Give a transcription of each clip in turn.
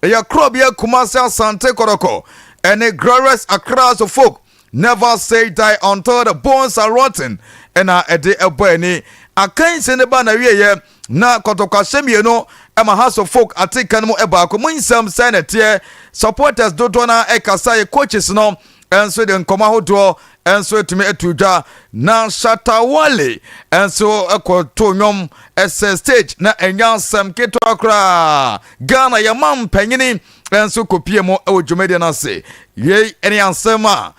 Ɛyɛ korɔbea Kumase Asante Kɔtɔkɔ ɛne Glorious Accra Hearts of Oak. Never say die until the bones are rotten ɛna ɛde ɛbɔ ani. Akansi ne ba na wieɛ na Kɔtɔkɔ ahyɛ 2 ɛma Hearts of Oak ate ka no mu ɛbaako mu. Nsɛm sɛ na ɛteɛ, supporters dodoɔ no ɛkasa yɛ, coaches no ɛnso de nkɔmɔ ahodoɔ ɛnso etumi etu dwa, na Shatawale ɛnso ɛkɔto nnwom ɛsɛ stage na ɛnya asɛm ketewa koraa. Ghana yɛma mpanyini ɛnso kɔpie mu ɛwɔ dwumadie no ase. Yei ɛne asɛm a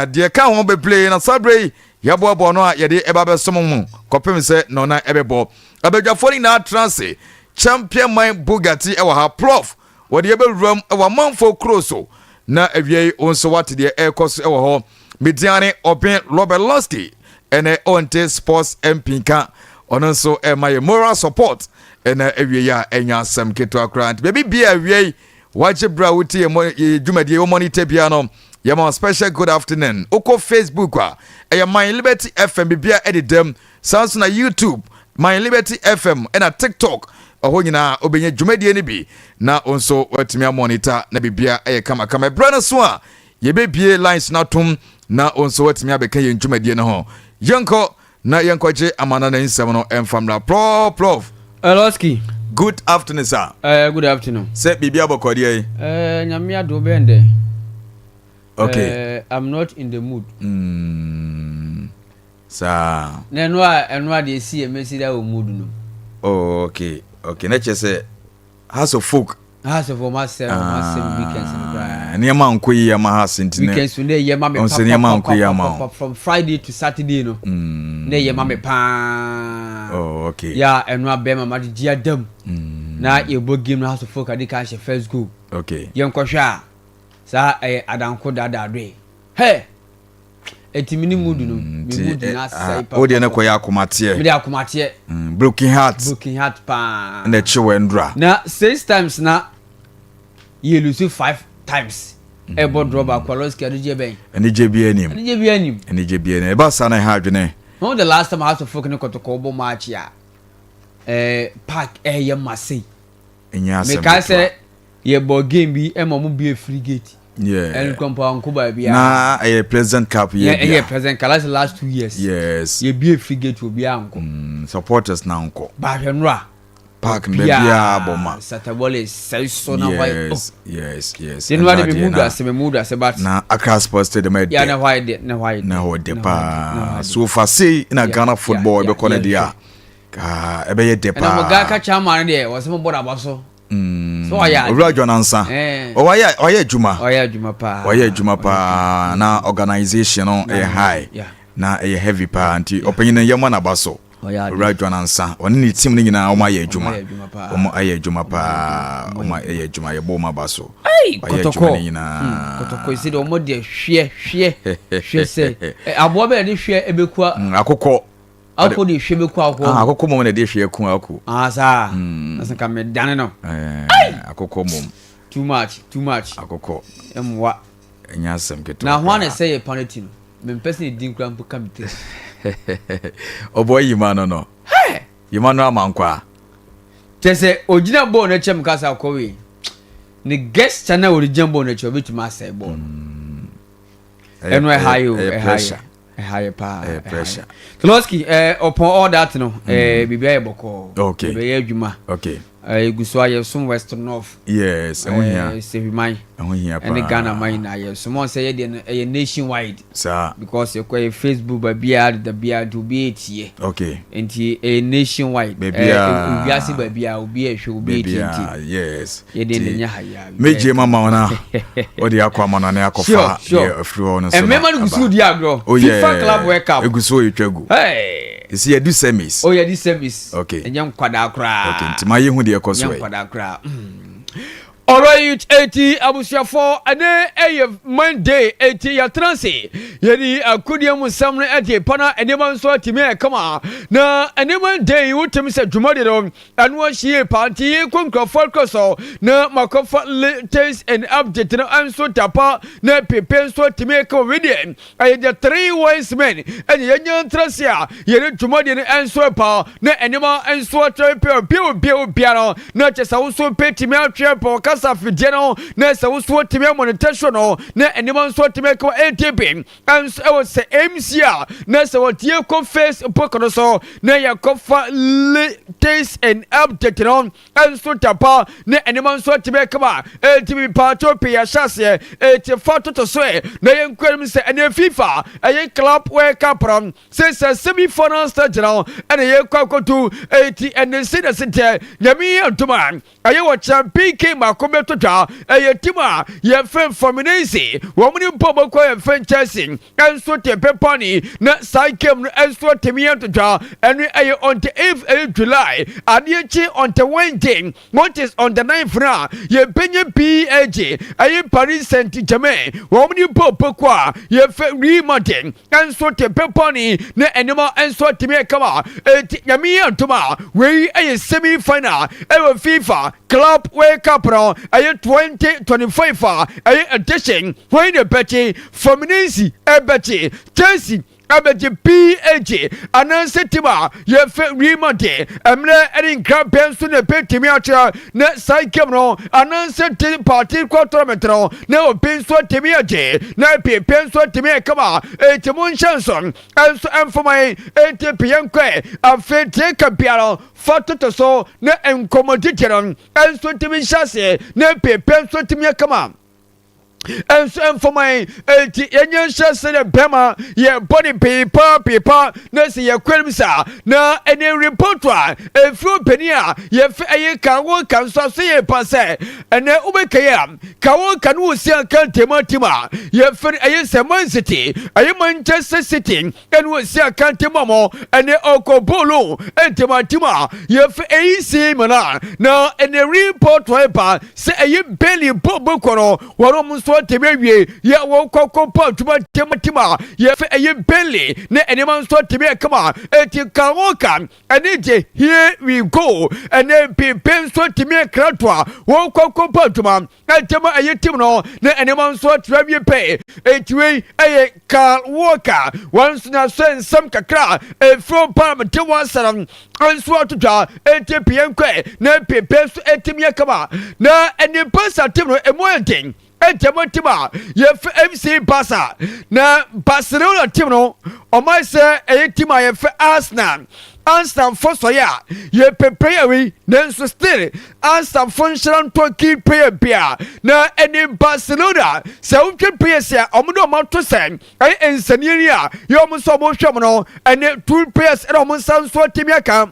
deɛ ka ho bebree na saa berɛ yi yɛboaboa no a yɛde ɛba bɛsom mu kɔpem sɛ nɔna ɛbɛbɔ. Abadwafoɔ no nyinaa tena ase. Champion Man Bugatti ɛwɔ ha, Prof wɔde yɛbɛwuram ɛwɔ amanfoɔ kuro so na awie yi wo nso wate deɛ ɛrekɔ so ɛwɔ hɔ. Mediane Ɔben Robert Losky ɛnɛ ɔnte sports mpinka, ɔno nso ɛma yɛ moral support ɛna awie yi a ɛnya asɛm ketewa koraa. Nti baabi bia awie yi wagye berɛ a wotie yɛ dwumadie wɔ monitor bia no, yɛma special good afternoon. Wokɔ Facebook a, ɛyɛ My Liberty FM, bibia ɛde dɛm saa nso na YouTube My Liberty FM ɛna TikTok, ɛhɔ nyinaa wobɛnya dwumadie no bi na wo nso watumi amonitor na biribia ɛyɛ kamakama. Ɛberɛ no so a yɛbɛbie lines no atom na wo nso watumi abɛka yɛn dwumadie no ho. Yɛnkɔ na yɛnkɔgye amana no nsɛm no ɛmfa mmra. Prof. Eloski. Good afternoon, sir. Good afternoon. Sɛ biribi abɔkɔdeɛ yi? Nyame ado bɛn dɛ. Okay. I'm not in the mood. Saa. Na ɛno a deɛ esi yɛ mesi da wɔ mood no. Oh, okay, na kyerɛ sɛ Hearts of Oak. Hearts of ɔmo asɛm weekends no koraa. Nneɛma nkɔ yie ama Hearts nti ne. Weekends no ne yɛ ma me. Ɔn sɛ nneɛma nkɔ yie ama wo. From Friday to Saturday no. Ne yɛ ma me paa. Oh, okay. Ya ɛno abɛn ma de gye adam. Na yɛbɔ game no, Hearts of Oak adi kan hyɛ first goal. Yɛn kɔhwɛ a, saa ɛyɛ adanko daadaa do yi. Hey! Eti mi ni mood no, mi mood na asɛe papa. O deɛ ne kɔ yɛ akomateɛ. Mi de akomateɛ. Broken heart. Broken heart paa. Na ɛkye wɔ ndura. Na six times na yɛ lose five times. Ɛbɔ draw baako, Alonso anigye bɛn? Anigye bi anim. Anigye bi anim. Anigye bi anim. Ɛba saa na ɛha adwene. When the last time Hearts of Oak ne Kɔtɔkɔ bɔ match a, park ɛyɛ ma sei? Ɛnyɛ asɛm. Meka sɛ yɛbɔ game bi ɛma ɔmo bie free gate. Ɛnu kɔnpɔ anko baabi a. Na ɛyɛ President Cup yɛ bia. Ɛyɛ President Cup, that's the last 2 years. Yɛ bie free gate, obi ankɔ. Supporters na nkɔ. Baahwɛ nora. Park no baabi a bɔ ma. Shatta Wale sɛe so na hɔ ayɛ. Yes. Sinu ade mi mood ase, mi mood ase, but. Na Accra Sports Stadium ɛdɛ. Ya na hɔ ayɛ dɛ, na hɔ ayɛ dɛ. Na hɔ dɛ paa. So far sei na Ghana football ɛbɛkɔ ne deɛ a, kaa ɛbɛyɛ dɛ paa. Ɛna mo Gaka chairman deɛ, wɔsɛ mo bɔ n'aba so. So ɔyɛ ade. Owura John Ansa. Ɔyɛ adwuma. Ɔyɛ adwuma paa. Ɔyɛ adwuma paa na organisation no ɛyɛ high. Na ɛyɛ heavy paa, nti ɔpanyin no yɛ mo n'aba so. Owura John Ansa, ɔne ne team no nyinaa, wɔn ayɛ adwuma. Wɔn ayɛ adwuma paa. Wɔn ayɛ adwuma, yɛbɔ wɔn aba so. Ɔyɛ adwuma no nyinaa. Kɔtɔkɔ esi de wɔn deɛ, hwɛ hwɛ hwɛ sɛ aboa bɛyɛ de hwɛ ebekua. Akokɔ. Akokɔ de hwɛ bɛku akokɔ. Ah, akokɔ mom na de hwɛ ku akoko. Ah, saa. Na sɛ nka mɛ dane no. Akokɔ mom. Too much, too much. Akokɔ. Ɛmmoa. Ɛnyɛ asɛm ketewa. Na ho ana sɛ yɛ penalty no. Mempɛ sɛ ne din kura mpo ka me tiri. Ɔbɔ yima no. Yima no ama nkwa. Kyɛ sɛ ogyina bɔɔl no akyɛm kasa akɔwe. Ne gesture na wɔde gyina bɔɔl no akyi, ɔbɛtumi asɛe bɔɔl no. Ɛno ɛha yi o, ɛha yi. Ɛha yɛ paa. Ɛyɛ pressure. Toloski, upon all that no, biribi ayɛ bɔkɔɔ. Yɛbɛyɛ adwuma. Egu so a yɛsom West North. Yes, ɛho hia. Sehwiman. Ɛho hia paa. Ɛne Ghana man nyinaa yɛsom. Wɔn sɛ yɛ deɛ no ɛyɛ nationwide. Saa. Because yɛkɔ yɛ Facebook baabiara deda biara nti obi etie. Nti ɛyɛ nationwide. Baabiara. Wiase baabiara obi ɛhwɛ, obi etie nti. Yɛ deɛ ne nya ha ya. Megye ma ma na wɔde akɔ ama no ne akɔfa deɛ afiri hɔ no so. Mmarima no gu so di agorɔ. Oh, yeah. FIFA Club World Cup. Egu so yɛtwa gu. Hey. Ɛsi yɛdu semis. Oh, yɛdi semis. Okay. Ɛnyɛ nkwadaa koraa. Okay, nti ma yɛhu deɛ ɛkɔ so. Ɛnyɛ nkwadaa koraa. Alright, eti abusuafo, ɛne ɛyɛ Monday, eti yɛtena ase yɛde akodeɛ mu nsɛm no ɛde pa na nneɛma nso atumi ɛkama na ɛne Monday yi wotumi sɛ dwumadi no ɛno ahyie paa, nti yɛkɔ nkurɔfoɔ kɔ so na makɔfa latest and update no nso tapa na pepe nso atumi ɛka wɔ deɛ ɛyɛ the three wise men ɛne yɛnya ntrase a yɛde dwumadie no nso pa na nneɛma nso atwa pɛ bio bio biara na kyɛ sɛ wo nso pɛ tumi atwe. Wohwɛ pɔ kasa fidie no na sɛ woso atumi amonitor show no na nneɛma nso atumi ɛkɔ ATP nso ɛwɔ sɛ MC a na sɛ wɔtie kɔ Facebook no so na yɛkɔfa latest and update no nso tapa ne nneɛma nso atumi ɛkama. Ɛtumi paato pii ahyɛ aseɛ, ɛti fa toto so ɛ na yɛnkɔ anim sɛ ɛne FIFA ɛyɛ Club World Cup no sɛ semi final stage no ɛna yɛkɔ akɔto. Ɛti ɛne se na se teɛ. Nyame yɛ ntoma ɛyɛ wɔ champion game baako bɛto twa, ɛyɛ team a yɛfrɛ Fluminense, wɔn ne bɔ bɔkɔ yɛfrɛ Chelsea ɛnso te pepani na saa game no ɛnso tumi yɛ to twa. Ɛno ɛyɛ on the 8th ɛyɛ July. Adeɛ kyi on the Wednesday, which is on the 9th na yɛbɛnya PSG, ɛyɛ Paris Saint Germain, wɔn ne bɔ bɔkɔ a yɛfrɛ Real Madrid ɛnso te pepani na ɛnneɛma ɛnso tumi yɛ kama. Eti Nyame yɛ ntoma, wei ɛyɛ semi final ɛwɔ FIFA Club World Cup no ɛyɛ 2025 a ɛyɛ edition. Wɔn na bɛkye Fluminense, ɛbɛkye Chelsea, abɛgye PSG anaasɛ team a yɛfɛ Real Madrid? Mmerɛ ɛne nkrabea nso na ɛbɛtumi akyerɛ na saa game no anaasɛ te party kɔ tournament no na obi nso atumi agye na pepe nso atumi ɛkama. Eti mo nhyɛ nso ɛnso ɛmfama yi eti piyɛ nkɔɛ. Afei tie ka biara fa toto so na nkɔmmɔdidi no ɛnso tumi nhyɛ aseɛ na pepe nso atumi akama nso mfama yi. Eti yɛnyɛ nhyɛ sɛ bɛrima yɛbɔ ne peepa peepa na sɛ yɛkɔ anim saa na ɛne report a efiri panin a yɛfɛ ɛyɛ kawo ka nso aso yɛ pa sɛ ɛnɛ wobɛka yi a kawo ka no wɔ si aka ntɛm team a yɛfɛ no ɛyɛ sɛ Man City, ɛyɛ Manchester City, ɛne wɔ si aka ntɛm a mɔ ɛnɛ ɔkɔ bɔɔlo ntɛm team a yɛfɛ AC Milan. Na ɛnɛ report a ɛba sɛ ɛyɛ Burnley bɔɔlo kɔ no, wɔn nso atɛm awie yɛ wɔn kɔkɔ pa adwuma ntɛm team a yɛfɛ ɛyɛ Burnley ne nneɛma nso atɛm ɛkama. Eti kawo ka ɛne gye, here we go. Ɛne pepe nso atɛm ɛkrato a wɔn kɔkɔ pa adwuma ntɛm ɛyɛ team no ne nneɛma nso atɛm awie pɛ. Eti wei ɛyɛ Kyle Walker, wɔn nso na so nsɛm kakra efiri param te wɔn asɛm nso atotwa. Eti pie nkɔɛ na pepe nso etimi yɛ kama na ɛne Barca team no emu yɛ den ɛntɛm team a yɛfɛ FC Barca na Barcelona team no ɔmo sɛ ɛyɛ team a yɛfɛ Arsenal. Arsenal fo sɔyɛ a yɛpɛ player wei, nanso still Arsenal fo nhyɛn ntɔ key player bia na ɛne Barcelona sɛ wotwe players a ɔmo de ɔmo ato sɛ ɛyɛ nsɛnniɛ a yɛ ɔmo nso ɔmo hwɛ mo no, ɛne two players ɛna ɔmo nsa nso atumi aka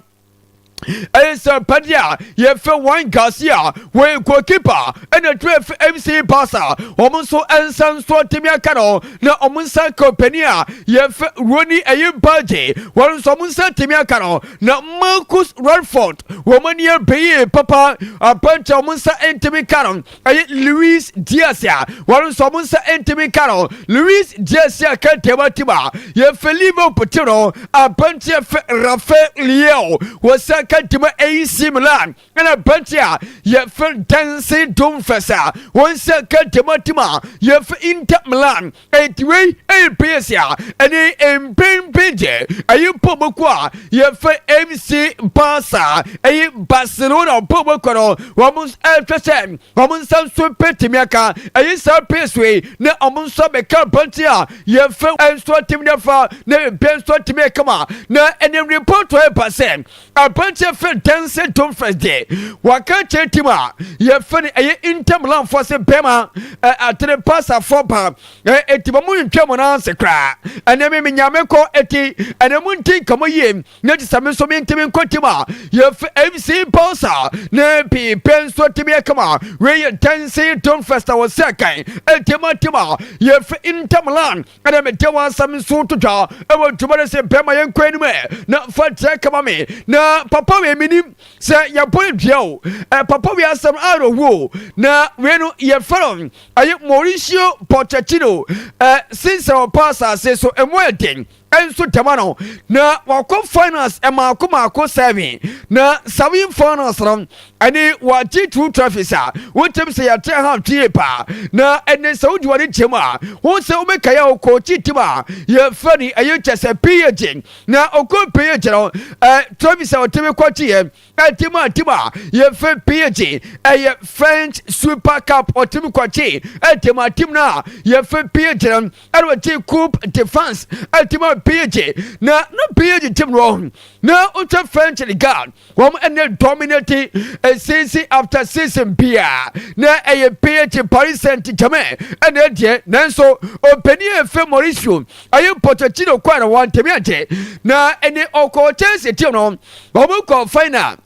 ɛyɛ sɛ padi a yɛfɛ Joan Garcia, wɔyɛ goalkeeper, ɛna twerɛ fɛ FC Barca, wɔn nso nsa nso atumi aka no na wɔn nsa ka panin a yɛfɛ Roony ɛyɛ Bardghji, wɔn nso wɔn nsa atumi aka no. Na Marcus Rashford, wɔn ani abɛyie papa apankyɛ, wɔn nsa ntumi ka no. Ɛyɛ Luis Diaz a wɔn nso wɔn nsa ntumi ka no. Luis Diaz a kɛntɛn team a yɛfɛ Liverpool team no, apankyɛ fɛ Rafael Leao, wɔsa kɛntɛn AC Milan, ɛna apankyɛ a yɛfɛ Denzel Dumfries a wɔn nsa kɛntɛn team a yɛfɛ Inter Milan. Eti wei ɛyɛ players a ɛne mpempem gye ɛyɛ mpɔmɔko a yɛfɛ FC Barca, ɛyɛ Barcelona mpɔmɔko no, wɔn ɛhwɛ sɛ wɔn nsa nso pɛtumi aka ɛyɛ saa players wei na wɔn nso abɛka apankyɛ a yɛfɛ nso atumi nafa na ebien nso atumi akama. Na ɛne report ɛba sɛ apankyɛ fɛ Denzel Dumfries de waka kyerɛ team a yɛfɛ no ɛyɛ Inter Milan fo sɛ bɛrima ɛ atene pasafoɔ ba ɛ eti wɔn mu ntwa mu n'ase koraa ɛnɛ mi mi nyame kɔ eti ɛnɛ mu nti nkɔmɔ yie ne ti sɛ mi nso mi ntumi nkɔ team a yɛfɛ FC Barca ne piipe nso tumi akama. Wei yɛ Denzel Dumfries a wɔsɛ kan eti mu team a yɛfɛ Inter Milan. Ɛna mede wɔn asɛm nso to dwa ɛwɔ ntoma no sɛ bɛrima yɛn kɔ anim ɛ na fa kyerɛ kama me na papa wei menim sɛ yɛbɔ no dua o. Ɛ papa wei asɛm awerɛho o. Na wei no yɛfrɛ no ɛyɛ Mauricio Pochettino. Ɛ since ɔpa asase so ɛmu yɛ den. Nso dɛm no na wakɔ finals maako maako seven, na seven finals no ɛne wagye two trophies a wontɛm sɛ yɛte ha twie paa. Na ɛne sɛ wodi wɔde kyɛm a wo sɛ wobɛkae a wokɔɔkyi team a yɛfrɛ no ɛyɛ kyɛ sɛ PSG, na ɔkɔ PSG no trophies a wɔtumi kɔkyeɛ team a yɛfrɛ PSG ɛyɛ French Super Cup ɔtumi kɔkye team a team no a yɛfrɛ PSG no, ɛna wɔkye Coupe de France team a PSG. Na PSG team no na wotwa French League, wɔn ɛne dominate season after season bia na ɛyɛ PSG, Paris Saint Germain ɛna ɛdeɛ. Nanso ɔpanin a ɛfɛ Mauricio ɛyɛ Pochettino kɔ na wɔn ntɛmi agye na ɛne ɔkɔ Chelsea team no, wɔn kɔ final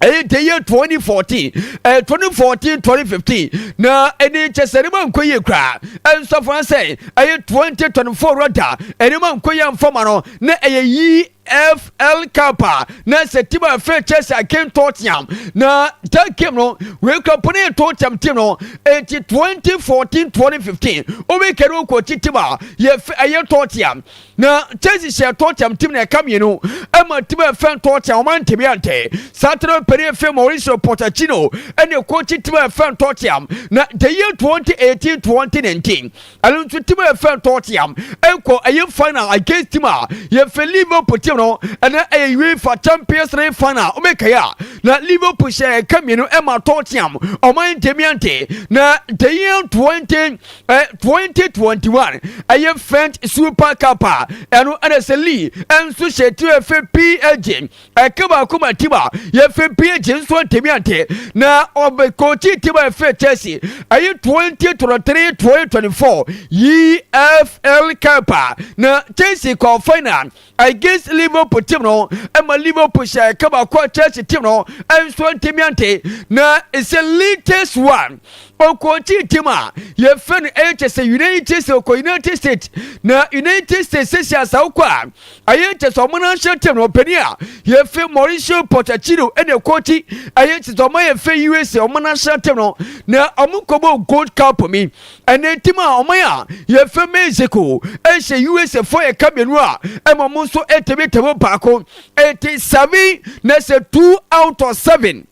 ɛyɛ the year 2014, 2014 2015, na ɛne kyɛ sɛ ɛnima nkɔ yie koraa. Ɛnsɔfo sɛ ɛyɛ 2024 rɔda ɛnima nkɔ yie amfama no na ɛyɛ EFL Cup a na sɛ team a fɛ Chelsea against Tottenham, na that game no wei kura pɔne yɛ Tottenham team no. Eti 2014 2015 obi kɛre okɔ team a yɛfɛ ɛyɛ Tottenham, na Chelsea hyɛ Tottenham team na ɛka mmienu ɛma team a ɛfɛ Tottenham ɔman ntɛmi ante. Saa tɛnɛ pɛrɛ fɛ Mauricio Pochettino ɛna coach team a ɛfɛ Tottenham. Na the year 2018 2019, ɛno nso team a ɛfɛ Tottenham ɛkɔ ɛyɛ final against team a yɛfɛ Liverpool team no, ɛna ɛyɛ UEFA Champions League final. Ɔmɛkae a na Liverpool hyɛ ɛka mmienu ɛma Tottenham ɔman ntɛmi ante. Na the year 2021 ɛyɛ French Super Cup a ɛno ɛna sɛ Lille ɛnso hyɛ team a ɛfɛ PSG ɛka baako ma team a yɛfɛ PSG nso ntɛmi ante. Na ɔbɛkɔkyi team a yɛfɛ Chelsea ɛyɛ 2023 2024 EFL Cup a na Chelsea kɔ final against Liverpool team no, ɛma Liverpool hyɛ ɛka baako a Chelsea team no ɛnso ntɛmi ante. Na it's a latest one, ɔkɔkyi team a yɛfɛ no ɛyɛ kyɛ sɛ United States, ɔkɔ United States, na United States sɛsi asawokɔ a ɛyɛ kyɛ sɛ ɔmo n'ahyɛ team no, ɔpanin a yɛfɛ Mauricio Pochettino ɛna ɛkɔkyi ɛyɛ kyɛ sɛ ɔmo yɛfɛ USA ɔmo n'ahyɛ team no, na ɔmo kɔbɔ Gold Cup mi. Ɛnɛ team a ɔmo a yɛfɛ Mexico ɛhyɛ USA fo yɛ ka mmienu a ɛma ɔmo nso ɛtɛmi tɛmi baako. Ɛti seven na sɛ 2 out of 7,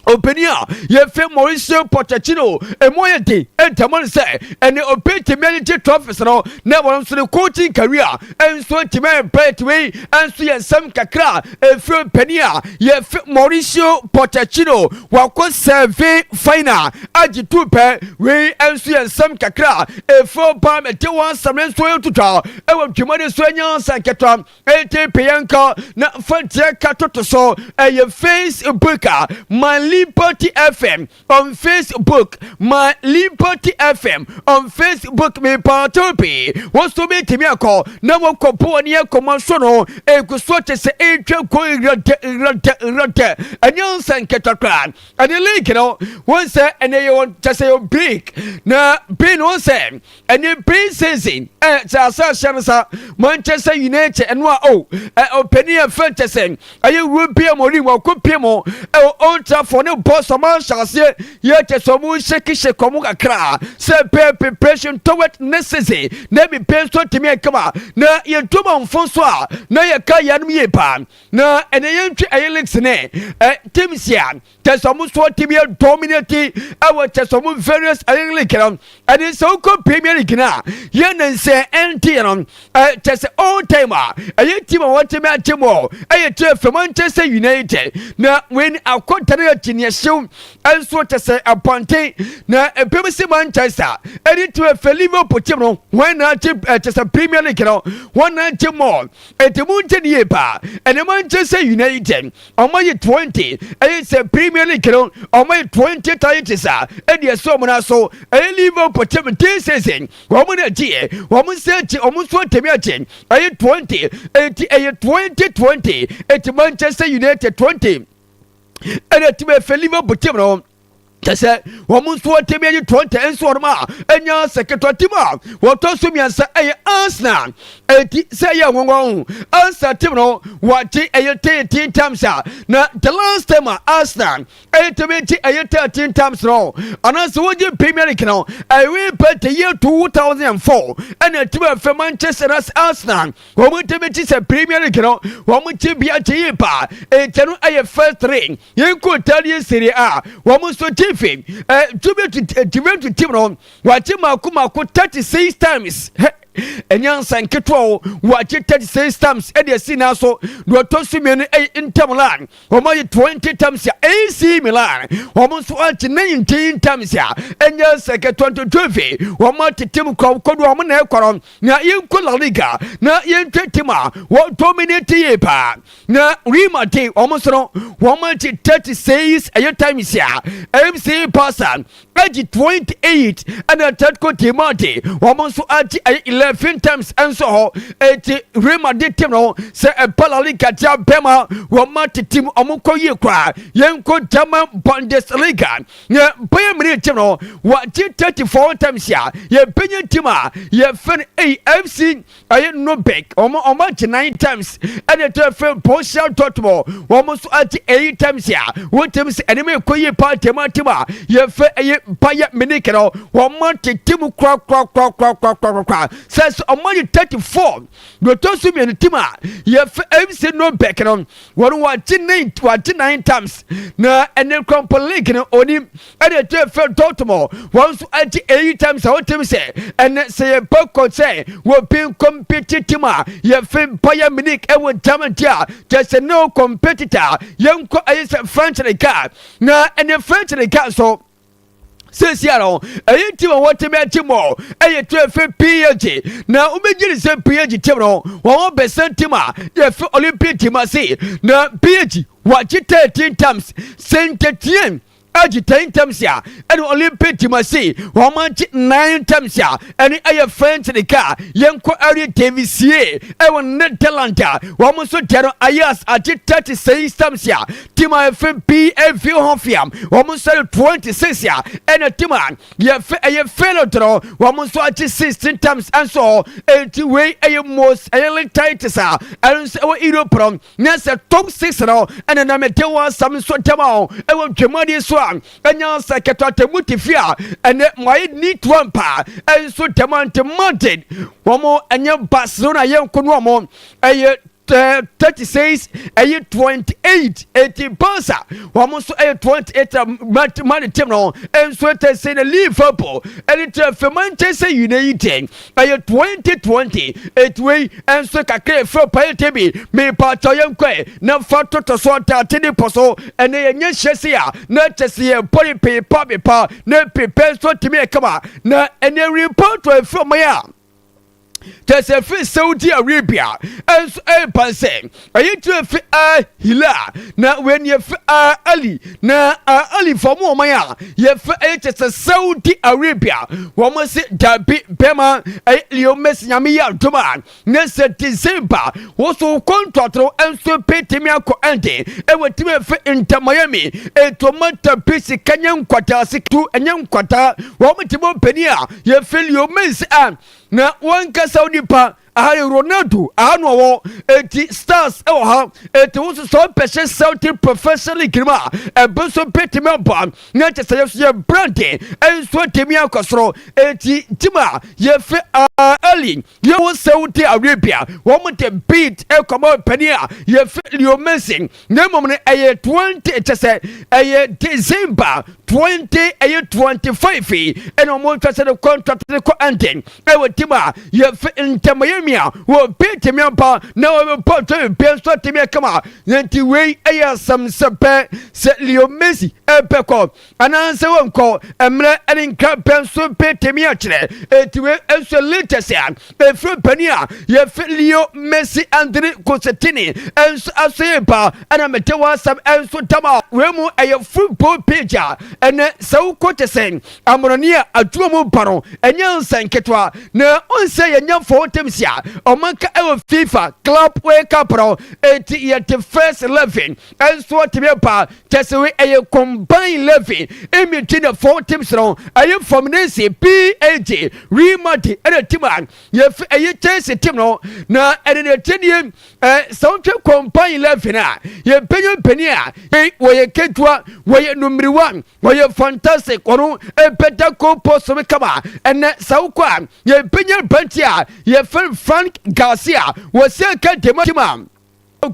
ɔpanin a yɛfɛ Mauricio Pochettino ɛmu yɛ den ɛntɛmɔ no sɛ ɛne ɔpɛ ani gye trophies no na wɔn nso ne coaching career ɛnso ntumi ayɛ tumi. Ɛnso yɛ nsɛm kakra ɛfiri ɔpanin a yɛfɛ Mauricio Pochettino, wakɔ seven final agye two pɛ. Wei ɛnso yɛ nsɛm kakra ɛfiri ɔpaa mɛte wɔn asɛm ne nso yɛ ɛwɔ dwumadi so anya nsa nketewa. Ɛnti pɛyɛnka na mfanteɛ ka toto so ɛyɛ Facebook a My Liberty FM on Facebook, My Liberty FM on Facebook. Mepaato pii wɔn so bɛtumi akɔ na wɔkɔ po ne akɔma so no egu so kyɛ sɛ ɛretwa kɔ nwurade nwurade nwurade, ɛnyɛ nsa nkɛtɛ koraa. Ɛne league no wɔn sɛ ɛnɛ yɛ wɔn kyɛ sɛ yɛ break na bi no wɔn sɛ ɛne pre-season ɛ sɛ asa ahyɛ no sa Manchester United ɛno a o ɛ ɔpanin yɛ fɛn kyɛ sɛ ɛyɛ Ruben Amorim wɔkɔ pie mu ɛwɔ Old Trafford ne bɔ sɔmɔ ahyɛ aseɛ yɛ kyɛ sɛ ɔmo shake shake ɔmo kakra sɛ pɛ preparation toward next season na ebi pɛ nso tumi ɛkama na yɛn ma nfo so a na yɛka yɛn yie paa. Na ɛnɛ yɛntwi ɛyɛ leagues ne ɛ teams a kyɛ sɛ ɔmo so team yɛ dominate ɛwɔ kyɛ sɛ ɔmo various ɛyɛ league no. Ɛne sɛ wokɔ Premier League no a yɛn ne nsɛ ɛnte no ɛ kyɛ sɛ all time a ɛyɛ team a wɔtumi agye mu ɛyɛ team fɛ Manchester United, na wei akɔda no akyi neɛ hyew ɛnso kyɛ sɛ abɔnten na mpem si Manchester ɛne team fɛ Liverpool team no wɔn na agye kyɛ sɛ Premier League no wɔn na agye mu. Ɛnti mu nkyɛn yie paa. Ɛne Manchester United ɔmo yɛ 20, ɛyɛ sɛ Premier League no ɔmo yɛ 20 titles a ɛde ɛsɛ ɔmo na so. Ɛyɛ Liverpool team this season wɔn na agye wɔn nsa akyi, wɔn nso atɛmi akyi ɛyɛ 20. Eti ɛyɛ 20 20, eti Manchester United 20 ɛna team ɛfɛ Liverpool team no. Kyɛ sɛ wɔn nso wɔtumi ayi Toronto nso wɔn a ɛnya sɛ ketewa tim a wɔtɔ so mmiɛnsa ɛyɛ Arsenal. Eti sɛ ɛyɛ nwonwa ho, Arsenal tim no wɔagye ɛyɛ 13 times a, na the last time a Arsenal ɛtumi gye ɛyɛ 13 times no anaasɛ wɔgye Premier League no, ɛwe pɛ the year 2004, ɛna ɛtumi ɛfɛ Manchester Arsenal wɔn tumi gye sɛ Premier League no wɔn gye bia gye yie paa. Ɛkyɛ no ɛyɛ first three. Yɛnkɔ Italian Serie A, wɔn nso gye fi Juventus team no wɔagye mako mako 36 times. Ɛnyɛ nsa nketewa o, wɔagye 36 times ɛde asi na so. Deɛ ɔtɔ so mmienu ɛyɛ Inter Milan, wɔn ayɛ 20 times a. AC Milan wɔn nso agye 19 times a ɛnyɛ sɛ ketewa. Ntontofo wɔn atete mu kɔ kodo wɔn na ɛkɔ no. Na yɛnkɔ La Liga na yɛntwa team a wɔ dominate yie paa, na Real Madrid wɔn nso no wɔn agye 36 ɛyɛ times a. FC Barca agye 28, ɛna Atletico de Madrid wɔn nso agye ɛyɛ 11 times nso hɔ. Eti Real Madrid team no, sɛ ɛba La Liga gye abɛma wɔn atete mu, wɔn kɔ yie koraa. Yɛnkɔ German Bundesliga na Bayern Munich team no wɔagye 34 times a. Yɛbɛnya team a yɛfɛ no AFC ɛyɛ Nuremberg, wɔn agye 9 times, ɛna ɛtɔ ɛfɛ Borussia Dortmund wɔn nso agye 8 times a. Wɔntɛm sɛ ɛnum ɛkɔ yie paa. Tɛm team a yɛfɛ ɛyɛ Bayern Munich no, wɔn atete mu korakorakorakorakorakora sɛ wɔn agye 34. Deɛ ɔtɔ so mmienu, team a yɛfɛ FC Nuremberg no, wɔn wɔagye 9, wɔagye 9 times, na ɛne krampo league no onim. Ɛna ɛtɔ ɛfɛ Dortmund wɔn nso agye 8 times a. Wɔntɛm sɛ ɛnɛ sɛ yɛbɛ kɔ sɛ wɔbi compete team a yɛfɛ Bayern Munich ɛwɔ Germany a, kyɛ sɛ no competitor. Yɛnkɔ ɛyɛ sɛ French League, na ɛne French League nso seesia no, ɛyɛ team a wɔtumi akyi mɔ ɛyɛ to ɛfɛ PSG, na wobɛgye ne sɛ PSG team no wɔn bɛsɛn team a yɛfɛ Olympique team ase, na PSG wɔagye 13 times, Saint Etienne agye 10 times a, ɛne Olympique de Marseille wɔn agye 9 times a. Ɛne ɛyɛ French League. Yɛnkɔ Eredivisie ɛwɔ Netherland a, wɔn nso deɛ no, Ajax agye 36 times a. Team a yɛfɛ PSV Eindhoven wɔn nso yɛ 26 a, ɛna team a yɛfɛ ɛyɛ Feyenoord no wɔn nso agye 16 times ɛnso. Eti wei ɛyɛ most ɛyɛ league titles a ɛno nso ɛwɔ Europe no, na sɛ top 6 no ɛna na mede wɔ asɛm nso dɛm a ɛwɔ dwumadie so a ɛnya sɛ kɛtɔ atɛmu te fi a ɛnɛ mo ayɛ neat one paa ɛnso dɛm a. Nti Madrid wɔn ɛnyɛ Barcelona yɛ nko no, wɔn ɛyɛ 36, ɛyɛ 28. Eti Barca wɔn nso ɛyɛ 28 a Madrid team no nso ɛtɛ sɛ na Liverpool ɛne tɛ fɛ Manchester United ɛyɛ 2020. Eti wei nso kakra efɛ paye te bi mipaatɔ yɛn kɔɛ na fa toto so ataate ne pɔ so. Ɛnɛ yɛnyɛ hyɛ se a na kyɛ se yɛ bɔre pepa pepa na pepa nso tumi ɛkama, na ɛnɛ report efɛ ɔman a kyɛ sɛ fi Saudi Arabia ɛnso ɛrepa sɛ ɛyɛ tiri fi Al Hilal, na wei yɛ fi Al Ahli, na Al Ahli fam ɔman a yɛfɛ ɛyɛ kyɛ sɛ Saudi Arabia wɔn se dabi, bɛrima ɛyɛ Leo Messi, Nyame yɛ adom a ne sɛ December woso contract no nso pɛtumi akɔ ɛnde ɛwɔ timi efi Inter Miami. Etoma tapi sika nyɛ nkwadaa situ ɛnyɛ nkwadaa wɔn ti bɔ panin a yɛfɛ Leo Messi a na wɔn kasa nipa aha yɛ Ronaldo aha no ɔwɔ eti stars ɛwɔ ha. Eti wososo sɛ ɔpɛ hyɛ Saudi Professional League mu a, ɛbɛ nso bɛtumi aba na kyɛ sɛ yɛso yɛ brand nso atumi akɔ soro. Eti team a yɛfɛ Ali yɛwɔ Saudi Arabia wɔn de bid ɛkɔmɔ panin a yɛfɛ Leo Messi, na mmom no ɛyɛ 20, kyɛ sɛ ɛyɛ December 20 ɛyɛ 25 ɛna wɔn twɛ sɛ de contract de kɔ ɛnden ɛwɔ team a yɛfɛ Inter Miami a wɔbɛtumi aba na wɔbɛbɔ ntɔ bia nso atumi akama. Nti wei ɛyɛ asɛm sɛ pɛ sɛ Leo Messi ɛbɛkɔ anaasɛ wɔnkɔ, mmerɛ ɛne nkra pɛ nso bɛtumi akyerɛ. Eti wei nso latest a ɛfiri panin a yɛfɛ Leo Messi Andre Cosentini nso aso yɛ ba, ɛna mete wɔ asɛm nso dam a wei mu ɛyɛ football page a ɛnɛ sɛ wokɔ kyɛ sɛ amorɔne a adwuma mu ba no ɛnyɛ nsɛ nketewa na ɔnsɛ yɛnya four teams a. a ɔmo nka ɛwɔ FIFA Club World Cup no. Eti yɛte first 11 ɛnso ɔtumi ba kyɛ sɛ wei ɛyɛ combine 11 in between the four teams no. Ɛyɛ Fluminense, PSG, Real Madrid ɛna team a yɛfɛ ɛyɛ Chelsea team no. Na ɛde ne ɛkyɛ nie, sɛ wotwe combine 11 a, yɛmpɛnyɛ mpanin a wɔyɛ ketewa, wɔyɛ numeriwa, wɔyɛ fantastic, ɔno ɛbɛda goal post so kama. Ɛnɛ sɛ wokɔ a, yɛmpɛnyɛ mpanti a yɛfɛ Frank Garcia, wɔsi aka dema team a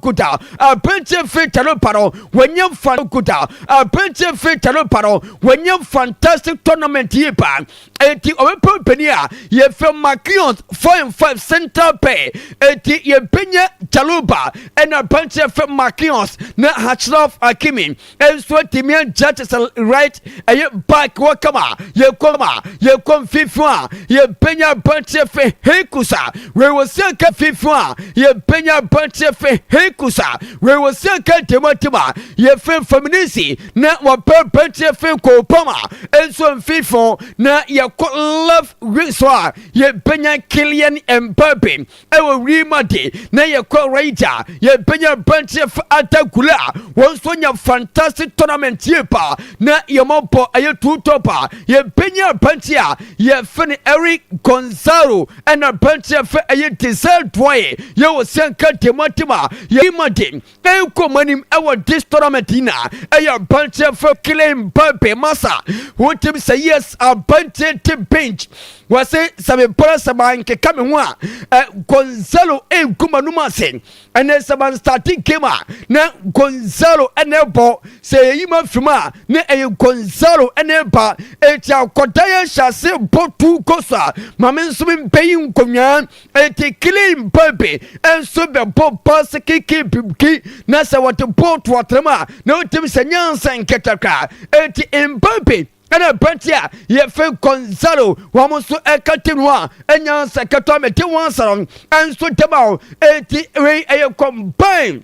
kuta aberanteɛ firi Talopa no, wɔnyɛ fa kuta aberanteɛ firi Talopa no, wɔnyɛ fantastic tournament yi pa. Eti ɔbɛpɛ panin a yɛfɛ Marquinhos, four and five central pair. Eti yɛbɛnya Chalobah ɛna aberanteɛ fɛ Marquinhos na Achraf Hakimi nso atumi agya kyɛ sɛ right ɛyɛ back wɔ kama. Yɛkɔ ma yɛkɔ mfimfini a, yɛbɛnya aberanteɛ fɛ Hekusa wei wɔ si aka mfimfini a, yɛbɛnya aberanteɛ fɛ Hekusa wei wɔ si aka ntɛmɔtɛm a yɛfɛ Fluminense na wɔpɛ aberanteɛ fɛ Kopama nso mfimfini. Na yɛkɔ left wing so a, yɛbɛnya Kylian Mbappe ɛwɔ Real Madrid. Na yɛkɔ right a, yɛbɛnya aberanteɛ fɛ Arda Güler, wɔn nso nya fantastic tournament yie pa. Na yɛmɔbɔ ɛyɛ two top a, yɛbɛnya aberanteɛ a yɛfɛ no Eric Gonzalo ɛna aberanteɛ fɛ ɛyɛ Desire Doue yɛwɔ sianka tematem a yɛ Madrid ɛnkɔ mu anim ɛwɔ this tournament yi. Na ɛyɛ aberanteɛ fɛ Kylian Mbappe masa wɔntɛm sɛ yes, aberanteɛ te bench, wɔse sɛ mepɔrɔ sɛ mankeka me ho a, Gonzalo ɛnku m'anom ase. Ɛnɛ sɛ man starting game a, na Gonzalo ɛna ɛbɔ. Sɛ yɛyi ma fim a, na ɛyɛ Gonzalo ɛna ɛba. Eti akɔda yɛ hyɛ ase bɔ tu kɔ so a, maame nso mbɛyi nkonnwa. Eti Kylian Mbappe ɛnso bɛbɔ paase keke bibiki na sɛ wɔde bɔɔl to atɛm a, na wotim sɛ nyansa nketekra. Eti Mbappe ɛna aberante a yɛfɛ Gonzalo, wɔn nso ɛka te no a ɛnya nsa ketewa mɛte wɔn asa no ɛnso dɛm a. Eti wei ɛyɛ combine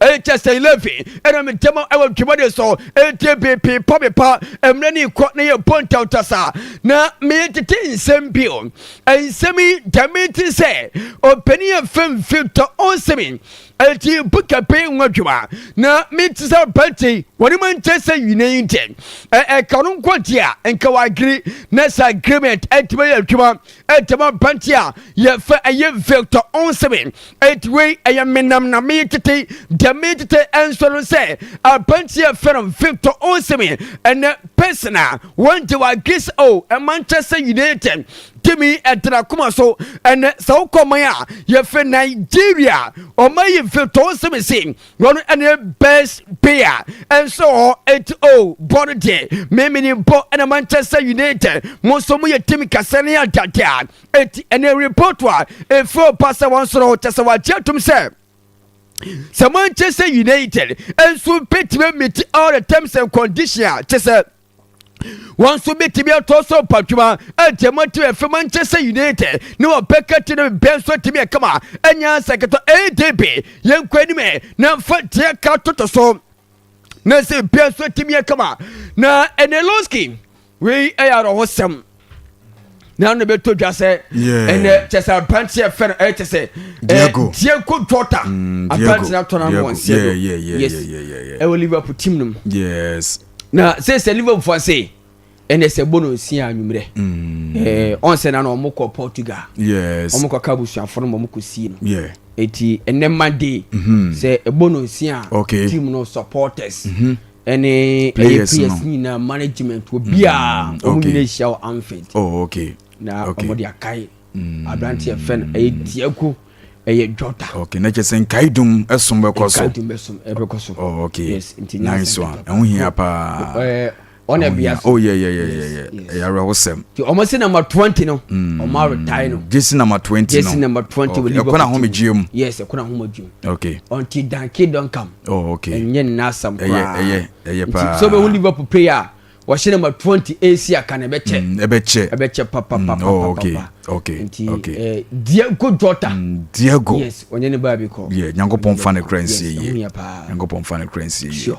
ɛyɛ sɛ 11 ɛna me ntɛm ɛwɔ dwumadi so. Ɛnti beepee pa mepa mmerɛ ne kɔ na yɛ bɔ ntawtasa na meyɛ tete nsɛm bi o. Nsɛm yi dɛm ti sɛ ɔpanin yɛ fɛn Victor Osimhen, ɛnti buka pe ho adwuma na mente sɛ aberante wɔne Manchester United ɛka no nkɔgye a nka wagere na sɛ agreement ɛntumi yɛ adwuma ɛntɛm aberante a yɛfɛ ɛyɛ Victor Osimhen. Ɛnti wei ɛyɛ menam na metete deɛ metete ɛnso no sɛ aberante a yɛfɛ no Victor Osimhen, ɛnɛ person a wɔn gye wagere sɛ o Manchester United timi ɛdena koma so. Ɛnɛ sɛ wokɔ man a yɛfɛ Nigeria, ɔma yi Victor Osimhen se wɔn ɛne best player ɛnso hɔ. Eti o bɔ no deɛ mímini bɔ ɛna Manchester United mo nso mo yɛ team kɛse ne adada. Eti ɛnɛ report a efi ɔpa sɛ wɔn soro kyɛ sɛ wagye atum sɛ Manchester United nso bɛtumi meet all the terms and conditions a kyɛ sɛ wɔn nso bɛtumi atɔ so mpatwuma ɛntɛm ati ɛfɛ Manchester United ne wɔbɛka ti no bɛn nso atumi ɛkama ɛnya nsɛkɛtɔ. Adb yɛnkɔ anim ɛ na mfa deɛ ka toto so na sɛ bia nso atumi ɛkama. Na ɛnɛ Losky, wei ɛyɛ awerɛhosɛm na no bɛtɔ dwa sɛ ɛnɛ kyɛ sɛ aberanteɛ fɛ no ɛyɛ kyɛ sɛ Diego. Diego Jota, aberanteɛ no atɔ no ama wɔn seɛ do. Yes, ɛwɔ Liverpool team no mu. Na sɛ Liverpool fo ase ɛnɛ sɛ bɔ no nsia anwummerɛ, ɔn sɛ na ɔmo kɔ Portugal. Ɔmo kɔ ka abusuafo no ma ɔmo kɔ sie no. Eti ɛnɛ Monday sɛ ɛbɔ no nsia a, team no supporters ɛne ɛyɛ players players no. nyinaa, management, obiaa ɔmo nyinaa ahyia wɔ Anfield na ɔmo de akae aberanteɛ fɛ no ɛyɛ Diego ɛyɛ Jota. Okay, na kyerɛ sɛ nkaedum ɛsom bɛkɔ so. Nkaedum bɛsom ɛbɛkɔ so. Yes, nti nice nyansa one. nkeka. Ɛho hia paa. Ɔna Ɛho bia hia. so. Oh yeah. Yes. Ɛyɛ awerɛhosɛm. Nti ɔmo se number 20 no, ɔmo aretire no. Jersey number 20 no. Jersey number 20 wɔ Okay. Liverpool Ɛkɔ na team. ahomegyeɛ mu. Yes, ɛkɔ na ahomegye mu. Until thy kingdom come. Ɛnyɛ ne n'asɛm koraa. Ɛyɛ Nti paa. sɛ ɔbɛhu Liverpool player a wɔhyɛ number 20 AC aka na ɛbɛkyɛ. Ɛbɛkyɛ. Ɛbɛkyɛ papapapapa. Nti Diego Jota. Diego. Yes, ɔnyɛ ne baabi kɔ. Yeah, Nyankopɔn fa ne kra nsie Yes, yie. ɛho hia paa. Nyankopɔn fa ne kra nsie yie. Sure.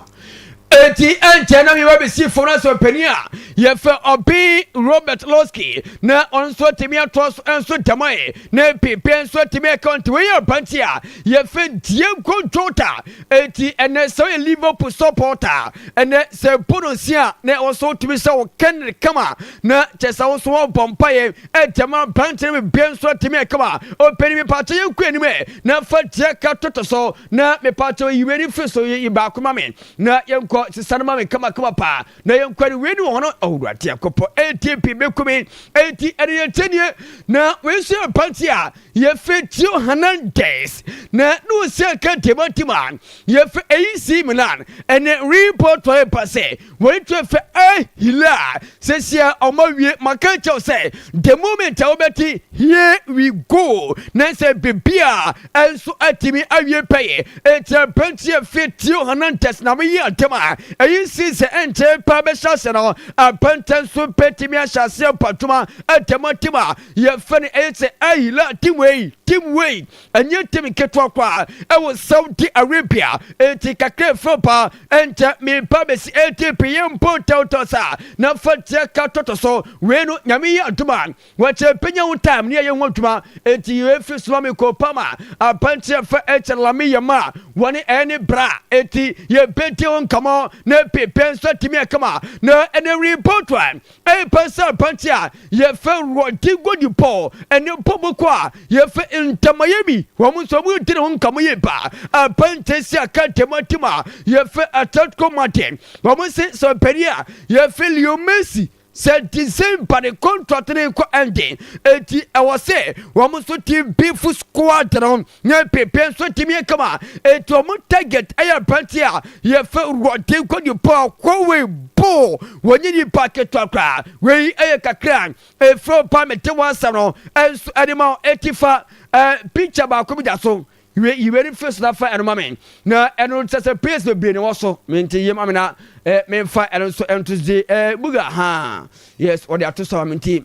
Enti ɛnkyɛ na meba bɛsi fam na sɛ ɔpanin a yɛfɛ ɔbe Robert Losky na ɔno nso atumi atoa so nso damae na pepe nso atumi aka nti wei yɛ aberante a yɛfɛ Diego Jota. Enti ɛnɛ sɛ ɔyɛ Liverpool supporter ɛnɛ sɛ bɔ no nsia a na ɛwɔ so wotumi sɛ wo kɛnere kama na kyɛ sɛ wo nso wɔbɔ mpaeɛ ɛgyama aberante no bebia nso atumi aka ma ɔpanin mepaakyɛ yɛnkɔ anim ɛ na fa tia ka toto so na mepaakyɛ yi wei ne firi so yi baako ma me na yɛnkɔ sesa no ma me kamakama paa na yɛnkɔ ne wei ne wɔ hɔ no ɔwurade akɔpɔ atp bɛkumi enti ɛne yɛnkyɛ nie na wei nso yɛ aberante a yɛfɛ Tio Hernandez na ne ɔsi aka ntɛmantim a yɛfɛ AC Milan ɛne report ɛba sɛ wɔn tu fɛ Al Hilal sɛsia ɔma wie maka kyɛw sɛ the moment a wobɛte here we go na sɛ bibia ɛnso atumi awie pɛyɛ enti aberanteɛ fɛ Tio Hernandez na meyɛ adɛm a ɛyi si sɛ ɛnkyɛ paa bɛhyɛ ase no aberanteɛ nso bɛtumi ahyɛ aseɛ mpatwoma atɛm a yɛfɛ no ɛyɛ sɛ Al Hilal team wei team wei ɛnyɛ team ketewa koraa ɛwɔ Saudi Arabia eti kakra efiri paa ɛnkyɛ meba bɛsi ATP yɛ mpo tɛwtɛw saa na fa tia ka tɔtɔ so wei no nyame yɛ adom a wɔkyɛ penya ho time ne ɛyɛ ho adwuma eti yɛ fi soma me kɔ pama apanteɛ fɛ ɛkyɛ lame yɛ ma wɔne ɛne bra eti yɛ bɛdi ho nkɔmɔ na pepe nso atumi akama na ɛne report a Ɛyɛ sɛ aberante a yɛfrɛ Rodrigo de Paul ne Boboko a yɛfrɛ Inter Miami, wɔn nso wɔredi ne ho nkɔmmɔ yie paa. Aberante si aka ntam a yɛfrɛ Atletico Madrid, wɔn nso sɛ ɔpanin a yɛfrɛ Leo Messi sɛ December ne contract no rekɔ ending, enti ɛwɔ sɛ wɔn nso team beef squad no na pepe nso tumi yɛ kama. Enti wɔn target ɛyɛ aberante a yɛfɛ Rodrigo de Paul Kowe bo wɔnyɛ nipa ketewa koraa. Wei ɛyɛ kakra efiri pa mete wɔn asɛm no ɛnso ɛde ma eti fa ɛɛ picture baako bi da so yiwe yiwe ne firi so na fa ɛno ma me na ɛno kyɛ sɛ players bebree na ɛwɔ so me nti yie ma me na ɛɛ memfa ɛno nso ɛnto di ɛɛ buga ha yes wɔde ato so ama me nti.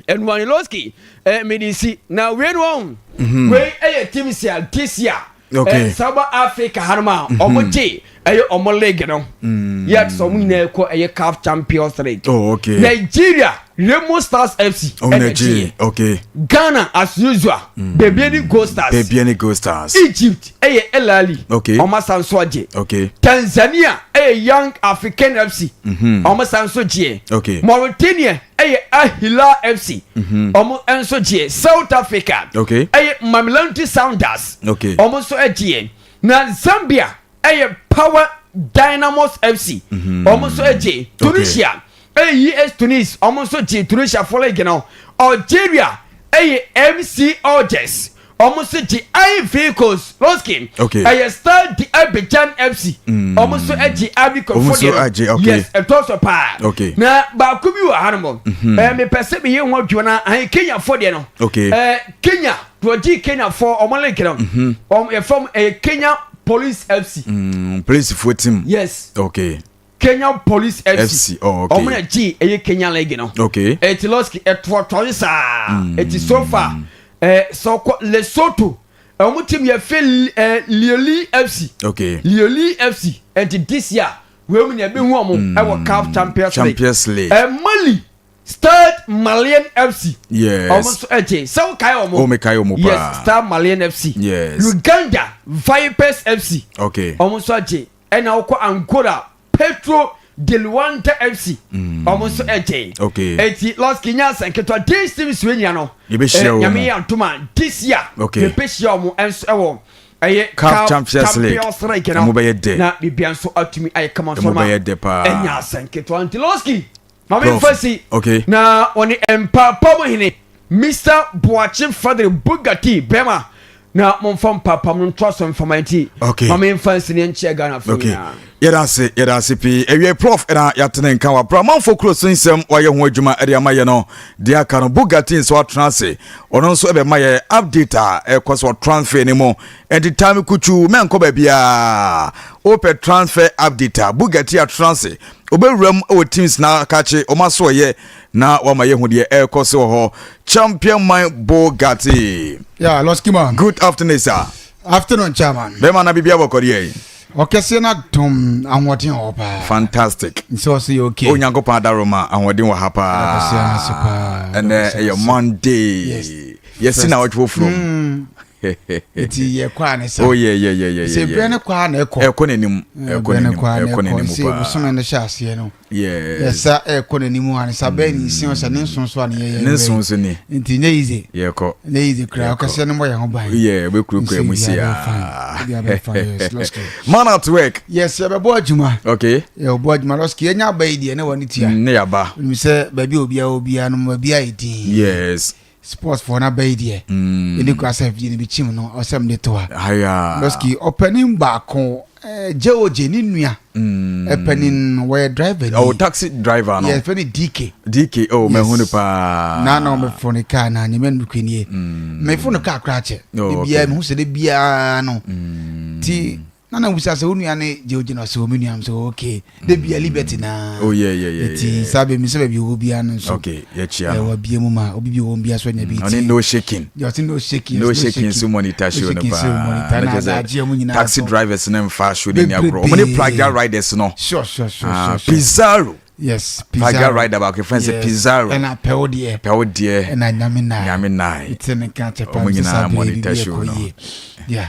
Nwanilowski eh, mede si na wei no ɔho mhm. wei ɛyɛ team si a this year okay. eh, South Africa hanom a mhm. ɔmo gye ɛyɛ ɔmo league no mm. yɛ sɛ ɔmo nyinaa kɔ ɛyɛ CAF Champions League oh, okay. Nigeria Remo Stars FC oh, ɛna gye okay. Ghana as usual mm. Bebiani Gold Stars Bebiani Gold Stars Egypt ɛyɛ El Ahly okay. ɔmo asan so agye okay. Tanzania ɛyɛ Young African FC mm-hmm. ɔmo san so gyeɛ okay. Mauritania ɛyɛ Al Hilal FC mhm. ɔmo nso gyeɛ South Africa okay. ɛyɛ Mamelodi Sundowns okay. ɔmo nso gyeɛ na Zambia ɛyɛ Power Dynamos FC mhm. ɔmo nso gye Tunisia ɛyɛ US Tunis ɔmo nso gye Tunisia fo league no Algeria ɛyɛ MC Alger Ɔmo nso gye Ivory Coast Loskin. Okay. Ɛyɛ Stade de Abidjan FC. Ɔmo nso gye Ivory Coast Ɔmo nso fo deɛ agye, no. okay. Yes, ɛtɔ so paa. Okay. Na baako bi wɔ ha nom. Ɛɛ mepɛ sɛ meyɛ ho adwuma na ahe Kenya fo deɛ no. Okay. Ɛɛ Kenya, deɛ ɔgye Kenya fo ɔmo link no. Ɔmo yɛfrɛ ɔmo ɛyɛ Kenya Police FC. Polisifoɔ team. Yes. Okay. Kenya Police FC. FC, oh, okay. Ɔmo na gye ɛyɛ Kenya league no. Okay. Eti Losky ɛtoɔtoɔ saa. Eti so far ɛɛ sɛ ɔkɔ Lesotho ɔmo team yɛ fɛ ɛɛ Lioli FC. Okay. Lioli FC ɛnti this year wei mu na ɛbɛhu ɔmo ɛwɔ CAF Champions League. Champions League. Ɛɛ Mali Stade Malien FC. Yes. Ɔmo nso ɛgye sɛ wokae ɔmo. Oh, mekae ɔmo paa. Yes, Stade Malien FC. Yes. Uganda Vipers FC. Okay. Ɔmo nso agye. Ɛna wokɔ Angola Petro de Luanda FC. Ɔmo nso ɛgye. Okay. Eti Lɔski nya asɛn ketewa these teams wei nyina no. Yɛbɛhyia wɔn. Nyame yɛ adom a this year. Okay. Yɛbɛhyia wɔn nso ɛwɔ ɛyɛ CAF Champions League. Champions League no. Ɛmo bɛyɛ dɛ. Na biribiara nso atumi ayɛ kama nso Ɛmo ma bɛyɛ dɛ paa. ɛnya asɛn ketewa nti Lɔski maame Prof. nfa si. Okay. Na ɔne mpaapaa mu hene Mister Boakye Frederick Bugatti bɛrima na momfa mpaapaa mu no ntoa so mfa ma nti. Okay. Maame nfa nsi ne nkyɛ Ghana fo Okay. nyinaa. Yɛda ase, yɛda ase pii. Awiei Prof na yɛatene nka wɔ abere amanfoɔ kuro so nsɛm wayɛ ho adwuma de ama yɛ no. Deɛ aka no Bugatti nso atena ase. Ɔno nso ɛbɛma yɛ update a ɛkɔ so wɔ transfer no mu. Ɛnti time kutuu mɛnkɔ baabiara. Wopɛ transfer update a Bugatti atena ase. Ɔbɛwura mu wɔ teams na akakye wɔn asoɔyɛ na wama yɛhu deɛ ɛrekɔ so wɔ hɔ. Champion man Bugatti. Yeah, Losky man. Good afternoon sir. Afternoon, chairman. Bɛrima na biribi abɔkɔ deɛ yi. Ɔkɛseɛ no adom ahoɔden wɔ hɔ paa. Fantastic. Nsɛ ɔsɛ yɛ okay. Onyankopɔn adaroma ahoɔden wɔ ha paa. Ɛnɛ ɛyɛ Monday. Yes. Yɛsi na ɔtwe foforɔ mu. Nti yɛ kɔ a ne sa. Oh yeah yeah yeah yeah. Sɛ brɛ ne kɔ a na ɛkɔ. Ɛkɔ n'anim. Ɛkɔ n'anim. Ɛkɔ n'anim paa. Sɛ bosome no hyɛ aseɛ no. Yes. Yɛsa ɛkɔ n'anim a ne sa bɛyɛ ne nsia sɛ ne nson so a ne yɛyɛ. Ne nson so ni. Nti nyɛ easy. Yɛkɔ. Nyɛ easy koraa ɔkɛseɛ no mmɔ yɛn ho ban. Yeah, bɛkurakura mu si a. Man at work. Yes, yɛbɛbɔ adwuma. Okay. Yɛbɛbɔ adwuma lɔski yɛnya aba yi deɛ ne wɔ ne tua. Ne yaba. Nim sɛ baabi a obiara obiara no baabi a yɛ din. Yes. Sports foɔ no aba yi deɛ. Ɛni kura sɛ fidie no bi kyim no ɔsɛm de to ha. Aya. Lɔski ɔpanin baako JOJ ne nua. Ɛpanin wɔyɛ driver ni. Oh, taxi driver no. Yɛ fɛ ne DK. DK oh mɛhu no paa. Na na ɔmɛfo ne kaa na nyɛmɛ no kwe nie. Mɛfo no kaa koraa kyɛ. Oh, okay. Ebia mehu sɛ de biara no. Ti na na wusa sɛ wo nua ne JOJ na ɔsɛ omi nua sɛ okay. De bia Liberty na. Oh yeah yeah yeah. Ti saa bɛ mi sɛ baabi wɔ biara no nso. Okay, yɛkyia no. Ɛwɔ bie mu ma obi bi wɔ bia so anya bi ti. Ɔne no shaking. Ɔte no shaking. No shaking so monitor show no paa. Na adagye mu nyinaa. Taxi drivers ne mfa show ne ni agorɔ. Ɔmo ne Praga riders no. Sure. Pizarro. Yes, Pizarro. Praga rider baako fɛn sɛ Pizarro. Ɛna pɛw deɛ. Pɛw deɛ. Ɛna nyame nan. Nyame nan. Eti ne ka kyɛ paa. Ɔmo nyinaa monitor show no. Yeah.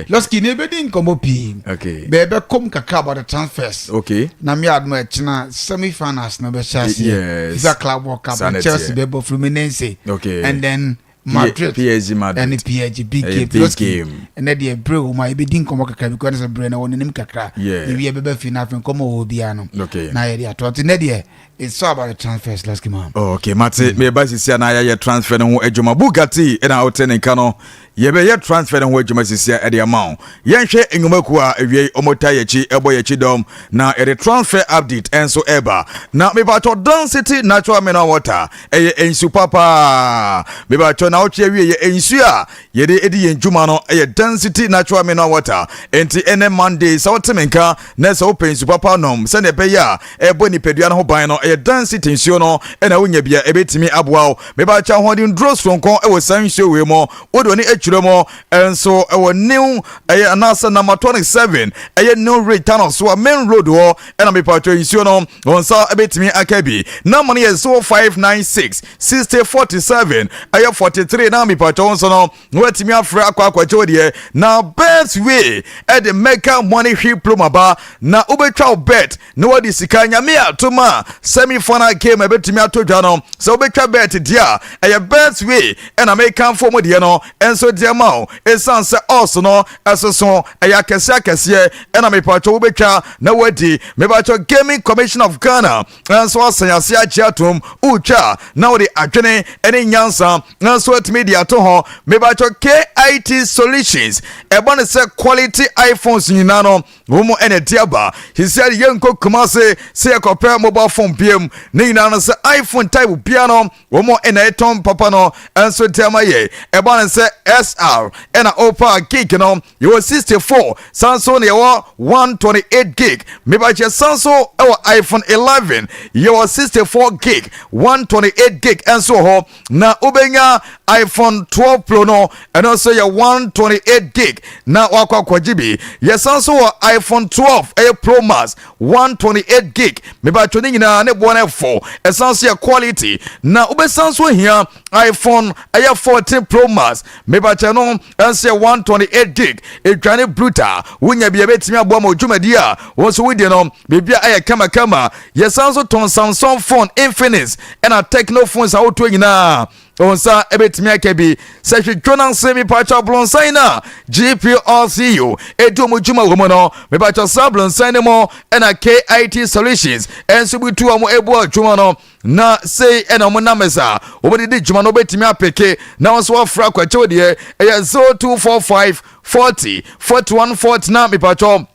Lɔski ne ebedi nkɔmɔ pii. Okay. Bɛɛbɛ kɔm kakra about the transfers. Okay. Na mi adum ɛkyina semi finals na bɛ hyɛ aseɛ. Yes. FIFA Club World Cup. Sanity. Chelsea bɛ bɔ Fluminense. Okay. And then Madrid. PSG Madrid. Ɛne PSG big game. Big game. Ɛnɛ deɛ bere wɔ mu a ebedi nkɔmɔ kakra because ɛsɛ bere na wɔ n'anim kakra. Yeah. Ewi ɛbɛbɛ fi na afei nkɔmɔ wɔ obiara no. Okay. Na yɛde ato ɔte nɛ deɛ it's all about the transfers. Let's come on. Oh, okay, mate, me ba sisi ana yɛyɛ transfer no ho adwuma. Bugatti ɛna wote ne nka no. Yɛbɛyɛ transfer no ho adwuma sisi ɛde ama wo. Yɛnhwɛ nnwumakuo a awiei ɔmo ta yɛkyi ɛbɔ yɛkyi dɔm na yɛde transfer update ɛnso ɛba. Na mebatɔ Dan City Natural Mineral Water ɛyɛ nsu papa. Mebatɔ na wotwe awie yɛ nsu a yɛde edi yɛn dwuma no ɛyɛ Dan City Natural Mineral Water. Enti ɛnɛ Monday sɛ wote me nka na sɛ wopɛ nsu papa nom sɛnea ɛbɛyɛ a ɛbɔ nipadua no ho ban no ɛyɛ Dan City nsuo no ɛna wonya bi a ɛbɛtumi aboa wo. Mebatɔ ahoɔden duro soronko ɛwɔ saa nsuo wei mu. Wode w'ani akyerɛ mu ɛnso ɛwɔ new ɛyɛ anaasɛ number 27 ɛyɛ New Ridge tunnel so a main road hɔ ɛna mepatɔ nsuo no wɔn nsa ɛbɛtumi aka bi. Number no yɛ 0596 60 47 ɛyɛ 43 na mepatɔ nso no na watumi afrɛ akɔ akɔgye wo deɛ. Na Betway ɛde mega money hwi promo ba na wobɛtwa wo bet na wadi sika. Nyame atom a semi final game ɛbɛtumi ato dwa no sɛ wobɛtwa bet deɛ a ɛyɛ Betway ɛna mekamfo mu deɛ no ɛnso deɛ ma wo ɛsiane sɛ odds no ɛsoso ɛyɛ akɛseɛ akɛseɛ ɛna mepatwɛ wobɛtwa na wadi. Mepatwɛ Gaming Commission of Ghana nso asan ase agye atom wotwa na wode adwene ne nyansa nso atumi de ato hɔ. Mepatwɛ KIT Solutions ɛbɔ ne sɛ quality iPhones nyinaa no wɔn ɛna ɛde aba sisi ade yɛnkɔ Kumase sɛ yɛkɔpɛ mobile phone biem ne nyinaa no sɛ iPhone type bia no wɔn ɛna ɛtɔn papa no nso de ama yɛ. Ɛba ne sɛ SR ɛna ɔpa gig no yɛwɔ 64 san so na yɛwɔ 128 gig. Mebakyɛ san so ɛwɔ iPhone 11 yɛwɔ 64 gig, 128 gig ɛnso wɔ hɔ na wobɛnya iPhone 12 Pro no ɛno nso yɛ 128 gig na wakɔ akɔgye bi. Yɛsan so wɔ iPhone 12 ɛyɛ Pro Max 128 gig. Mebatwo ne nyinaa ne boɔ no ɛfo ɛsan so yɛ quality na wobɛsan so ahia iPhone ɛyɛ 14 Pro Max. Mebakyɛ no ɛnso yɛ 128 gig edwane brutal wonya bi ɛbɛtumi aboa ma odwumadi a wɔn nso wodie no biribi a ɛyɛ kamakama. Yɛsan so tɔn Samsung phone, Infinix ɛna Tecno phones ahodoɔ nyinaa wɔn nsa ɛbɛtumi aka bi sɛ hwedwo no ase. Mepakyɛ abolonsan no a GPRCU ɛdi ɔmo dwuma wɔ mu no, mepakyɛ saa abolonsan no mu ɛna KIT Solutions ɛnso bi tu ɔmo ebu adwuma no na sei ɛna ɔmo nam sa wɔn de di dwuma no wɔbɛtumi apeke na wɔn nso wɔafra akwakyɛw deɛ ɛyɛ 0245 40 41 40 na mepakyɛ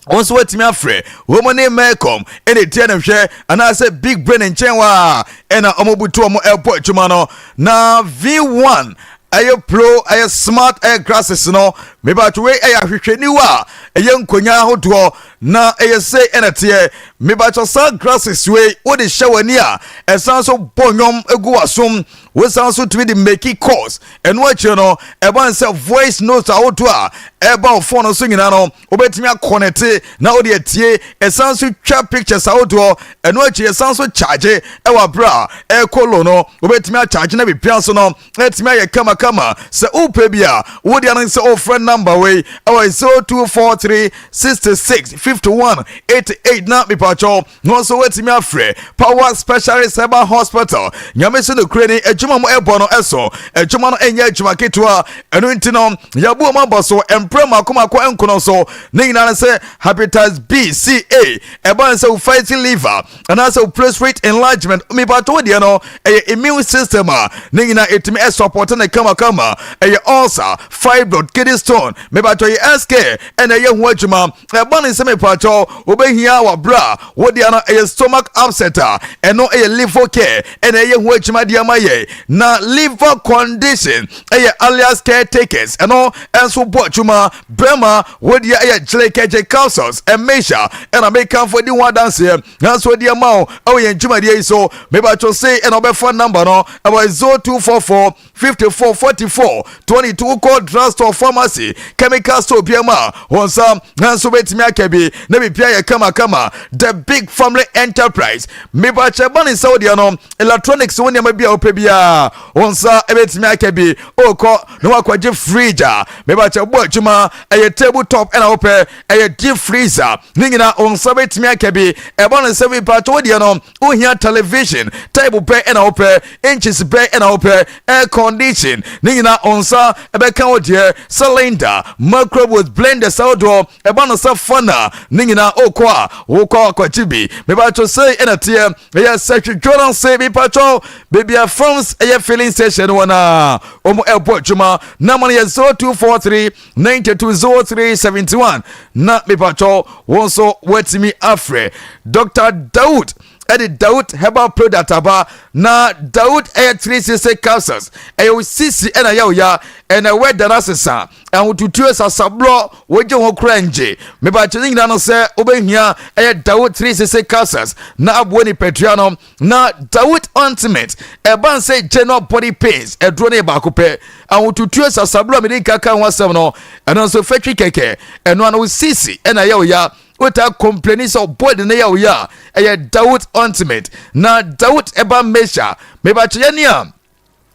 wɔn nso watumi afrɛ wɔn ne Melcom ɛna etia ne hwɛ anaasɛ Big Brain nkyɛn wɔ a ɛna wɔn butu wɔn ɛbɔ adwuma no. Na V1 ɛyɛ Pro ɛyɛ smart ɛyɛ glasses no mebatwe wei ɛyɛ ahwehwɛniwa a ɛyɛ nkonnwa ahodoɔ. Na ɛyɛ sei ɛna teɛ. Mebakyɛ saa glasses wei wode hyɛ w'ani a ɛsan so bɔ nnwom gu w'asom. Wosan so tumi de make calls. Ɛno akyire no ɛba ne sɛ voice note ahodoɔ a ɛba wo phone so nyinaa no wobɛtumi akɔnɛte na wode atie. Ɛsan so twa pictures ahodoɔ. Ɛno akyi ɛsan so charge ɛwɔ abere a ɛrekɔ low no wobɛtumi acharge na biribiara so no atumi ayɛ kamakama. Sɛ wopɛ bi a wode ano sɛ wofrɛ number wei ɛwɔ 0243 66 51 88 na mepatwɔ no nso woatumi afrɛ Power Specialist Herbal Hospital. Nyame so nokorɛ ni, adwuma mu ɛbɔ no ɛso adwuma no ɛnyɛ adwuma ketewa. Ɛno nti no yɛabu ɔma bɔ so mprɛ mako mako nkono so ne nyinaa no sɛ hepatitis B, C, A, ɛba ne sɛ wo fatty liver anaasɛ wo prostate enlargement. Mepatwɔ wo deɛ no ɛyɛ immune system a ne nyinaa ɛtumi ɛsupɔte ne kamakama. Ɛyɛ ulcer, fibroid, kidney stone, mepatwɔ yɛ SK ɛna ɛyɛ ho adwuma. Ɛba ne sɛ mepatwɔ wobɛhia wabrɛ a wodeɛ no ɛyɛ stomach upset a ɛno ɛyɛ liver care ɛna ɛyɛ ho adwuma de ama yɛ. Na liver condition ɛyɛ alias caretakers, ɛno ɛnso bɔ adwuma. Bɛrima wodeɛ ɛyɛ gyelekɛgye capsules ɛmɛhyia ɛna mekamfo di ho adanseɛ nanso adi ama wo ɛwɔ yɛn dwumadie yi so. Mebatwo se ɛna wobɛfa number no ɛwɔ 0244 54 44 22. Wokɔ drugstore, pharmacy, chemical store bia mu a wɔn nsa nanso wobɛtumi aka bi na biribia yɛ kamakama. The Big Family Enterprise, mebakyɛ ba ne nsa wodeɛ no electronics wo nneɛma bi a wopɛ biara wɔn nsa ɛbɛtumi aka bi. Wokɔ na wakɔgye fridge a mebakyɛ bɔ adwuma, ɛyɛ table top ɛna wopɛ, ɛyɛ deep freezer, ne nyinaa wɔn nsa bɛtumi aka bi. Ɛbɔ ne nsa bi paatɔ wodeɛ no wohia television type pɛ ɛna wopɛ, inches pɛ ɛna wopɛ, air condition, ne nyinaa wɔn nsa ɛbɛka wo deɛ, cylinder, microwave, blenders ahodoɔ, ɛba no sɛ fana, ne nyinaa wokɔ a wokɔ akɔgye bi. Mebatɔ sei ɛna teɛ. Ɛyɛ sɛhwedwo no se mepatɔ baabi a farms ɛyɛ filling station wɔ no a wɔn ɛbɔ adwuma. Nama no yɛ 0243 920371 na mepatɔ wɔn nso wɔatumi afrɛ Dr. Daud ɛde Daud herbal product aba. Na Daud ɛyɛ 360 capsules, ɛyɛ wo sisi ɛna yɛ wo ya ɛna ɛwɛ da no asesa ahotutuo sasaborɔ wogye ho kora ngye. Mebakyɛ ne nyinaa no sɛ wobɛhia ɛyɛ Daud 360 capsules na aboa nipadua no. Na Daud ointment ɛba sɛ general body pains, ɛduro no yɛ baako pɛ. Ahotutuo sasaborɔ a mede nka ka ho asɛm no, ɛno nso fɛtwi kɛkɛ. Ɛno ano wo sisi ɛna ɛyɛ wo ya, wota complaini sɛ body no yɛ wo ya a, ɛyɛ Daud ointment. Na Daud ɛba measure, mebakyɛ yɛ ne a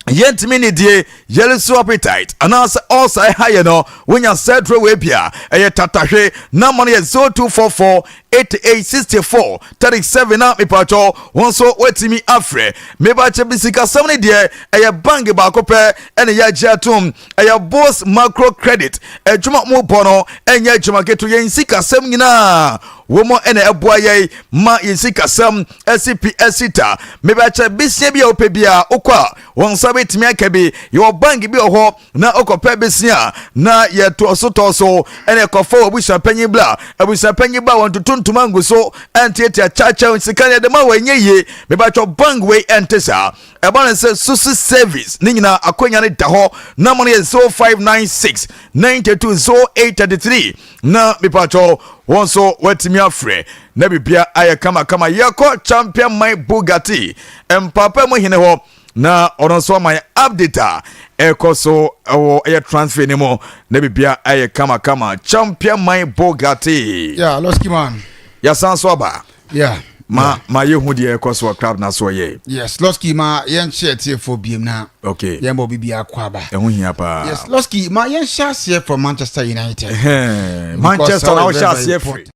yɛntumi ne die yɛreso appetite anaasɛ ulcer ɛha yɛ no, wonya sɛ duro wei bi a ɛyɛ tatahwe. Nama no yɛ 0244 88 64 37 na mepatwɔ wɔn nso woatumi afrɛ. Mebakyɛ bi sikasɛm no deɛ ɛyɛ bank baako pɛ ɛne yɛagye atom, ɛyɛ Bos Micro Credit. Adwuma mu bɔ no ɛnyɛ adwuma keto. Yɛn sikasɛm nyinaa wɔn ɛna ɛboa yɛn ma yɛn sikasɛm ɛsi pi ɛsi ta. Mebakyɛ besia bi a wopɛ bi a wokɔ a wɔn nsa bɛtumi aka bi. Yɛwɔ bank bi wɔ hɔ na wokɔpɛ besia na yɛtoɔ so tɔɔ so ɛna ɛkɔfa wɔ abusuapanyin bla abusuapanyin ba wɔn toto ntoma ngu so ɛntiatia kyakyɛw sika no yɛde ma wɔ ɛnyɛ yie. Mebakyɛ bank wei ɛnte saa. Ɛba ne sɛ susu service ne nyinaa akonnwa no da hɔ. Nama no yɛ 0596 92 0833 na mepakyɛw wɔn nso wɔatumi afrɛ na biribia ayɛ kamakama. Yɛkɔ Champion Man Bugatti mpapa mu hene hɔ na ɔno nso ama yɛ update a ɛkɔ so ɛwɔ ɛyɛ transfer no mu na biribia ayɛ kamakama. Champion Man Bugatti. Yeah, Losky man. Yɛsan so aba. Ma ma yɛhu deɛ ɛkɔ so wɔ club na so ɔyɛ. Yes, Losky, ma yɛnhyɛ tiefoɔ biem na yɛmbɔ biribi akɔ aba. Ɛho hia paa. Yes, Losky, ma yɛnhyɛ aseɛ from Manchester United. Manchester na wohyɛ aseɛ firi.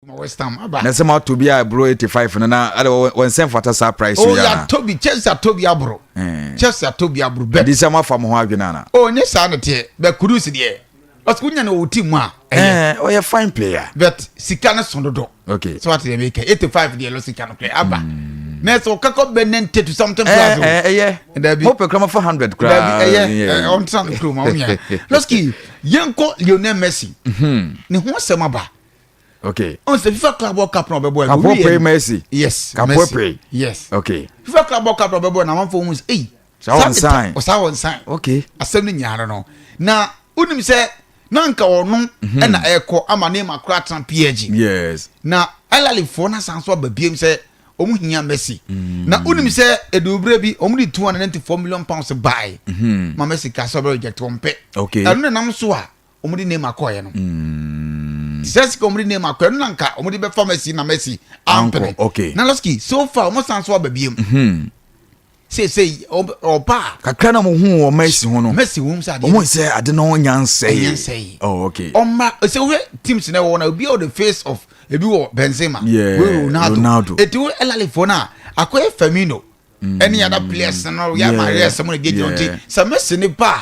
Ma West Ham aba. Na sɛ moatɔ bi a ɛboro 85 no na ɛde wɔn nsɛm fata saa price Oh yi ana? yɛatɔ bi Chelsea atɔ bi aboro. Eh. Chelsea atɔ bi aboro bɛ. Ɛdi sɛ moafa mo ho adwene ana? Oh nye saa na teɛ bɛ Kudus deɛ ɔsɛ wonya no wɔ team mu a ɛyɛ. Eh, ɔyɛ fine player. But sika no so dodo. Okay. So what deɛ meka 85 deɛ lɔ sika no korɛ aba. Na sɛ ɔkakɔ bɛ 90 to something Eh, plus o. eh, ɛyɛ. Dabi. Mopɛ kora mofa 100 koraa. Dabi ɛyɛ ɔntena no kurom a wonya. Lɔski yɛnkɔ Lionel Messi. Ne ho asɛm aba. Okay. ɔn sɛ fifa club world cup na ɔbɛbɔ Kapo ɛno pray Messi. yes Kapo Messi. pray. yes Okay. fifa club world cup na ɔbɛbɔ na amanfo ohun sɛ eyi Saa wɔn sign. ɔsaa wɔn sign Okay. asɛm no nyinaa no no na wonim sɛ na nka ɔno ɛna ɛkɔ ama Neymar koraa tena PSG Yes. na Al Ahly foɔ no asan so aba biem sɛ ɔmo hia Messi na wonim sɛ edubere bi ɔmo de £294 million bae ma Messi ka sɛ ɔbɛ reject wɔn pɛ Okay. ɛno na nam so a ɔmo de Neymar kɔɔɛ no sɛ sika ɔmo de Neymar kɔɛ no na nka ɔmo de bɛfa Messi na Messi ampene Ankɔ, okay. na lɔski so far ɔmo san so aba biem seesei ɔba a Kakra na mo hu wɔ Messi ho no. Messi wɔm sɛ adeɛ Ɔmo sɛ ade no nya nsɛe. Ɛnyɛ nsɛe. Oh, okay. ɔma sɛ wohwɛ teams na ɛwɔ na obi a wɔ the face of ebi wɔ Benzema Yeah, wei Ronaldo Ronaldo. eti wo Al Ahly foɔ no a akɔyɛ Firmino ɛne other players no yɛ ama yɛ sɛm no gyegyina nti sɛ Messi ne ba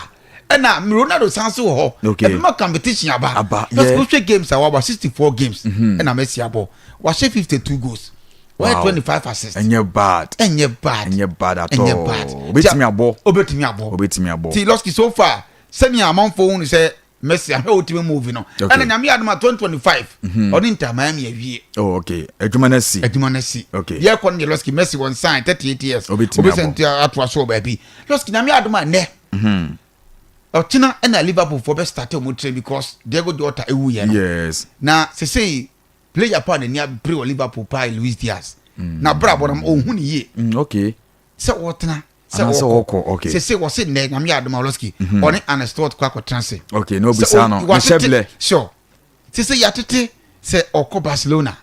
a ɛna Ronaldo san so wɔ hɔ Okay. ɛbɛma competition aba Aba, Because yeah. wohwɛ games a waba 64 games ɛna Messi abɔ wahyɛ 52 goals wɔyɛ 25 assists. Ɛnyɛ bad. Ɛnyɛ bad. Ɛnyɛ bad at Ɛnyɛ all. bad. Obetumi abɔ. Obetumi abɔ. Obetumi abɔ. Ti Lɔski so far sɛnea amanfoɔ hu sɛ Messi ahwɛ otimi move no. Okay. Ɛna Nyame adom a 2025 ɔne Inter Miami awie. Oh, okay. Adwuma no asi. Adwuma no asi. Okay. Yɛ kɔ no deɛ Lɔski Messi wɔn sign 38 years. Obetumi abɔ. Obetumi atoa so wɔ baabi. Lɔski Nyame adom a nnɛ. Ɔkyena ɛna Liverpool foɔ bɛ start wɔn train because Diego Jota ewu yɛ no. Yes. Na sesei player paa n'ani abere wɔ Liverpool paa yɛ Luis Diaz. Na abrabɔ no ɔnhu ne yie. Sɛ wɔtena sɛ Anaasɛ wɔkɔ wɔkɔ, okay. Sese wɔse nnɛ Nyame yɛ adom a Lɔski ɔne Arne Slot kɔ akɔtena se. Okay, na obisa no, ne watete- hyɛblɛ. Sure. Sese yɛatete sɛ ɔkɔ Barcelona.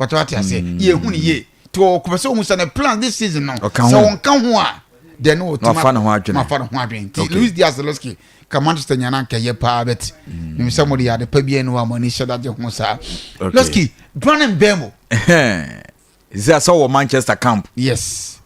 Wɔte wate aseɛ. Yɛhu ne yie. Nti ɔkɔ sɛ ɔhu sɛ ne plan this season no. Ɔka Sɛ ho. ɔnka ho a then no Na wafa ne ho adwene. Wafa ne ho adwene. Nti Okay. Luis Diaz Lɔski ka Manchester nyana nka yɛ paa but nim sɛ mo de yɛ ade pa bi ɛnu a mo ani hyɛ dagye ho saa. Okay. Lɔski Bryan Mbeumo. Sɛ sɛ wɔ Manchester camp. Yes.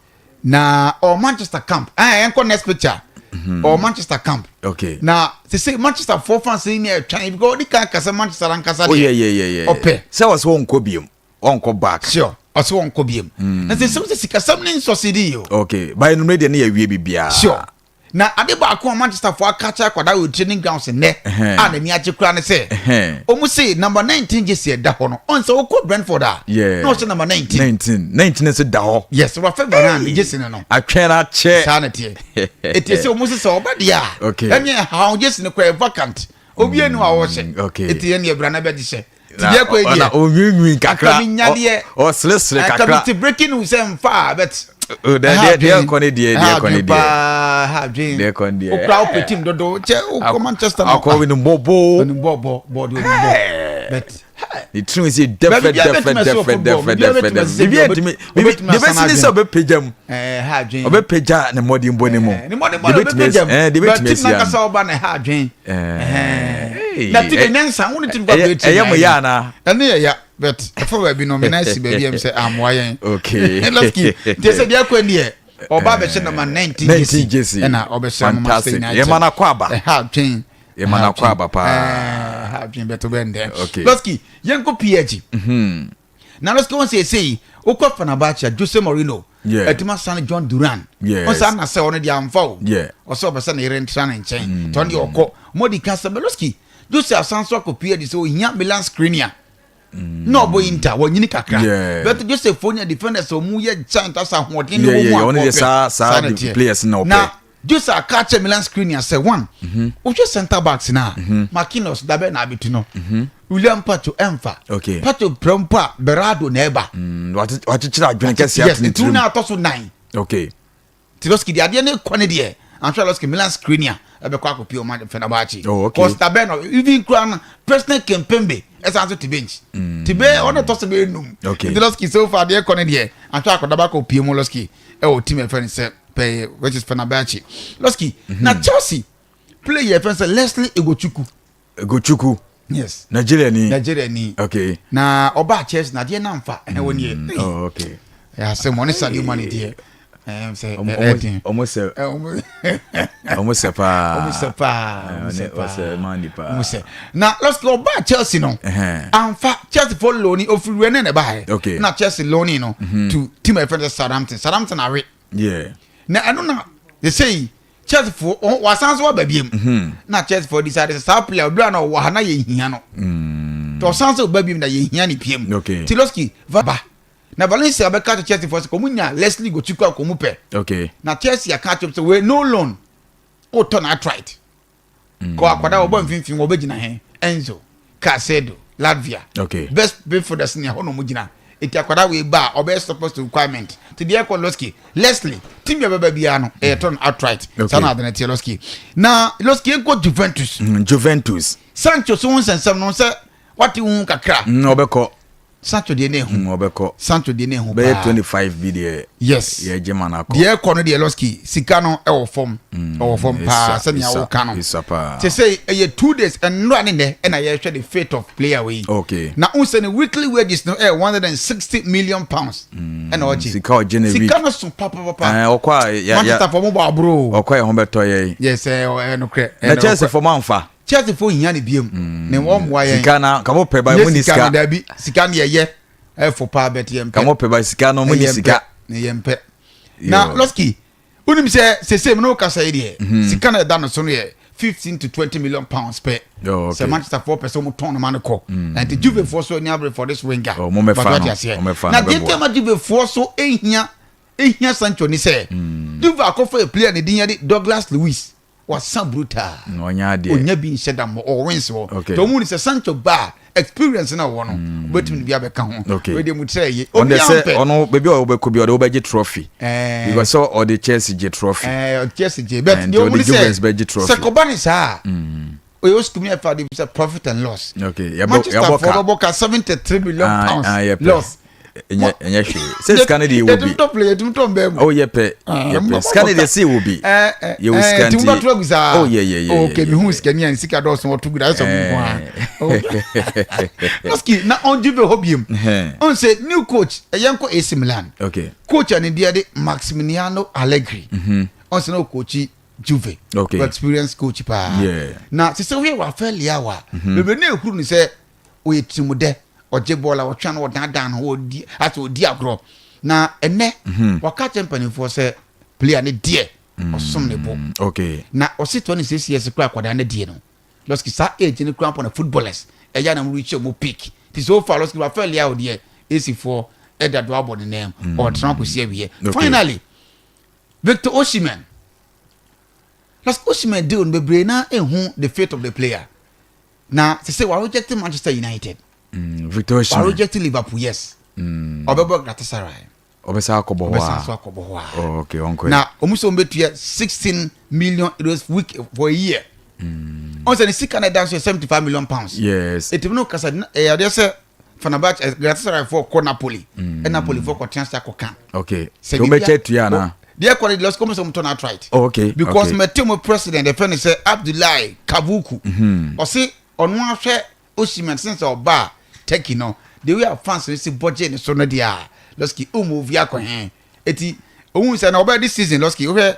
Na ɔ Manchester camp. Eh, yɛnkɔ next picture. Ɔ Manchester camp. Okay. Na sese Manchester foɔ fans yi ni ɛtwan because ɔdi kan kasa Manchester ankasa Oh yeah yeah yeah yeah. Ɔpɛ. Sɛ wɔ sɛ wɔnkɔ biom. Wɔnkɔ back. Sure. Ɔsɛ wɔnkɔ biem. Na sese sɛ sikasɛm ne nsɔsi di yi o. Okay. By no deɛ ne yɛ wie bibiara. Sure. Na ade baako a Manchester foɔ aka kyerɛ akwadaa wɔ training grounds nnɛ a n'ani agye koraa ne sɛ ɔmo se number 19 jersey ɛda hɔ no ɔn sɛ wokɔ Brentford a na ɔhyɛ number 19. 19 19 nso da hɔ. Yes, Rafael Varane ne jersey no no. Atwɛn akyɛ. Saa na teɛ. Eti sɛ ɔmo se sɛ ɔba deɛ a ɛne ɛha jersey no koraa vacant. Obi enu a ɔhyɛ. Okay. Eti ɛne ɛbra na bɛgye hyɛ. Ti deɛ kɔ Na deɛ. onwiinwii kakra. Aka mi nyadeɛ. Ɔseresere Aka kakra. mi ti breaking news sɛ nfa but. Oh, deɛ kɔ ne deɛ, deɛ kɔ ne deɛ. Paa ha adwene. Deɛ kɔ ne deɛ. Okura wopɛ team dodo kyɛ wokɔ Manchester na. Akɔ ne bɔbɔ. Onim bɔ bɔ bɔ de onim bɔ. But Ne tirim sɛ dɛfɛ Baabi biara dɛfɛ bɛtumi asi wɔ dɛfɛ football, dɛfɛ baabi biara dɛfɛ bɛtumi dɛfɛ. asi sɛ Bibi bi ntumi ɔbɛtumi bibi deɛ asan bɛsi ne sɛ adwene. ɔbɛpagya mu. Ɛɛ ha adwene. Ɔbɛpagya ne mmɔdenbɔ ne mu. Ne mmɔdenbɔ na ɔbɛpagya mu. Deɛ But bɛtumi team asi ano. nankasa ɔba na ɛha adwene. Ɛɛ, Na team nyansa wo ne team kɔ ɛyɛ abɛɛ team. ɛyɛ mo yɛ anaa? Ɛne yɛ ya but ɛfa baabi no mena si baabi ɛm sɛ amoa yɛn. Okay. Lɔski nti sɛ deɛ akɔ deɛ ɔba abɛhyɛ number 19 19 jersey. ɛna ɔbɛhyɛ no Manchester Fantastic. United. Yɛma no akɔ aba. Ɛha adwene. Yɛma no akɔ aba paa. Ɛha adwene bɛto bɛn dɛ. Okay. Lɔski yɛnkɔ PSG. Na Lɔski wɔn sɛ ɛsɛ wokɔ Fenerbahce Jose Mourinho. Yeah. Ɛtuma sane John Duran. Yes. Ɔsɛ ana sɛ ɔno deɛ amfa o. Yeah. Ɔsɛ ɔbɛsɛ ne yere ntena ne nkyɛn. Tɔn deɛ ɔkɔ. Mɔdi ka sɛ Lɔski Jose asan so akɔ PSG sɛ ohia Milan Skriniar. Na ɔbɔ Inter wɔnyini kakra. Yeah. But Jose fo nya defenders a ɔmu yɛ giant asa ahoɔden ne Yeah, wɔ yeah, mu yeah. a Ɔno deɛ ɔpɛ. saa na de teɛ. players na ɔpɛ. Na Jose aka kyerɛ Milan Skriniar sɛ one wohwɛ centre backs na Marquinhos dabɛ na abetu no. William Pacho ɛmfa. Okay. Pacho prɛ mpo a Berardo na ɛba. Wakyekyere adwene kɛseɛ Yes, ato ne nti wo tirim. na atɔ so nine. Okay. Nti Lɔski deɛ adeɛ ne kɔ ne deɛ anhwɛ Lɔski Milan Skriniar ɛbɛkɔ akɔpie ɔma Fenerbahce. Oh, okay. Cause dabɛ no even kura no Presnel Kimpembe ɛsan so te bench. Te bɛ ɔno tɔ so bɛ num. Okay. Nti Lɔski so far adeɛ kɔ ne deɛ anhwɛ akɔdaba akɔpie mu Lɔski ɛwɔ team ɛfɛ ne sɛ pɛɛ which is Fenerbahce. Lɔski na Chelsea player ɛfɛ sɛ Leslie Ugochukwu. Ugochukwu. Yes. Nigeria ni. Nigeria ni. Okay. Na ɔbaa Chelsea na adeɛ namfa ɛhɛn wɔ nie. Oh, okay. Ɛyɛ asɛm ɔne Sadio Mane deɛ. Ɛm sɛ ɛɛden. Ɔmo sɛ. Ɔmo sɛ paa. Ɔmo sɛ paa. Ɔmo sɛ paa. Ɔsɛ Mane paa. Ɔmo sɛ. Na lɔsiki ɔbaa Chelsea no. Anfa Chelsea fo loani ofiri Rennes na ɛbaa yɛ. Okay. Na Chelsea loani no. To team a yɛfrɛ no sɛ Southampton. Southampton awe. Yeah. Na ɛno na they say Chelsea fo wasan so aba biem. Mhm. Na Chelsea fo decide sɛ saa player obira na ɔwɔ ha na yɛ hia no. Tɔ ɔsan so ba biem na yɛ hia ne piem. Okay. Tiloski va ba. Na Valencia bɛka to Chelsea fo sɛ kɔmu nya Leslie Gochukwu a kɔmu pɛ. Okay. Na Chelsea aka akyerɛ sɛ we no loan. Wotɔ na outright. Kɔ akwadaa wɔbɔ mfimfini wɔbɛgyina he Enzo Caicedo Latvia. Okay. Best midfielders ni ɛhɔ na wɔn gyina. Eti akwadaa wei ba a ɔbɛyɛ surplus to requirement. Ti deɛ ɛkɔ Losky Leslie team yɛ bɛba biara no ɛyɛ tɔn outright. Okay. Saa na adana teɛ Losky. Na Losky nkɔ Juventus. Juventus. Sancho so ho nsɛnsɛm no sɛ wate ho kakra. Ɔbɛkɔ. Sancho deɛ ne ehu. Ɔbɛkɔ. Sancho deɛ ne ehu paa. Bɛyɛ 25 bi deɛ. Yes. Yɛ gye ma no akɔ. Deɛ ɛkɔ no deɛ Losky sika no ɛwɔ fam. Ɛwɔ fam paa sɛnea woka no. Isa paa. Te sɛ ɛyɛ 2 days nnora ne nɛ ɛna yɛhwɛ the fate of player wei. Okay. Na n sɛ ne weekly wages no ɛyɛ £160 million. Ɛna ɔgye. Sika ɔgye ne week. Sika no so papapapa. Ɛɛ ɔkɔ a ya Manchester fɔ mo bɔ aburo. Ɔkɔ yɛ ho bɛtɔ yɛ. Yes, ɛɛ ɛɛ nokorɛ. Na Chelsea fɔ mo anfa. Chelsea fo hia ne biem. Ne wɔn mmoa yɛn. Sika na kamo pɛ ba mo ni sika. Sika no dabi sika no yɛyɛ ɛfo paa bɛt yɛn pɛ. Kamo pɛ ba sika no mo ni sika. Ne yɛn pɛ. Na Losky wonim sɛ sese mu no kasa yi deɛ sika na ɛda no so no yɛ £15 to 20 million pɛ. Oh, okay. Sɛ Manchester foɔ pɛ sɛ wɔn tɔn no ma no kɔ. Nti Juve foɔ so ani abere for this winger. Oh, mo mɛfa But wate no. aseɛ. Mo mɛfa no, Na deɛ bɛboa. nti ama Juve foɔ so ehia ehia Sancho ni sɛ Juve akɔfɔ yɛ player ne din yɛ de Douglas Luiz wasa brutal. Ɔnya adeɛ. Onya bi nhyɛ da mmɔ ɔwɔ wins wɔ. Okay. Tɔ mu ni sɛ Sancho ba a experience na ɔwɔ no obetumi ne bi abɛka ho. Okay. Wei deɛ mu kyerɛ yie. Ɔno deɛ Obiara sɛ mpɛ. ɔno baabi a ɔbɛkɔ bi ɔde wobɛgye trophy. Ɛɛ. Because sɛ ɔde Chelsea gye trophy. Ɛɛ Chelsea gye but And deɛ ɔmu ɔde ni Juventus sɛ bɛgye trophy. sɛ kɔba ne saa oyɛ osukuu mi ɛfa de bi sɛ profit and loss. Okay. Yɛbɔ Manchester yɛbɔ fɔ ka. bɛbɔ ka 73 million Ah, pounds ah, yɛpɛ. loss. Ɛnyɛ hwee. Sɛ sika no deɛ yɛwɔ Yɛtumi bi. tɔ play yɛtumi tɔ mbɛɛ mu. Oh yɛpɛ yɛpɛ. Sika no deɛ sɛ yɛwɔ bi. Ɛɛ ɛɛ Yɛwɔ sika nti nti. mo bɛtɔ agu saa. Oh yɛ yɛ yɛ. Okay mi hu sika ni a sika dɔɔso wɔto gu da ayɛ sɛ ɔmo nko ara. Losky na ɔn Juve hɔ biem. Ɔn sɛ new coach ɛyɛ nkɔ AC Milan. Okay. Coach a ne deɛ de Maximiliano Allegri. Ɔn sɛ na ɔcoachi Juve. Okay. Experience coach paa. Yeah. Na sɛ woyɛ Rafael Leao a bebree na ehuru ne sɛ ɔyɛ tirimudɛ ɔgye bɔɔl a ɔtwa no ɔdandan no ɔdi asɛ ɔdi agorɔ na ɛnɛ waka kyerɛ mpanimfoɔ sɛ player ne deɛ ɔsom ne bo. Okay. Na ɔsi 26 years kura akwadaa ne deɛ no Lɔski saa age ne kura mpɔ na footballers ɛyɛ anam reach ɔmo peak ti so far Lɔski Rafael Leao deɛ AC foɔ ɛda do abɔ ne nan mu ɔtena kɔsi awie. Finally, Victor Osimhen. Lɔski Osimhen deal no bebree na ehu the fate of the player na sɛ wa reject Manchester United. Victor wa Osimhen. Reject Liverpool, yes. Ɔbɛbɔ Galatasaray. Ɔbɛsa akɔbɔ hɔ Ɔbɛsan so a. akɔbɔ hɔ a. Oh, okay ɔnkɔ. Na ɔmo sɛ ɔmo bɛtua €16 million week for a year. Ɔn sɛ ne sika na ɛda nso yɛ £75 million. Etimi no kasa na ɛyɛ adeɛ sɛ Fenerbahce ɛ Galatasaray fo kɔ Napoli ɛ Napoli fo kɔ tena se akɔka. Okay. Tí o bɛ kyɛ tuya na. Deɛ kɔ ne deɛ ɔsɛ ɔmo tɔ no outright. Oh, okay. Because mɛte mo president ɛfɛ ne sɛ Abdullahi Kavuku. Ɔsi ɔno ahwɛ Osimhen since ɔba Turkey no, the way a fans no si bɔgye ne so no deɛ a Lɔski ɔmu ovi akɔ hɛn eti ohun sɛ na ɔbɛ this season Lɔski wohwɛ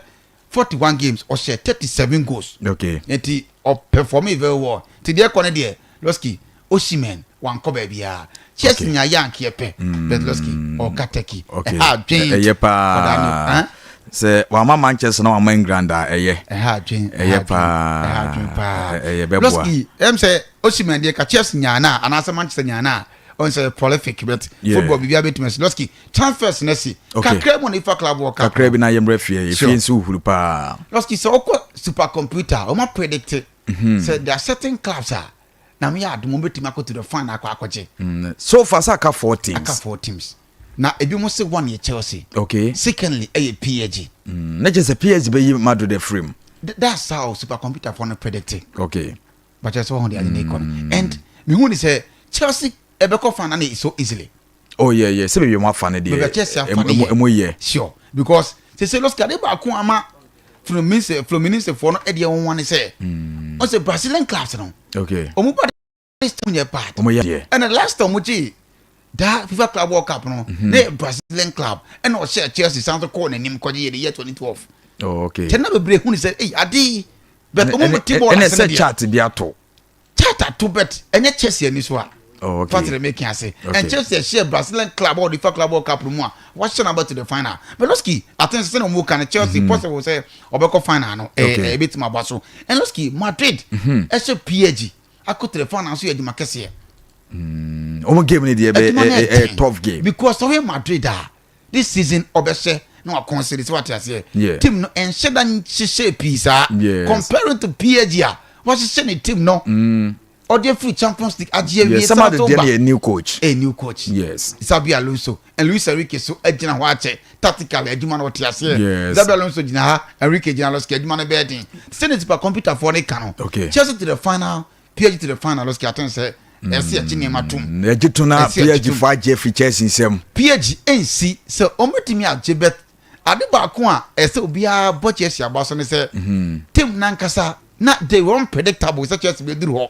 41 games ɔhyɛ 37 goals. Nti ɔperform very well nti deɛ kɔ ne deɛ Lɔski Osimhen wankɔ baabiara. Chelsea nya yank yɛ pɛ but Lɔski ɔka Turkey. Ɛha adwen. Ɛyɛ paa sɛ wama Manchester na wama England a ɛyɛ. Ɛha adwen. Ɛyɛ paa. Ɛha adwen paa. Ɛyɛ bɛboa. Lɔski ɛm sɛ Osimhen deɛ ka Chelsea nyaa na anaasɛ Manchester nyaa na ɔn sɛ prolific but football biribiara bɛtumi asi. Lɔski transfers na si kakra mu na ifa Club World Cup. Kakra bi na yɛmmerɛ fie Sure. efie nso huru paa. Lɔski sɛ ɔkɔ supercomputer ɔma predict sɛ there are certain clubs a na meyɛ adom wɔn bɛtumi akɔ to the final akɔ akɔgye. So far sɛ aka four teams. Aka four teams na ebi mo se one yɛ Chelsea. Secondly ɛyɛ PSG. Na kyerɛ sɛ PSG bɛyi Madrid afiri mu. That's how supercomputer fo no predict. But kyerɛ sɛ wɔn de ade ne kɔ no and mihu ni sɛ Chelsea ɛbɛkɔ final ne so easily. Oh yeah, sɛ baabi a mo afa no deɛ. Baabi a Chelsea afa no ɛmu yɛ. Ɛmu yɛ. Sure, because sese Lɔski ade baako ama Fluminense foɔ no ɛdeɛ wɔn wɔn ne sɛ ɔsɛ Brazilian clubs no ɔmo ba. This time yɛ bad. Wɔn yɛ deɛ. Ɛna last time wɔn gye daa FIFA Club World Cup no, ne yɛ Brazilian club ɛna ɔhyɛ Chelsea san so kɔɔ n'anim kɔgye yɛ de year 2012. Oh, okay. Kyɛ na bebree hu ne sɛ ɛyi ade but wɔn mu ti bɔɔl ɛna ase ne sɛ deɛ. Chart bi ato. Chart ato, but ɛnyɛ Chelsea ani so a. Oh, okay. Fati making ase. And Chelsea ɛhyɛ Brazilian club a ɔde FIFA Club World Cup no mu a wahyɛ n'aba to the final. But Losky, ati sɛ na ɔmo ka no, Chelsea possible sɛ ɔbɛkɔ final no, ɛbɛtumi aba so. And Losky, Madrid ɛhyɛ PSG akɔ to the final nso yɛ adwuma kɛseɛ. Wɔn game ni deɛ bɛ Adwuma no ɛ yɛ ɛ den. Tough game. Because ɔyɛ Madrid a, this season ɔbɛhyɛ na wa consider sɛ wate aseɛ, team no ɛnhyɛ da nhyehyɛ pii saa comparing to PSG a wahyehyɛ ne team no, ɔde afiri Champions League agye awie. Yes, san sama so de ba deɛ no yɛ new coach. A new coach. Xabi Alonso and Luis Enrique so agyina hɔ akyɛ tactical adwuma no, ɔte aseɛ. Xabi Alonso gyina ha, Enrique gyina Losky, adwuma no bɛyɛ den sɛ ne tipa computer foɔ ne ka no. Chelsea to the final, PSG to the final. Losky, aten sɛ ɛsɛ yɛkye nneɛma tom. Yɛgye to na Ɛsɛ yɛgye PSG tom. fo agye fi Chelsea nsam. PSG nsi sɛ ɔmɛtumi agye, bet ade baako a ɛsɛ obiara bɔ Chelsea aba so ne sɛ team nankasa na they were unpredictable sɛ Chelsea bɛ duru hɔ.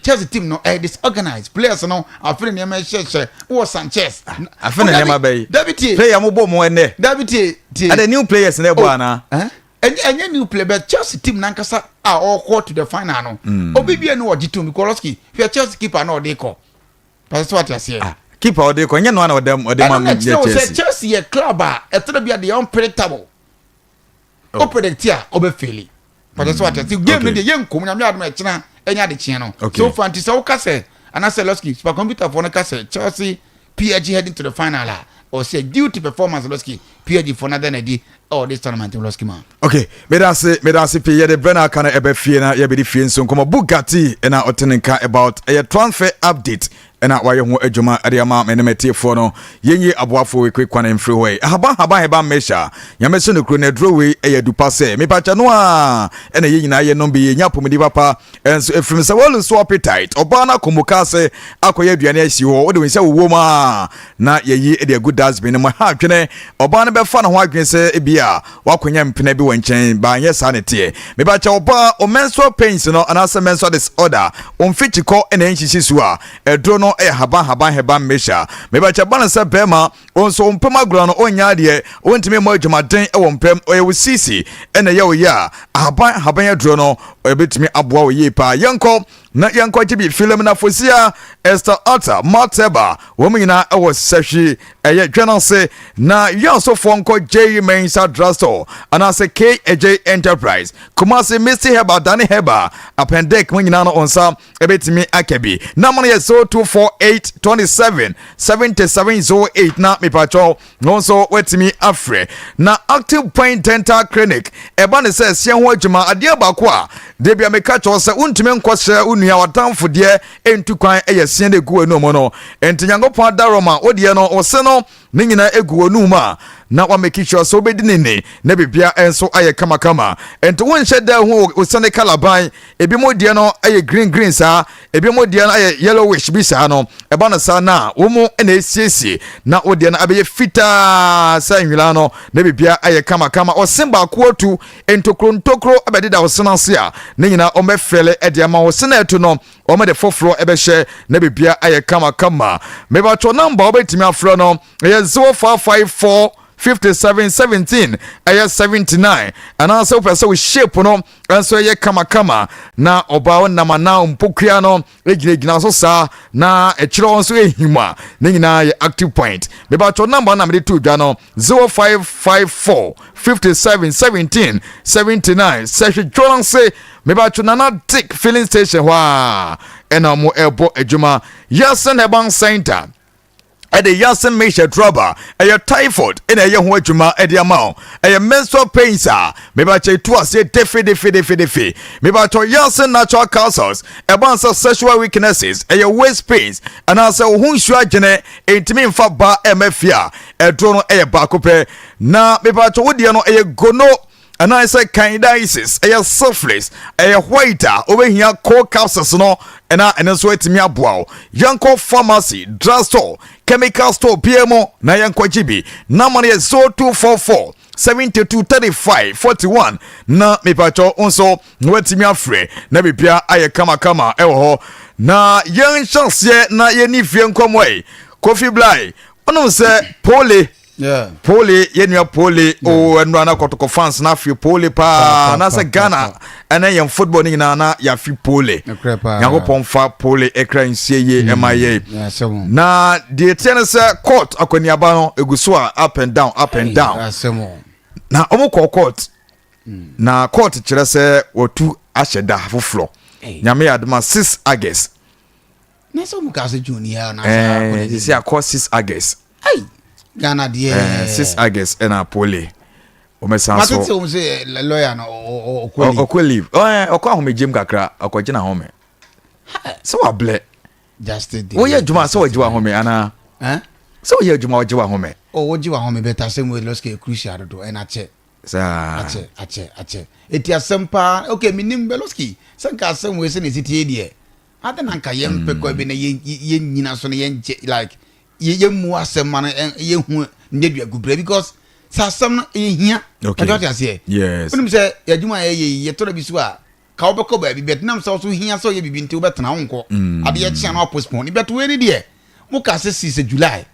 Chelsea team no ɛyɛ disorganized, players no afei nneɛma ɛhyehyɛ wɔ Sanchez. Afei na nneɛma bɛyi. Dabi, tie. Player mo bɔ mo ɛnɛ. Dabi, tie, tie. Ɛdɛ new players na ɛbɔ ana? Eh? Ɛnyɛ new player, but Chelsea team nankasa a ɔkɔ to the final no, obi bia no ɔgye tom because hwɛ Chelsea keeper na ɔde kɔ pàṣẹ sɛ wate aseɛ. Ah, keeper ɔde kɔ, ɛnyɛ no ana ɔde ma Ɛno na yɛ kyerɛ wo sɛ Chelsea. Chelsea yɛ club a ɛtɛrɛ bi a deɛ unpredictable. Oh. O predict a, ɔbɛ fail pàṣẹ sɛ wate aseɛ. Game no deɛ yɛ nkom Nyame adom, ɛkyena ɛnyɛ adekyeɛ no. So far nti sɛ woka sɛ anaasɛ Losky supercomputer foɔ no ka sɛ Chelsea, PSG heading to the final a, ɔsɛ due to performance, Losky, PSG foɔ no ada n'adi ɛwɔ this tournament, Losky ma. Okay, medase pii. Yɛde brɛ no aka no ɛbɛ fie na yɛbɛde fie nso nkɔmmɔ. Bugatti ɛna ɔte ne nka about ɛyɛ transfer update ɛna wayɛ ho adwuma ɛde ama me ne matiefoɔ no. Yɛnyi aboafoɔ wei kwe kwan mfiri hɔ yi. Ahaba haba heba mmɛhyɛ Nyame so no kuro no aduro wei ɛyɛ dupa sɛ mepakyɛ no a ɛna yɛn nyinaa yɛnom bi yɛnya apɔmuden papa. Ɛnso ɛfirim sɛ wɔlu so appetite, ɔbaa no akɔmmuka ase akɔyɛ aduane asi hɔ, wode wo nsa wowɔ mu a na yɛyi de agu dustbin no mu ha adwene. Ɔbaa no bɛfa ne ho adwene sɛ ebi a wakɔnya mpena bi wɔ nkyɛn ba, nyɛ saa ne teɛ. Mebakyɛ ɔbaa o, menstrual pains no anaasɛ menstrual disorder, ɔmfikyikɔ ɛna ɛnhyehye so a, ɛduro no ɛyɛ Haban Haban Herbal Mixture. Mebakyɛ ba no sɛ bɛrima wo nso wo mpam agorɔ no ɔnyɛ adeɛ, wontumi mmɔ adwumaden wɔ mpam, ɔyɛ wo sisi ɛna ɛyɛ wo yɛ a, Ahaban Haban aduro no ɛbɛtumi aboa wo yie paa. Yɛnkɔ na yɛnkɔ gye bi. Filim na Fosia, Esther Atta, Mateba, wɔn nyinaa ɛwɔ Sɛhwi ɛyɛ dwanase na yɛasofoɔ nkɔ J Mensa Drugstore anaasɛ KJ Enterprise, Kumasi Misty Herbal, Dane Herbal, Appendix mu nyinaa no nsa ɛbɛtumi aka bi. Nama no yɛ 0248 27 77 08 na mepatwɔ no nso watumi afrɛ. Na Active Point Dental Clinic, ɛba ne sɛ ɛseɛ ho adwuma, adeɛ baako a debi a meka kyerɛw sɛ wontumi nkɔhyɛ wo nua watamfo deɛ ɛntu kwan ɛyɛ seɛ no ɛgu w'anum no. Enti Nyankopɔn adarɔma wodeɛ no, wo se no ne nyinaa ɛgu w'anum a na wa make sure sɛ wobɛdi ne ni na biribia nso ayɛ kamakama. Enti wonhyɛ da hu wo sene kalaban. Ebi mo deɛ no ɛyɛ green green saa, ebi mo deɛ no ayɛ yellowish bi saa no. Ɛba no saa na wɔn mu na esiesie na wo deɛ no abɛyɛ fitaa sɛ nwera no na biribia ayɛ kamakama. Ɔsen baako atu ntokuro ntokuro abɛdeda ɔsen ase a, ne nyinaa wɔn bɛfɛlɛ ɛde ama ɔsen a ɛtu no, wɔn de foforɔ ɛbɛhyɛ na biribia ayɛ kamakama. Mebatwɔ number wɔbɛtumi afrɛ no ɛyɛ 0554 57 17 ɛyɛ 79. Anaasɛ wopɛ sɛ wo shape no nso ɛyɛ kamakama na ɔbaa wo nam anaa mpokua no gyinagyina so saa na ɛkyerɛ nso ɛhim a, ne nyinaa yɛ Active Point. Mebatwɔ number na mede to dwa no 0554 57 17 79. Sɛ hwedwo no se mebatwɔ Nana Dick filling station hɔ a ɛna mo ɛbɔ adwuma. Yasin Herbal Center ɛde Yasin mixture draba, ɛyɛ typhoid ɛna ɛyɛ ho adwuma ɛde ama wo, ɛyɛ menstrual pains a mebakyɛ tu aseɛ defedefedefedefe. Mebakyɛ Yasin natural capsules, ɛba sɛ sexual weaknesses, ɛyɛ waist pains anaasɛ wo ho nsuo agyene ɛntumi mfa ba ɛma fie a, ɛduro no ɛyɛ baako pɛ. Na mebakyɛ wo deɛ no ɛyɛ gono anaasɛ candidiasis, ɛyɛ syphilis, ɛyɛ white a, wobɛhia co capsules no ɛna ɛno nso atumi aboa wo. Yɛnkɔ pharmacy, drugstore, chemical store bia mu na yɛnkɔgye bi. Nama no yɛ 0244 72 35 41 na mepatwɔ nso na watumi afrɛ na biribia ayɛ kamakama ɛwɔ hɔ. Na yɛnhyɛ aseɛ na yɛni fie nkɔmmɔ yi. Kofi Blay, wonim sɛ Pole Pole yɛn nua Pole o ɛnura na kɔtɔkɔ fans na afi Pole paa na sɛ Ghana ɛnɛ yɛn football ne nyinaa na yɛafi Pole. Nyankopɔn fa Pole ɛkra nsie yie ɛma yɛ. Na deɛ ɛteɛ ne sɛ court akwaniaba no egu so a up and down up and down. Na wɔn kɔ court Na court kyerɛ sɛ wɔtu ahyɛ da foforɔ. Nyame yɛ adoma 6 August. Na sɛ wɔn kaa sɛ June yɛ na sɛ akɔ sisi akɔ 6 August. Ayi Ghana deɛ. Eh, 6 August ɛna pole. Wɔn san so. Matete wɔn sɛ eh, lawyer no ɔkɔ leave. Ɔkɔ leave. Ɔɛ ɔkɔ ahomegyem kakra ɔkɔ gyina home. Sɛ wablɛ. Justice. Woyɛ adwuma sɛ wɔgye wahome anaa? Sɛ woyɛ adwuma wɔgye wahome. Oh, wɔgye wahome bɛta sɛ mo lɔsike crucial dodo ɛna kyɛ. Saa. Akyɛ, akyɛ, akyɛ. Eti asɛm paa, okay, menim Beloski, sɛ nka asɛm wei sɛ na ɛsi tie deɛ, ade na nka yɛmpɛ kwa bi na yɛnyina so na yɛngye, like, yɛmmu asɛm ma no, yɛhu nyɛ dua gu berɛ, because sɛ asɛm no ɛyɛ hia. Okay. Ɛdɔ ate aseɛ. Yes. Wonim sɛ yɛadwuma a yɛyɛ yi, yɛtɔ da bi so a, ka wobɛkɔ baabi, but nam sɛ wo so hia sɛ ɔyɛ biribi nti wobɛtena, wonkɔ. Adeɛ kye a na wapostpone. But wei ne deɛ, moka sɛ si sɛ July.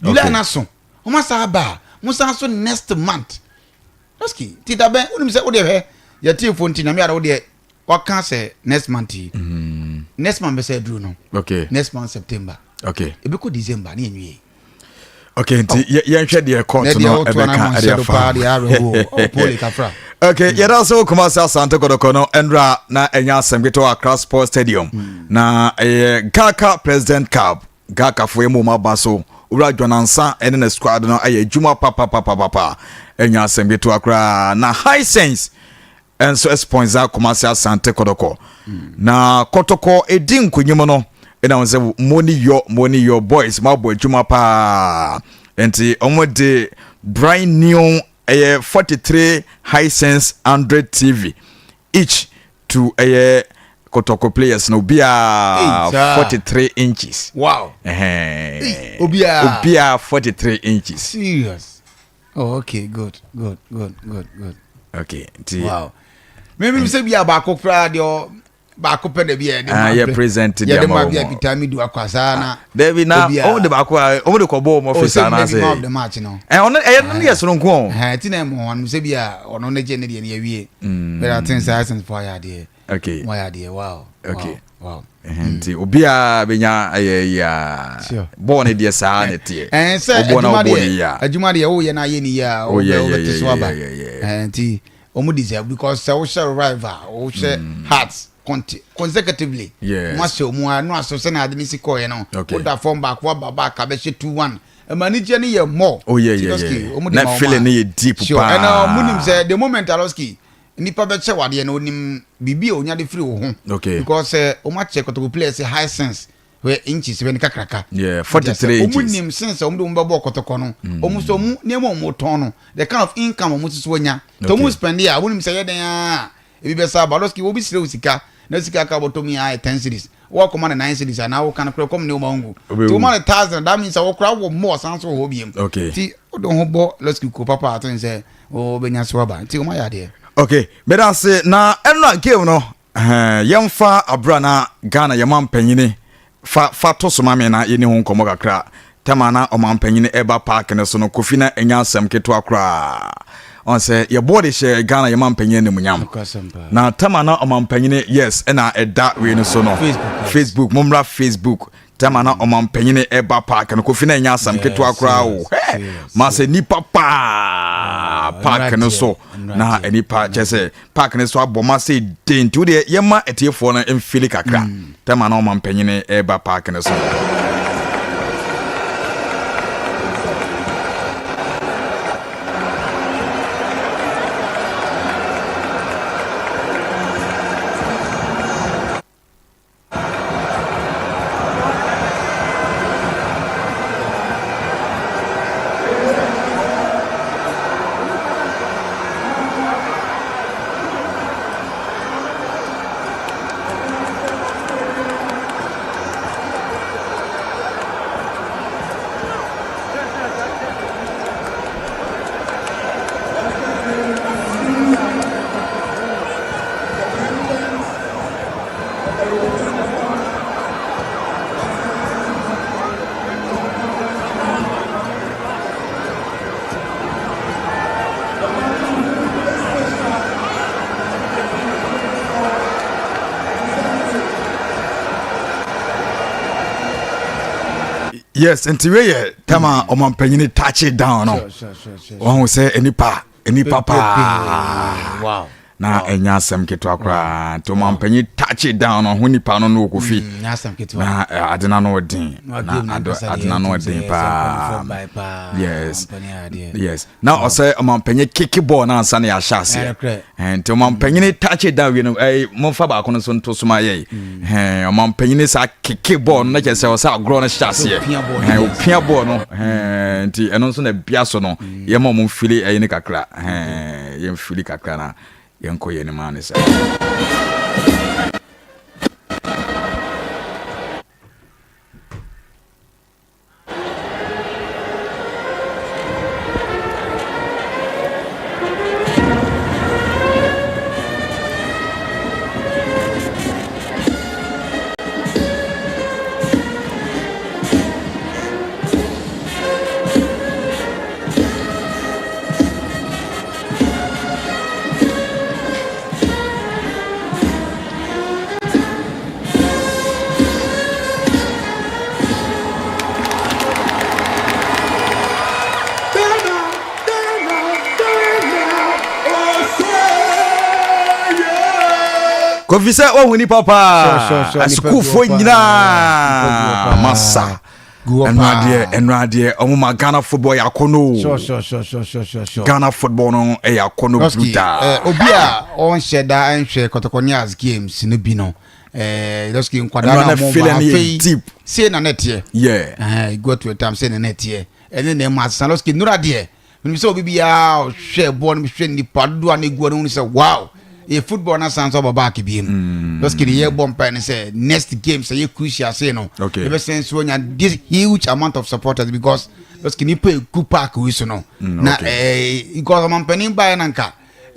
July Okay. no aso. Wɔn asan aba a, mo san so next month. Lɔski, ti da bɛn, wonim sɛ wodeɛ hwɛ, yɛtiefo nti nyame ara wodeɛ waka sɛ next month yi. Mm. Next month bɛsɛ aduru no. Okay. Next month September. Okay. Ebɛkɔ December ne yɛnwie. Okay, nti oh. yɛnhwɛ deɛ court no ɛbɛka ɛde afa. Oh, okay, mm. yɛda so Kumasi Asante Kɔtɔkɔ no ɛnra na ɛnyɛ asɛm ketewa Accra Sports Stadium. Mm. Na ɛyɛ Gaka President Cup. Ghakafo yi mmom aba so. Owura John Ansah ne ne squad no ayɛ adwuma papapapapa. Ɛnyɛ asɛm ketewa koraa. Na Hisense nso sponsor Kumasi Asante Kɔtɔkɔ. Na Kɔtɔkɔ edi nkunyim no, ɛna wɔn sɛ mo ne yɔ mo ne yɔ boys mo abɔ adwuma paa. Nti wɔn de brand new ɛyɛ 43 Hisense Android TV each to ɛyɛ kɔtɔkɔ players no obiara 43 inches. Wow. Ɛhɛn. Obiara. Obiara 43 inches. Serious. Oh, okay, good, good, good, good, good. Okay. Nti. Wow. Mímí sɛ bi a baako koraa deɛ baako pɛ na bi a yɛde ma yɛ present de ama wɔn yɛde ma bi a peter mi du akɔ asaa na. Dabi na wɔn de baako a wɔn de kɔ bɔ wɔn ɔfisi anaasɛ. O sɛ man of the match no. Ɛ ɔno ɛyɛ no yɛ soronko o. Ɛhɛn ti na ɛmɔ wɔn sɛ bi a ɔno ne gye ne deɛ ne yɛ wie. But I think sɛ Hisense fo ayɛ adeɛ. Okay. Wɔn ayɛ adeɛ wow. Okay. Wow. Nti obiara bɛnya ɛyɛ yi a bɔɔl ne deɛ saa na ɛteɛ. Ɛn sɛ adwuma deɛ adwuma deɛ woyɛ na ayɛ ne yie a wobɛ wobɛte so aba. Nti wɔn deserve because sɛ wohyɛ rival wohyɛ hearts consecutively. Yes. Wɔn ahyɛ wɔn a no aso sɛ na ade ne si kɔɛ no. Okay. Woda fam baako aba back abɛhyɛ 2-1. Ɛma anigyeɛ no yɛ more. Oh yeah yeah yeah. Na feeling no yɛ deep sure. paa. Ɛna wɔn nim sɛ the moment Aloski nipa bɛkyɛ wadeɛ no onim biribi a onya de firi wo ho. Okay. Because sɛ wɔn akyɛ kɔtɔkɔ players high sense hwɛ inches hwɛ ne kakraka. Yeah, 43 inches. Wɔn nim sense a wɔn de wɔn bɛbɔ kɔtɔkɔ no. Wɔn nso wɔn nneɛma a wɔn tɔn no the kind of income wɔn nso anya. Tɔ wɔn spend a wɔn nim sɛ yɛ dɛn aa ebi bɛ sa Aloski obi srɛ wo sika na sika ka bɔtɔ mu yɛ ayɛ 10 cedis. Wɔkɔma no 9 cedis anaa woka no korɛ kɔm ne woma ngu. Nti woma no 1000 that means sɛ wokora wɔ more san so wɔ hɔ biem. Okay. Nti wode wo ho bɔ Losky kuo papa aten sɛ wobɛnya so aba. Nti wɔma yɛ adeɛ. Okay, meda ase na ɛnora game no eh, yɛmfa abira na Ghana yɛma mpanyini fa fa to so ma me na yɛni ho nkɔmmɔ kakra. Tɛma na ɔmampanyini ɛba park no so no Kofi na ɛnya asɛm ketewa koraa. Ɔn sɛ yɛbɔɔ de hyɛ Ghana yɛma mpanyini animuonyam. Na tɛma na ɔmampanyini yes ɛna ɛda wei no so no. Facebook mommra Facebook tɛma na ɔmampanyini ɛba park no Kofi na ɛnya asɛm ketewa koraa o. Hɛ ma sɛ nipa paa park no so na nipa kyɛ sɛ park no so abɔ ma sɛ den nti wodeɛ yɛma atiefoɔ no mfili kakra tɛma na ɔma mpanyini ɛreba park no so. Yes, nti wei yɛ tam a ɔmampanyini touch down no. Wɔn sɛ nipa nipa paa. Na ɛnyɛ asɛm ketewa koraa. Nti ɔmampanyin touch down no ho nipa no no wɔ kofi. Na adena no ɔden. Na adena no ɔden paa. Yes. Yes. Na ɔsɛ ɔmampanyin keke bɔɔl no ansa na yɛahyɛ aseɛ. Nti ɔmampanyini touch down wie no ɛyi momfa baako no nso nto so ma yɛyi. Ɔmampanyini saa keke bɔɔl no na kyerɛ sɛ ɔsɛ agorɔ no hyɛ aseɛ. Ɔpia bɔɔl no nti ɛno nso na bia so no yɛma ɔmo mfili ɛyi no kakra. Yɛmfili kakra na yɛnkɔ yɛn anim ara ne saa. Kofi sɛ wahu nipa paa asukuufoɔ nyinaa masa ɛno adeɛ ɛno adeɛ ɔmo ma Ghana football yɛ akɔnɔ o Ghana football no ɛyɛ akɔnɔ brutal. Eh, obi a ɔnhyɛ da nhwɛ Kɔtɔkɔ ne as games no bi no eh, Lɔski nkwadaa na ɔmo ba afei sei na ne teɛ yeah go to a time sei na ne teɛ ɛne na ɛmu asesa Lɔski nura deɛ Menim sɛ obi biara ɔhwɛ bɔɔl no hwɛ nipa dodoɔ a na egu hɔ no hu sɛ wow yɛ football na san so aba back biem. Mm. Lɔski de yɛbɔ mpae ne sɛ next game sɛ yɛ crucial sei no okay. yɛbɛsɛn so anya this huge amount of supporters because lɔski nipa egu park wei so no mm, na ɛɛ eh, because ɔmampanin baeɛ na nka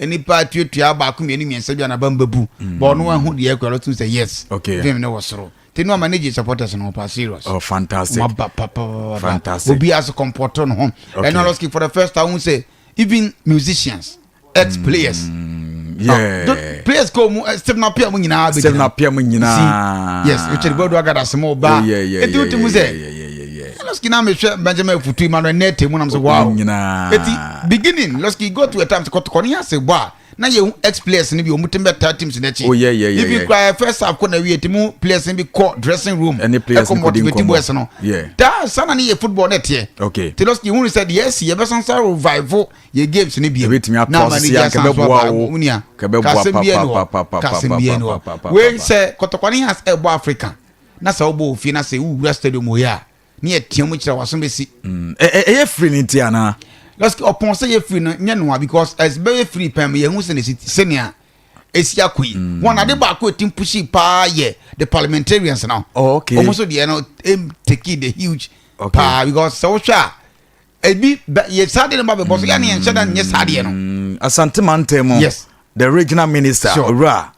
nipa tuatua baako mmienu mmiɛnsa bi a naba mbɛbu mm. bɔɔl no ahu deɛ ɛkɔ ɛlɔtum sɛ yes okay. vim ne wɔ soro Ti no ama ne gye supporters no pa serious. Oh fantastic. Ma ba pa pa pa. Fantastic. Obi as comport no ho. Okay. And Losky for the first time say even musicians, ex players. Mm, yeah. Uh, players ko mu eh, Stephen Appiah mu nyinaa be. Stephen Appiah mu nyinaa. Yes, Richard Boadu agada se mo ba. Oh, yeah, yeah, Eti yeah, mu yeah, yeah, yeah, yeah, yeah. Losky na me hwɛ Benjamin Futu Emmanuel Nete mu na me say wow. Nyinaa. Eti beginning Losky go to a time to kɔ ne ase bɔ a na yɛhu ex players no bi wɔn tumi bɛtaa teams no akyi oh, yeah, yeah, yeah, even yeah. kura first half kɔ na wie timu players no bi kɔ dressing room ɛne players ɛkɔ no kɔdi motivate nkɔmmɔ boys no yeah. daa sana ne yɛ football no ɛteɛ okay. ti lɔsi yɛhu sɛ deɛ ɛsi yɛbɛsan sa revive yɛ games no biem Ɛbɛtumi atoa na so ama ne si gya anka san so ɛbɛboa aba wo. wunia Kɛbɛboa kasɛm bi ɛni hɔ papapapapapapapapa. kasɛm bi ɛni hɔ wei sɛ kɔtɔkɔne has ɛbɔ Africa na sɛ wobɔ ofie na sɛ wowura stadium wɔ yi a ne yɛ tea mu kyerɛ waso bɛsi. Mm, ɛyɛ firi ne nti anaa. Lɔski ɔpɔn sɛ yɛ firi no nyɛ noa because ɛsɛ bɛyɛ firi pɛn mu yɛn ho sɛ sɛnea esi akɔ yi. Mm. Wɔn ade baako eti pushi paa yɛ the parliamentarians no. Oh, okay. Wɔn nso deɛ no em take the huge okay. paa because sɛ wohwɛ a ebi yɛ saa deɛ no ba bɛbɔ so yɛ ne yɛn nhyɛ da nyɛ saa deɛ no. Mm, Asante mantam mu. Yes. The regional minister Sure. Owura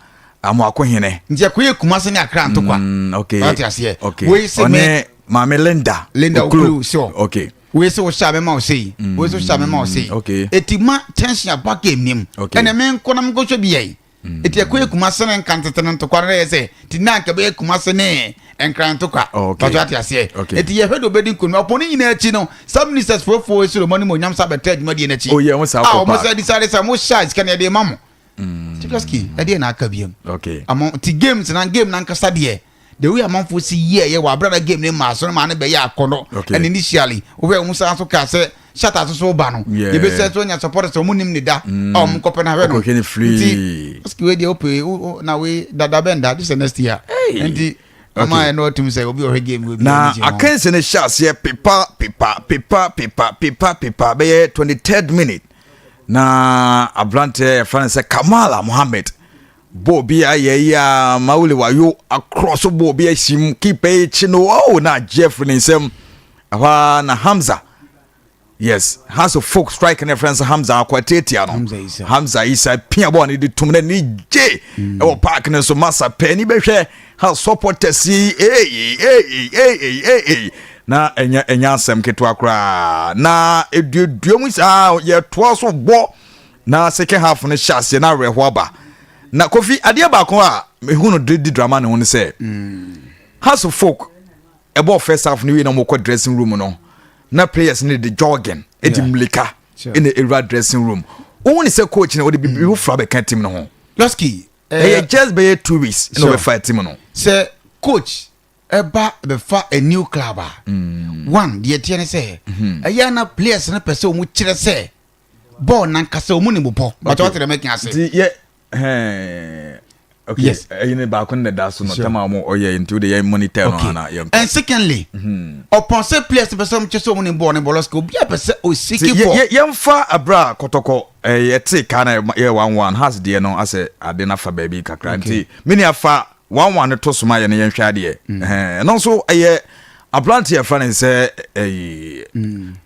Amoakohene. Nti ɛkɔyɛ Kumasi ne Accra ntokwa. Mm, okay. Wate aseɛ. Okay. Wei se me Ɔne Maame Linda. Linda Oklo. Oklo, sure. Okay. Wei se wohyɛ a mɛma wo sei. Wei se wohyɛ a mɛma wo sei. okay. Eti ma tension aba game nim. Okay. Ɛnna me nkɔ na menkɔhwɛ bi yɛn. Eti ɛkɔyɛ Kumasi ne Nka ntete no ntokwa no yɛ sɛ ti na anka bɛyɛ Kumasi ne Nkran ntokwa. Oh, okay. Pàtó ate aseɛ. Okay. Eti yɛhwɛ de obedi nkonim. Ɔpɔn ne nyinaa akyi no, some ministers fofoɔ esi wɔn anim onyam sa bɛtɛ adwumadie n'akyi. Oh, yeah, wɔn saa A kɔ wɔn park. sɛ decide sɛ mo hyɛ a sika no yɛde ma mo. Tigaski ɛdeɛ na aka biam. Okay. Ama ti games na game na nkasa deɛ the way amanfoɔ si yɛ yɛ wɔ abira na game ne maa so no maa ne bɛyɛ akɔnɔ. Okay. And initially wohwɛ wɔn san so kaa sɛ shata so so ba no. Yeah. Yɛbɛsɛ so nya supporters wɔn nim ne da. A wɔn kɔpɛ na hwɛ no. Ɔkɔhwɛ ne free. Nti Tigaski wei deɛ ope na wei dada bɛn da this is next year. Hey. Nti ɔmo ayɛ no ɔtum sɛ obi ɔhwɛ game wei bi Na ani gye ho. akansi no hyɛ aseɛ pepa pepa pepa pepa pepa pepa bɛyɛ 23rd minute Na aberanteɛ yɛfrɛ no sɛ Kamala Mohammed bɔɔl bi ayɛ yi a Mauli Wayo akorɔ so bɔɔl bi ahyim keeper yi kyi no oh na agye afiri ne nsam ɛhɔ ara na Hamza yes House of Folk strike ne yɛfrɛ no sɛ Hamza akɔ atiatia no Hamza Isa. Hamza Isa pia bɔɔl no de tum na ne gye ɛwɔ park no so masa pɛ ni bɛhwɛ ha supporters yi ei ei ei ei ei ei na ɛnyɛ ɛnyɛ asɛm ketewa koraa na eduadua mu saa yɛtoa so bɔ na second half no hyɛ aseɛ na awerɛhoɔ aba na kofi adeɛ baako a mehu no de di drama ne ho ne sɛ mm. house of folk. Ɛbɔ first half no wie na wɔkɔ dressing room no, na players no de jogging, ɛde mmirika ɛna ɛwura dressing room. Wohu ne sɛ coach no wɔde biribi foforɔ abɛka team no ho. Lɔski. Ɛyɛ just bɛyɛ 2 weeks ɛna wɔbɛfa team no. Sɛ coach ɛba bɛfa a new club a, one deɛ teɛ ne sɛ ɛyɛ na players no pɛ sɛ ɔmu kyerɛ sɛ bɔɔl nankasa ɔmu ne mu bɔ, but ɔte dɛ mɛka ase. Nti yɛ ɛɛ okay. Ɛyi ne baako ne da so no tɛm a wɔn ɔyɛ, nti o de yɛ monitor no ana yɛn kɔ. And secondly, ɔpɔn sɛ players pɛ sɛ ɔmo kyerɛ sɛ ɔmo ne bɔɔl ne bɔ, Lɔski, obi a pɛ sɛ osiki fɔ. Yɛmfa abira Kɔtɔkɔ yɛte kaa na yɛ 1-1, Hearts deɛ no asɛ ade nafa baabi kakra, nti mini afa 1-1 no to soma yɛ no, yɛnhwɛ adeɛ. Ɛno nso ɛyɛ aberante yɛfrɛ no sɛ ɛyi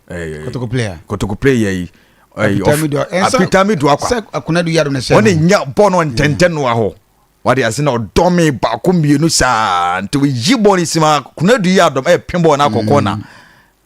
ɛyi Kotoko player. Kotoko player yi, ɛyi Peter Amidu Akwa. Sɛ Akonadu Yado ne hyɛ. Ɔne nya bɔɔl no ntɛntɛn no hɔ wade ase na ɔdɔme baako mmienu saa, nti oyi bɔɔl no si ma Konadu yi adɔm ɛpem bɔɔl no akɔ corner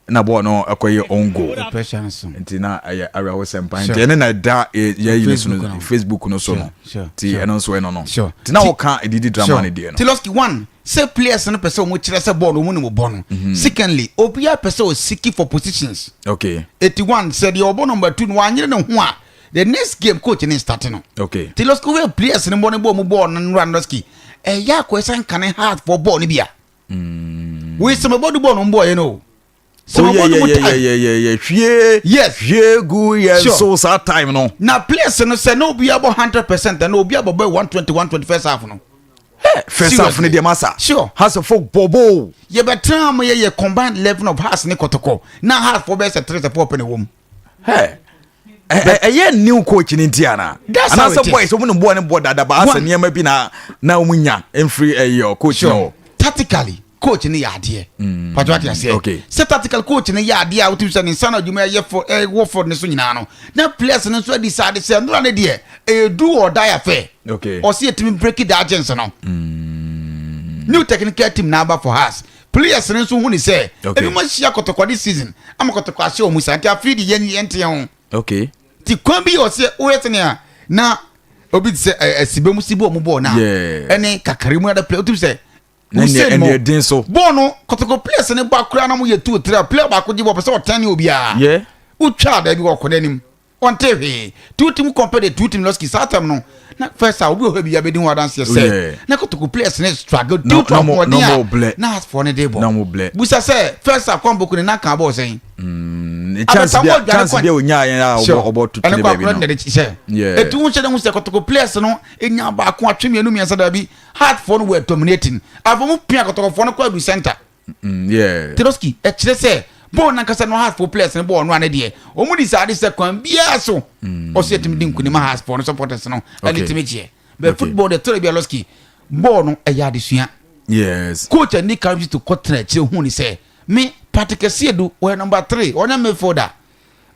na bɔɔl no ɛkɔyɛ own goal. Pressure no so. Nti na ɛyɛ awerɛhosɛm pa, nti ɛne na ɛda yɛyi no so no, Facebook no so no. Nti ɛno nso ɛno no nti na wɔka Didi Dramani deɛ no. Ti Lɔski, one, sɛ players no pɛ sɛ ɔmo kyerɛ sɛ bɔɔl no ɔmo ne mo bɔ no. Secondly, obiara pɛ sɛ ɔseek for positions. 81 sɛ deɛ ɔbɔ number two no wanyere ne ho a, the next game coach ne start no. Ti Lɔski, wei players no bɔ ne bɔ ɔmo bɔɔl no nura no, Lɔski, ɛyɛ akɔ ɛsɛ nkane Hearts for bɔɔl no bi a wei sɛ mɛbɔ du bɔɔl no mbɔ yɛ no o sɛ mɛbɔ du mu time. Yɛ hwie. Hwie gu yɛ. So saa time no. Na players no sɛ na obi abɔ 100% na obi abɔ bɛ 120 120 first half no. First half no deɛ masa. Hearts of Oak bɔbɔ. Yɛbɛtena mo yɛ combined 11 of Hearts ne Kɔtɔkɔ na Hearts fo bɛyɛ sɛ three sɛ four pɛ na ɛwɔ mu. Ɛyɛ new coach ni nti ana? That's how it Anaasɛ is. Boys ɔmu ne bɔɔ ne bɔ dada ba asɛ nneɛma bi na ɔmu nya mfiri ɛyɛ coach no. Tactically, coach ne yɛ adeɛ pàtó ati aseɛ. Sɛ tactical coach ne yɛ adeɛ a wotum sɛ ne nsa na adwuma ɛyɛ fo ɛwɔ fo ne so nyinaa no, na players no nso adi saa de sɛ nnora ne deɛ ɛyɛ do or die affair. Ɔsi etumi break the agents no. New technical team na aba for Hearts, players no nso hu ne sɛ ebi mo ahyia Kɔtɔkɔ this season ama Kɔtɔkɔ ahyɛ wɔn sa, nti afei de yɛn te ho. Ti kwan bi yɛ ɔsɛ woyɛ sɛnea na obi ti sɛ ɛ ɛsibe mu si bɔ ɔmo bɔɔl na ɛne kakari mu ada play, wotum sɛ Na Hussein ɛneɛ mo ɛden so. Bɔɔl no, Kɔtɔkɔ players ne bɔ akora na mo yɛ two three a, player baako gye bɔ pɛ sɛ ɔtɛn ne obiara. Wotwa da bi wɔ kɔ n'anim, ɔnte hwee, two team compare the two team. Lɔski, saa time no na first a obi wɔ hɔ bi abɛdi ho adanseɛ sɛ na Kɔtɔkɔ players ne struggle due to Na mo ahoɔden na mo a blɛ. na asfoɔ ne de Na mo bɔ. blɛ. Busa sɛ first half kwan boko ne na kan bɔɔ sɛn. Chance bi a Abɛsamɔ dwane chance bi a onyaa yɛn a ɔbɔ tutu ɛne ne kɔ baabi akora no. ne de hyɛ. Etu ho hyɛ ne ho sɛ Kɔtɔkɔ players no enya baako atwe mmienu mmiɛnsa daabi, Heartsfoɔ no were dominating afɔ mu pia Kɔtɔkɔfoɔ no kɔ adu center. Teroski, ɛkyerɛ sɛ bɔɔl nankasa no, Heartsfoɔ players no bɔɔl no ane deɛ wɔn di saa de sɛ kwan biara so ɔsɛ yɛtumi di nkunim a Heartsfoɔ no supporters no ɛne tumi gyeɛ. But football de tɔrɔ bi a, Lɔski, bɔɔl no ɛyɛ adesua. Coach ani kan to kɔtena akyire hu ni sɛ me Patrick Asiedu wɔyɛ number three, ɔnyɛ midfielder,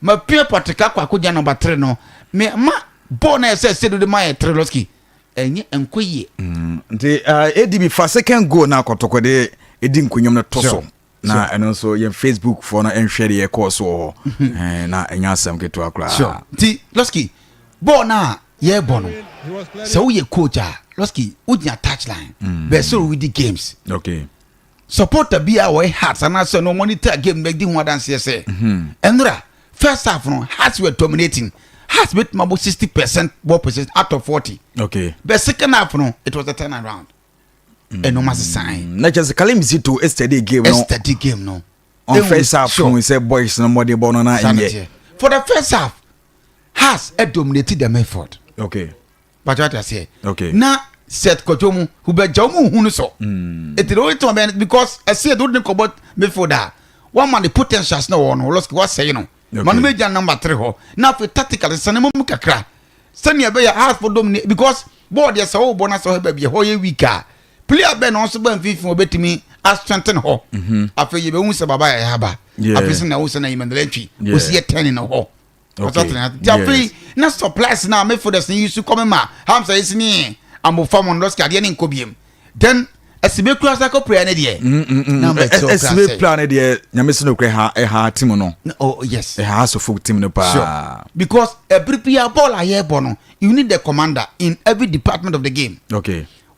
ma pia Patrick akɔ akɔgya number three no, me ma bɔɔl na ɛsɛ Asiedu de ma yɛ three, Lɔski, ɛnyɛ nkɔ yie. Nti ADB fa second goal na Kɔtɔkɔ de edi nkunyam no to so na ɛno nso yɛn Facebook foɔ no nhwɛ deɛ ɛkɔɔ so wɔ hɔ. Na ɛnyɛ asɛm ketewa koraa. Sure, nti Lɔski, bɔɔl na yɛrebɔ no, sɛ woyɛ coach a, Lɔski, wogyina touch line bɛɛ sɛ wodi games. Supporter bi a wɔyɛ Hearts anaasɛ no monitor game bɛ di ho adanseɛ sɛ ɛnora first half no, Hearts were dominating. Hearts bɛtumi abɔ 60% ball possession out of 40. But second half no, it was a turn around, ɛnoma sesan. Na kyerɛ sɛ Kalim Zito study game no. Study game no. On first half no, sɛ boys no mmɔde bɔ no na Saa na ɛnyɛ. Teɛ. For the first half, Hearts dominated the midfield. Pàtó ati aseɛ. Na Seth Kɔtɔ mu hubɛgya wɔn hu no so. Eti de o tɔn bɛn because ɛsɛ yɛ de o de kɔbɔ midfield a wɔn ma ne potentials na wɔ no, Lɔski, wasɛe no. Ma no bɛ gya number three hɔ na afei tactical sani mu kakra sɛnea ɛbɛyɛ Hearts fo dominate, because bɔɔl deɛ, sɛ ɔwɔ na sɛ ɔhɛ baabi ɛhɔ yɛ weak a, player bɛn na ɔnso bɛ mfimfini obetumi astrengthen hɔ. Afei yɛ bɛ hu sɛ baba yɛ aba. Afei sɛ na ɛwɔ sɛ na Emmanuel Ntwi osi yɛ tɛn no hɔ. Nti afei na supplies na midfielders ni yi so kɔmi ma Hamza yi si ne amofa mu no, Lɔski, adeɛ ne nkɔ biem, then ɛsibe kura sa kɔ prayer ne deɛ na mbɛ kyerɛ ɔkura Ɛsibe sɛ plan ne deɛ, nyame sɛ nokorɛ ha ɛha team no. Oh yes. Ɛha asofo team no paa. Sure, because every bia ball a yɛbɔ no, you need the commander in every department of the game.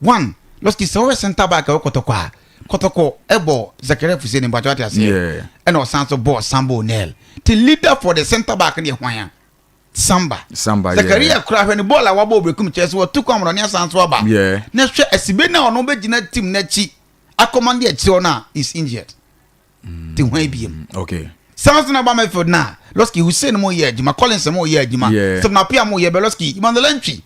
One, Lɔski, sɛ wɔyɛ center back a wɔkɔtɔkɔ a, Kɔtɔkɔ ɛbɔ Zakaria Fuseni, mpatwa ate aseɛ, ɛna ɔsan so bɔ Samba O'Neil ti leader for the centre back ne yɛ hwan a? Samba. Samba. Zakaria kura, hwɛ ne bɔɔl a wabɔ Oberekum kyerɛ sɛ wɔtu kwan amorɔne asan so aba. Na hwɛ Asibe na ɔno bɛgyina team n'akyi akɔmande akyire hɔ no a is injured. Te hwan biem? San so na ba midfield na Losky, Hussein mo yɛ adwuma, Collins mo yɛ adwuma, Stephen Appiah mo yɛ bɛ Losky, Emmanuel Antwi.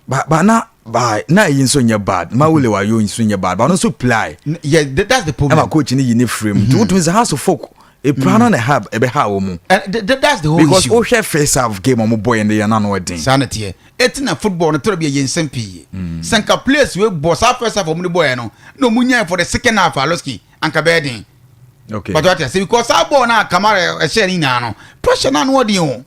Ba na ba na eyi nso nyɛ bad, Mawule Wayo nso nyɛ bad, ba ɔno nso play. Yeah, that's the problem. Ɛma coach ni yi ne frame nti wotumi sɛ Hearts of Oak epira no na ɛha ɛbɛ ha wɔn mu. That's the whole because issue. Because wohwɛ first half game ɔmo bɔ yɛn de yɛn ano ɛden. Saa na teɛ, eti na football no tɔrɔ bi yɛ nsɛm pii. Sɛ nka players wei bɔ saa first half ɔmo de bɔ yɛn no na ɔmo nya for the second half a, Losky, anka bɛyɛ den. But wate ase, because saa bɔɔl na Kamara ɛhyɛ ne nyinaa no, pressure na ano ɔden o.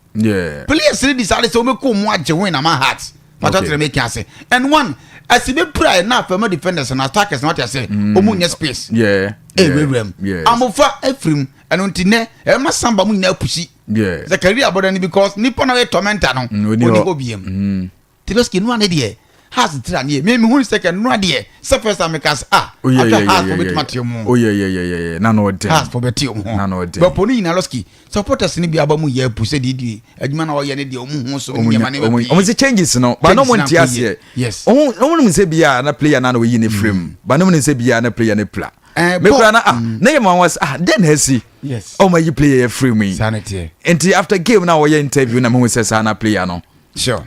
Players ni decide sɛ wɔn bɛ kɔ mu agye win ama Hearts. But wate na make ase and one ɛsi bɛ pira yɛ na afɛma defenders na attackers na wate ase wɔn nyɛ space. Ewurawura mu amofa efirim ɛno nti nɛ ɛma Samba mu nyinaa push. Zakaria abɔdɔ ni because nipa na ɔyɛ tormentor no oni hɔ biem. Tiloski nua ne deɛ Hearts tira ne yɛ mi mi hu sɛ kɛ nua deɛ sɛ first time ka sɛ ah, atwa Hearts fo bɛtuma te mu. Oh yeah, na no ɔden. Hearts fo bɛte mu ho. Na no ɔden. Bɛpɔ ne nyinaa, Losky, supporters ne bi aba mu yɛ apu sɛ deɛ di adwuma na ɔyɛ ne deɛ ɔmu ho so ne nneɛma ne bɛ pii. Ɔmo sɛ changes no ba na ɔmo nte aseɛ. Ɔmo nim sɛ bia na player na na oyi ne frame ba na ɔmo nim sɛ bia na player ne pla. Me kura na ah, na yɛ ma wɔn sɛ ah, den na asi ɔmo ayi player yɛ frame yi. Saa ne teɛ. Nti after game na wɔyɛ interview na mo hu sɛ saa na player no.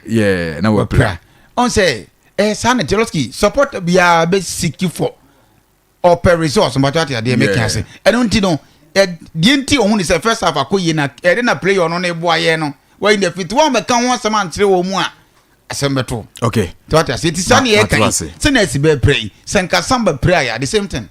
Yeah, na wɔpira. Ɔn sɛ saa na Losky, support biara bɛ seek for ɔpɛ results, mbàtɔ ate adeɛ mɛka ase. Ɛno nti no deɛ nti ohun ni sɛ first half akɔ yie na ɛde na player ɔno na eboa yɛ no wɔyi na fiti wɔn bɛka ho asɛm ankyerɛ wɔn mu a asɛm bɛto. Tí wọ́n ti ase ti saa ni yɛ kan yi sɛ na esi bɛɛ pere yi sɛ nka Samba pere ayɛ the same thing.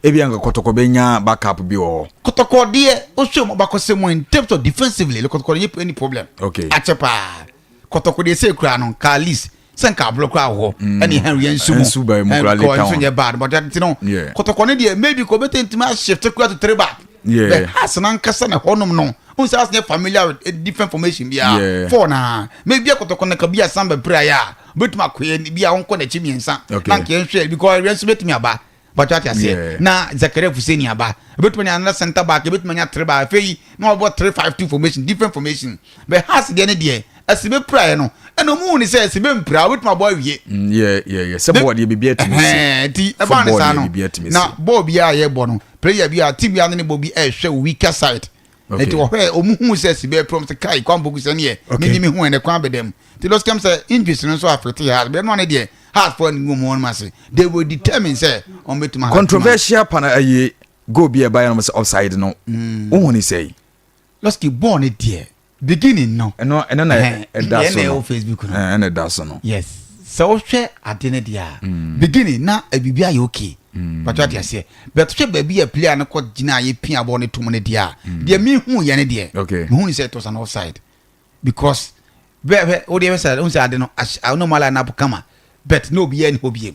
Ebi anka Kɔtɔkɔ bɛ nya backup bi wɔ hɔ. Kɔtɔkɔ deɛ, o hwɛ mu bakɔ sɛ mu in terms of defensively, Kɔtɔkɔ nye any problem. Akyɛ paa, Kɔtɔkɔ deɛ sɛ ekura no nka at least sɛ nka abolo kura wɔ hɔ ɛne Henry nsu mu nsu ba mu kura later on nso nyɛ bad, but ɛti no Kɔtɔkɔ ne deɛ maybe kò bɛ tɛ ntumi a shift kura to three back. But Hearts nankasa na hɔnom no n sɛ Hearts nyɛ familiar with a different formation biara. Four na maybe Kɔtɔkɔ na ka bi a Samba pere ayɛ a obetumi akɔyɛ bi a ɔnkɔ n'akyi mmiɛnsa na nka yɛn hwɛ because ɛwɛ nso betumi aba bàtò ati aseɛ na Zakaria Fuseni aba, ebetumi anya another centre back, ebetumi anya three back, afei na ɔbɔ 3-5-2 formation, different formation. But Hearts deɛ ne deɛ ɛsi bɛ pira yɛ no ɛna ɔmu hu ni sɛ ɛsi bɛ mpira obetumi abɔ awie. Yeah, sɛ bɔɔl deɛ bibi atumi si. Nti ɛbaa ne saa no na bɔɔl bi a yɛ bɔ no, player bi a team bi a ne ne bɔ bi ɛhwɛ weaker side. Nti wɔhwɛ ɔmu hu sɛ si bɛ pira, ɔmu sɛ kai kwan bogu sɛ ne yɛ ne ni mi hu ɛnɛ kwan bɛ dɛm. Nti lɔsikɛm sɛ injuries no nso affect Hearts bɛɛ no ne deɛ Hearts fo ani mu wɔn ase, they will determine sɛ wɔn bɛ tuma. Controversial pana ayi goal bi a ɛba yɛn no sɛ offside no, wohu ne sɛ? Lɔski, bɔɔl ne deɛ beginning no. Ɛno na ɛda so no. Ɛna ɛwɔ Facebook no. Ɛna ɛda so no. Yes, sɛ wohwɛ ade ne deɛ a, beginning na biribi ayɛ okay pàtó ate aseɛ, but hwɛ baabi a player no kɔ gyina a yɛ pia bɔɔl ne tum ne deɛ a deɛ mi hu yɛ ne deɛ mi hu ne sɛ it was an offside because bɛɛ hwɛ o deɛ bɛ sɛ o sɛ ade no ahyɛ ɔno mu ala na kama, but na obi yɛ ni hɔ biem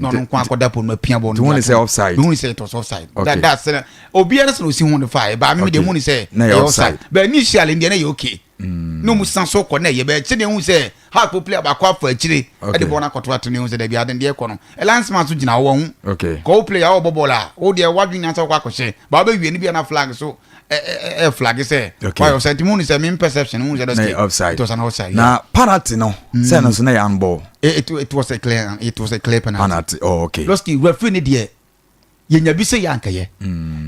na ɔno nko akɔda pɔ no apia bɔɔl no. Hu ne sɛ offside? Hu ne sɛ it was offside. Okay, that that's obi yɛ no sɛ na osi hu ne fa yɛ ba mi de hu ne sɛ ɛyɛ offside, but initially deɛ na yɛ okay na ɔmu san so kɔ na ɛyɛ bɛɛ kyɛ hu sɛ half player baako afa akyire ɛde bɔɔl no akɔto ato ne hu sɛ dabi ade deɛ kɔ no linesman so gyina hɔ wɔn ho kɔ wo player a wɔbɔ bɔɔl a wo deɛ wadwene nyansa kɔ akɔhyɛ ba wobɛwie no bi na flag so ɛ flag sɛ wayɛ offside, nti mu ni sɛ min perception mu sɛ dɔsɛ offside. It was an offside. Na penalty no sɛ no nso na yɛ handball? It was a clear penalty. Penalty, oh okay. Lɔski, referee ni deɛ yɛnya bi sɛ yɛ ankɛyɛ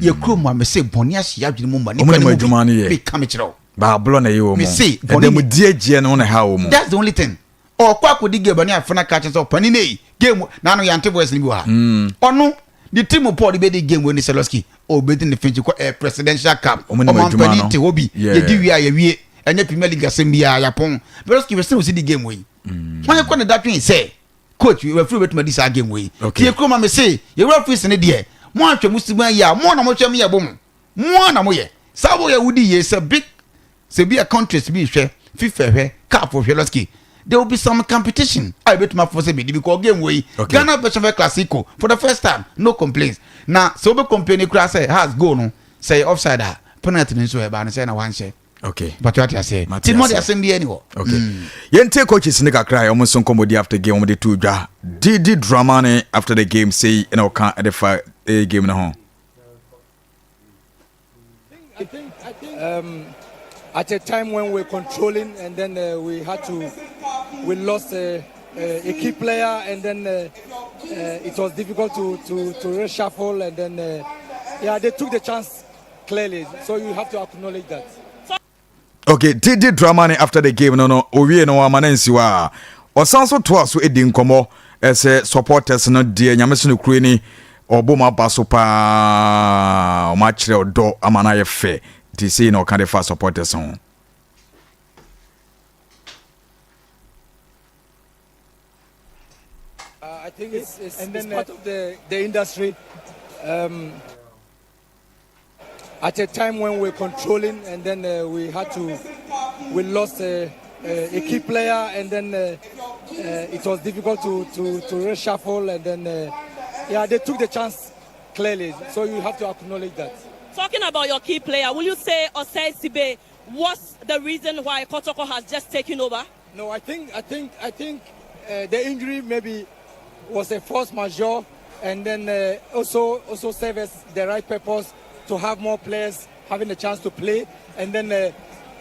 yɛ kurom a mese bɔne ahyɛ adwene mu ma nipa ne mu adwuma no yɛ bi ka me kyerɛ wo. Baaborɔ na ɛyɛ wɔ mu. Mese bɔne ɛdɛm die gyeɛ no na ɛha wɔ mu. That's the only thing. Ɔkɔ akɔdi game ne afena ka kyerɛ sɛ ɔpani ne yi game na ano yɛante voice no bi wɔ ha. Ɔno ne team paul de bɛdi game wɔ ne sɛ Lɔski ɔbɛdi ne finkyi kɔ presidential cup. Ɔmo nim adwuma ɔmampani no. Te hɔ bi. Yɛdi wie a yɛwie, ɛnyɛ Premier League asɛm biara yɛapɔn. Lɔski bɛsɛ osi di game wɔ yi wɔn kɔ ne da dwen sɛ coach referee bɛtumi adi saa game wɔ yi. Tie kurom a me se yɛwura fees ne deɛ mo ahwɛ mo siban yi a mo na mo hwɛ mo yɛ bɔ mo na mo yɛ saa mo yɛ wodi yie sɛ big sɛ bi a countries bi hwɛ FIFA hwɛ CAF hwɛ. Lɔski, there will be some competition a ebetumi afɔ sɛ bi because game wɔ yi Ghana version of Classico for the first time, no complaints. Na sɛ obe complain kura sɛ has goal no sɛ yɛ offside a, penalty no nso ɛba no sɛ na wanhyɛ. Okay. But what you say? Ti mo de asɛm bi ani hɔ. Okay. Mm. Yɛntie coaches ne kakra a wɔn nso nkɔmmɔdi after game wɔn de to dwa. Didi Dramani after the game sei na ɔka de fa eh, game no ho. I think, I think um, at a time when we're controlling and then uh, we had to, we lost a, a, a key player and then uh, uh, it was difficult to, to, to reshuffle and then, uh, yeah, they took the chance clearly. So you have to acknowledge that. Okay, Didi Dramani after the game no no owie no ama no nsi hɔ a ɔsan so toa so di nkɔmmɔ ɛsɛ supporters no deɛ nyame so no kuro ni ɔbɔ mu aba so paa ɔmo akyerɛ ɔdɔ ama no ayɛ fɛ nti sei na ɔka de fa supporters ho. Uh, I think it's, it's, and then, it's part of the, the industry. Um, at a time when we're controlling and then uh, we had to, we lost a, a, a key player and then uh, uh, it was difficult to, to, to reshuffle and then, uh, yeah, they took the chance clearly. So you have to acknowledge that. Talking about your key player, will you say Osei Sibe was the reason why Kotoko has just taken over? No, I think I think I think uh, the injury maybe was a force majeure, and then uh, also also serve as the right purpose to have more players having a chance to play, and then uh,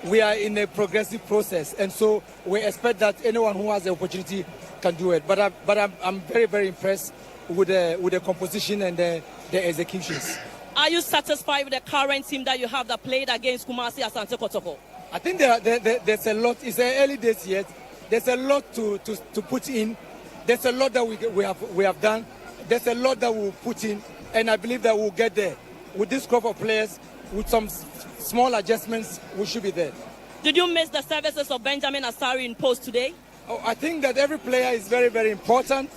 we are in a progressive process, and so we expect that anyone who has the opportunity can do it. But I, but I'm, I'm very very impressed with the with the composition and the, the executions. Are you satisfied with the current team that you have that played against Kumasi Asante Kotoko? I think there, there, there, there's a lot. It's early days yet. There's a lot to, to, to put in. There's a lot that we, we, have, we have done. There's a lot that we'll put in, and I believe that we'll get there. With this crop of players, with some small adjustments, we should be there. Did you miss the services of Benjamin Asari in post today? Oh, I think that every player is very, very important.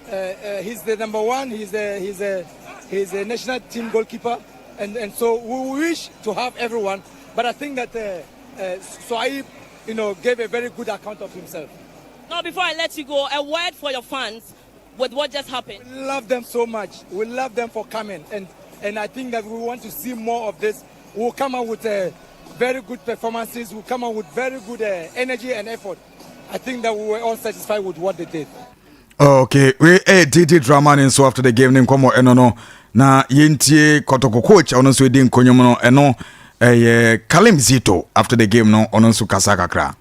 Uh, uh, he's the number one. He's a, he's a, he's a national team goalkeeper. And, and so we wish to have everyone. But I think that uh, uh, Soaib, you know, gave a very good account of himself. Now, before I let you go, a word for your fans with what just happened. We love them so much. We love them for coming. And, and I think that we want to see more of this. We'll come out with uh, very good performances. We'll come out with very good uh, energy and effort. I think that we were all satisfied with what they did. Okay, we eh Didi Dramani nso after the game ne nkɔmɔ ɛno no na yɛntie Kɔtɔkɔ coach ɔno nso edi nkonyom no ɛno ɛyɛ Kalim Zito after the game no ɔno nso kasa kakra.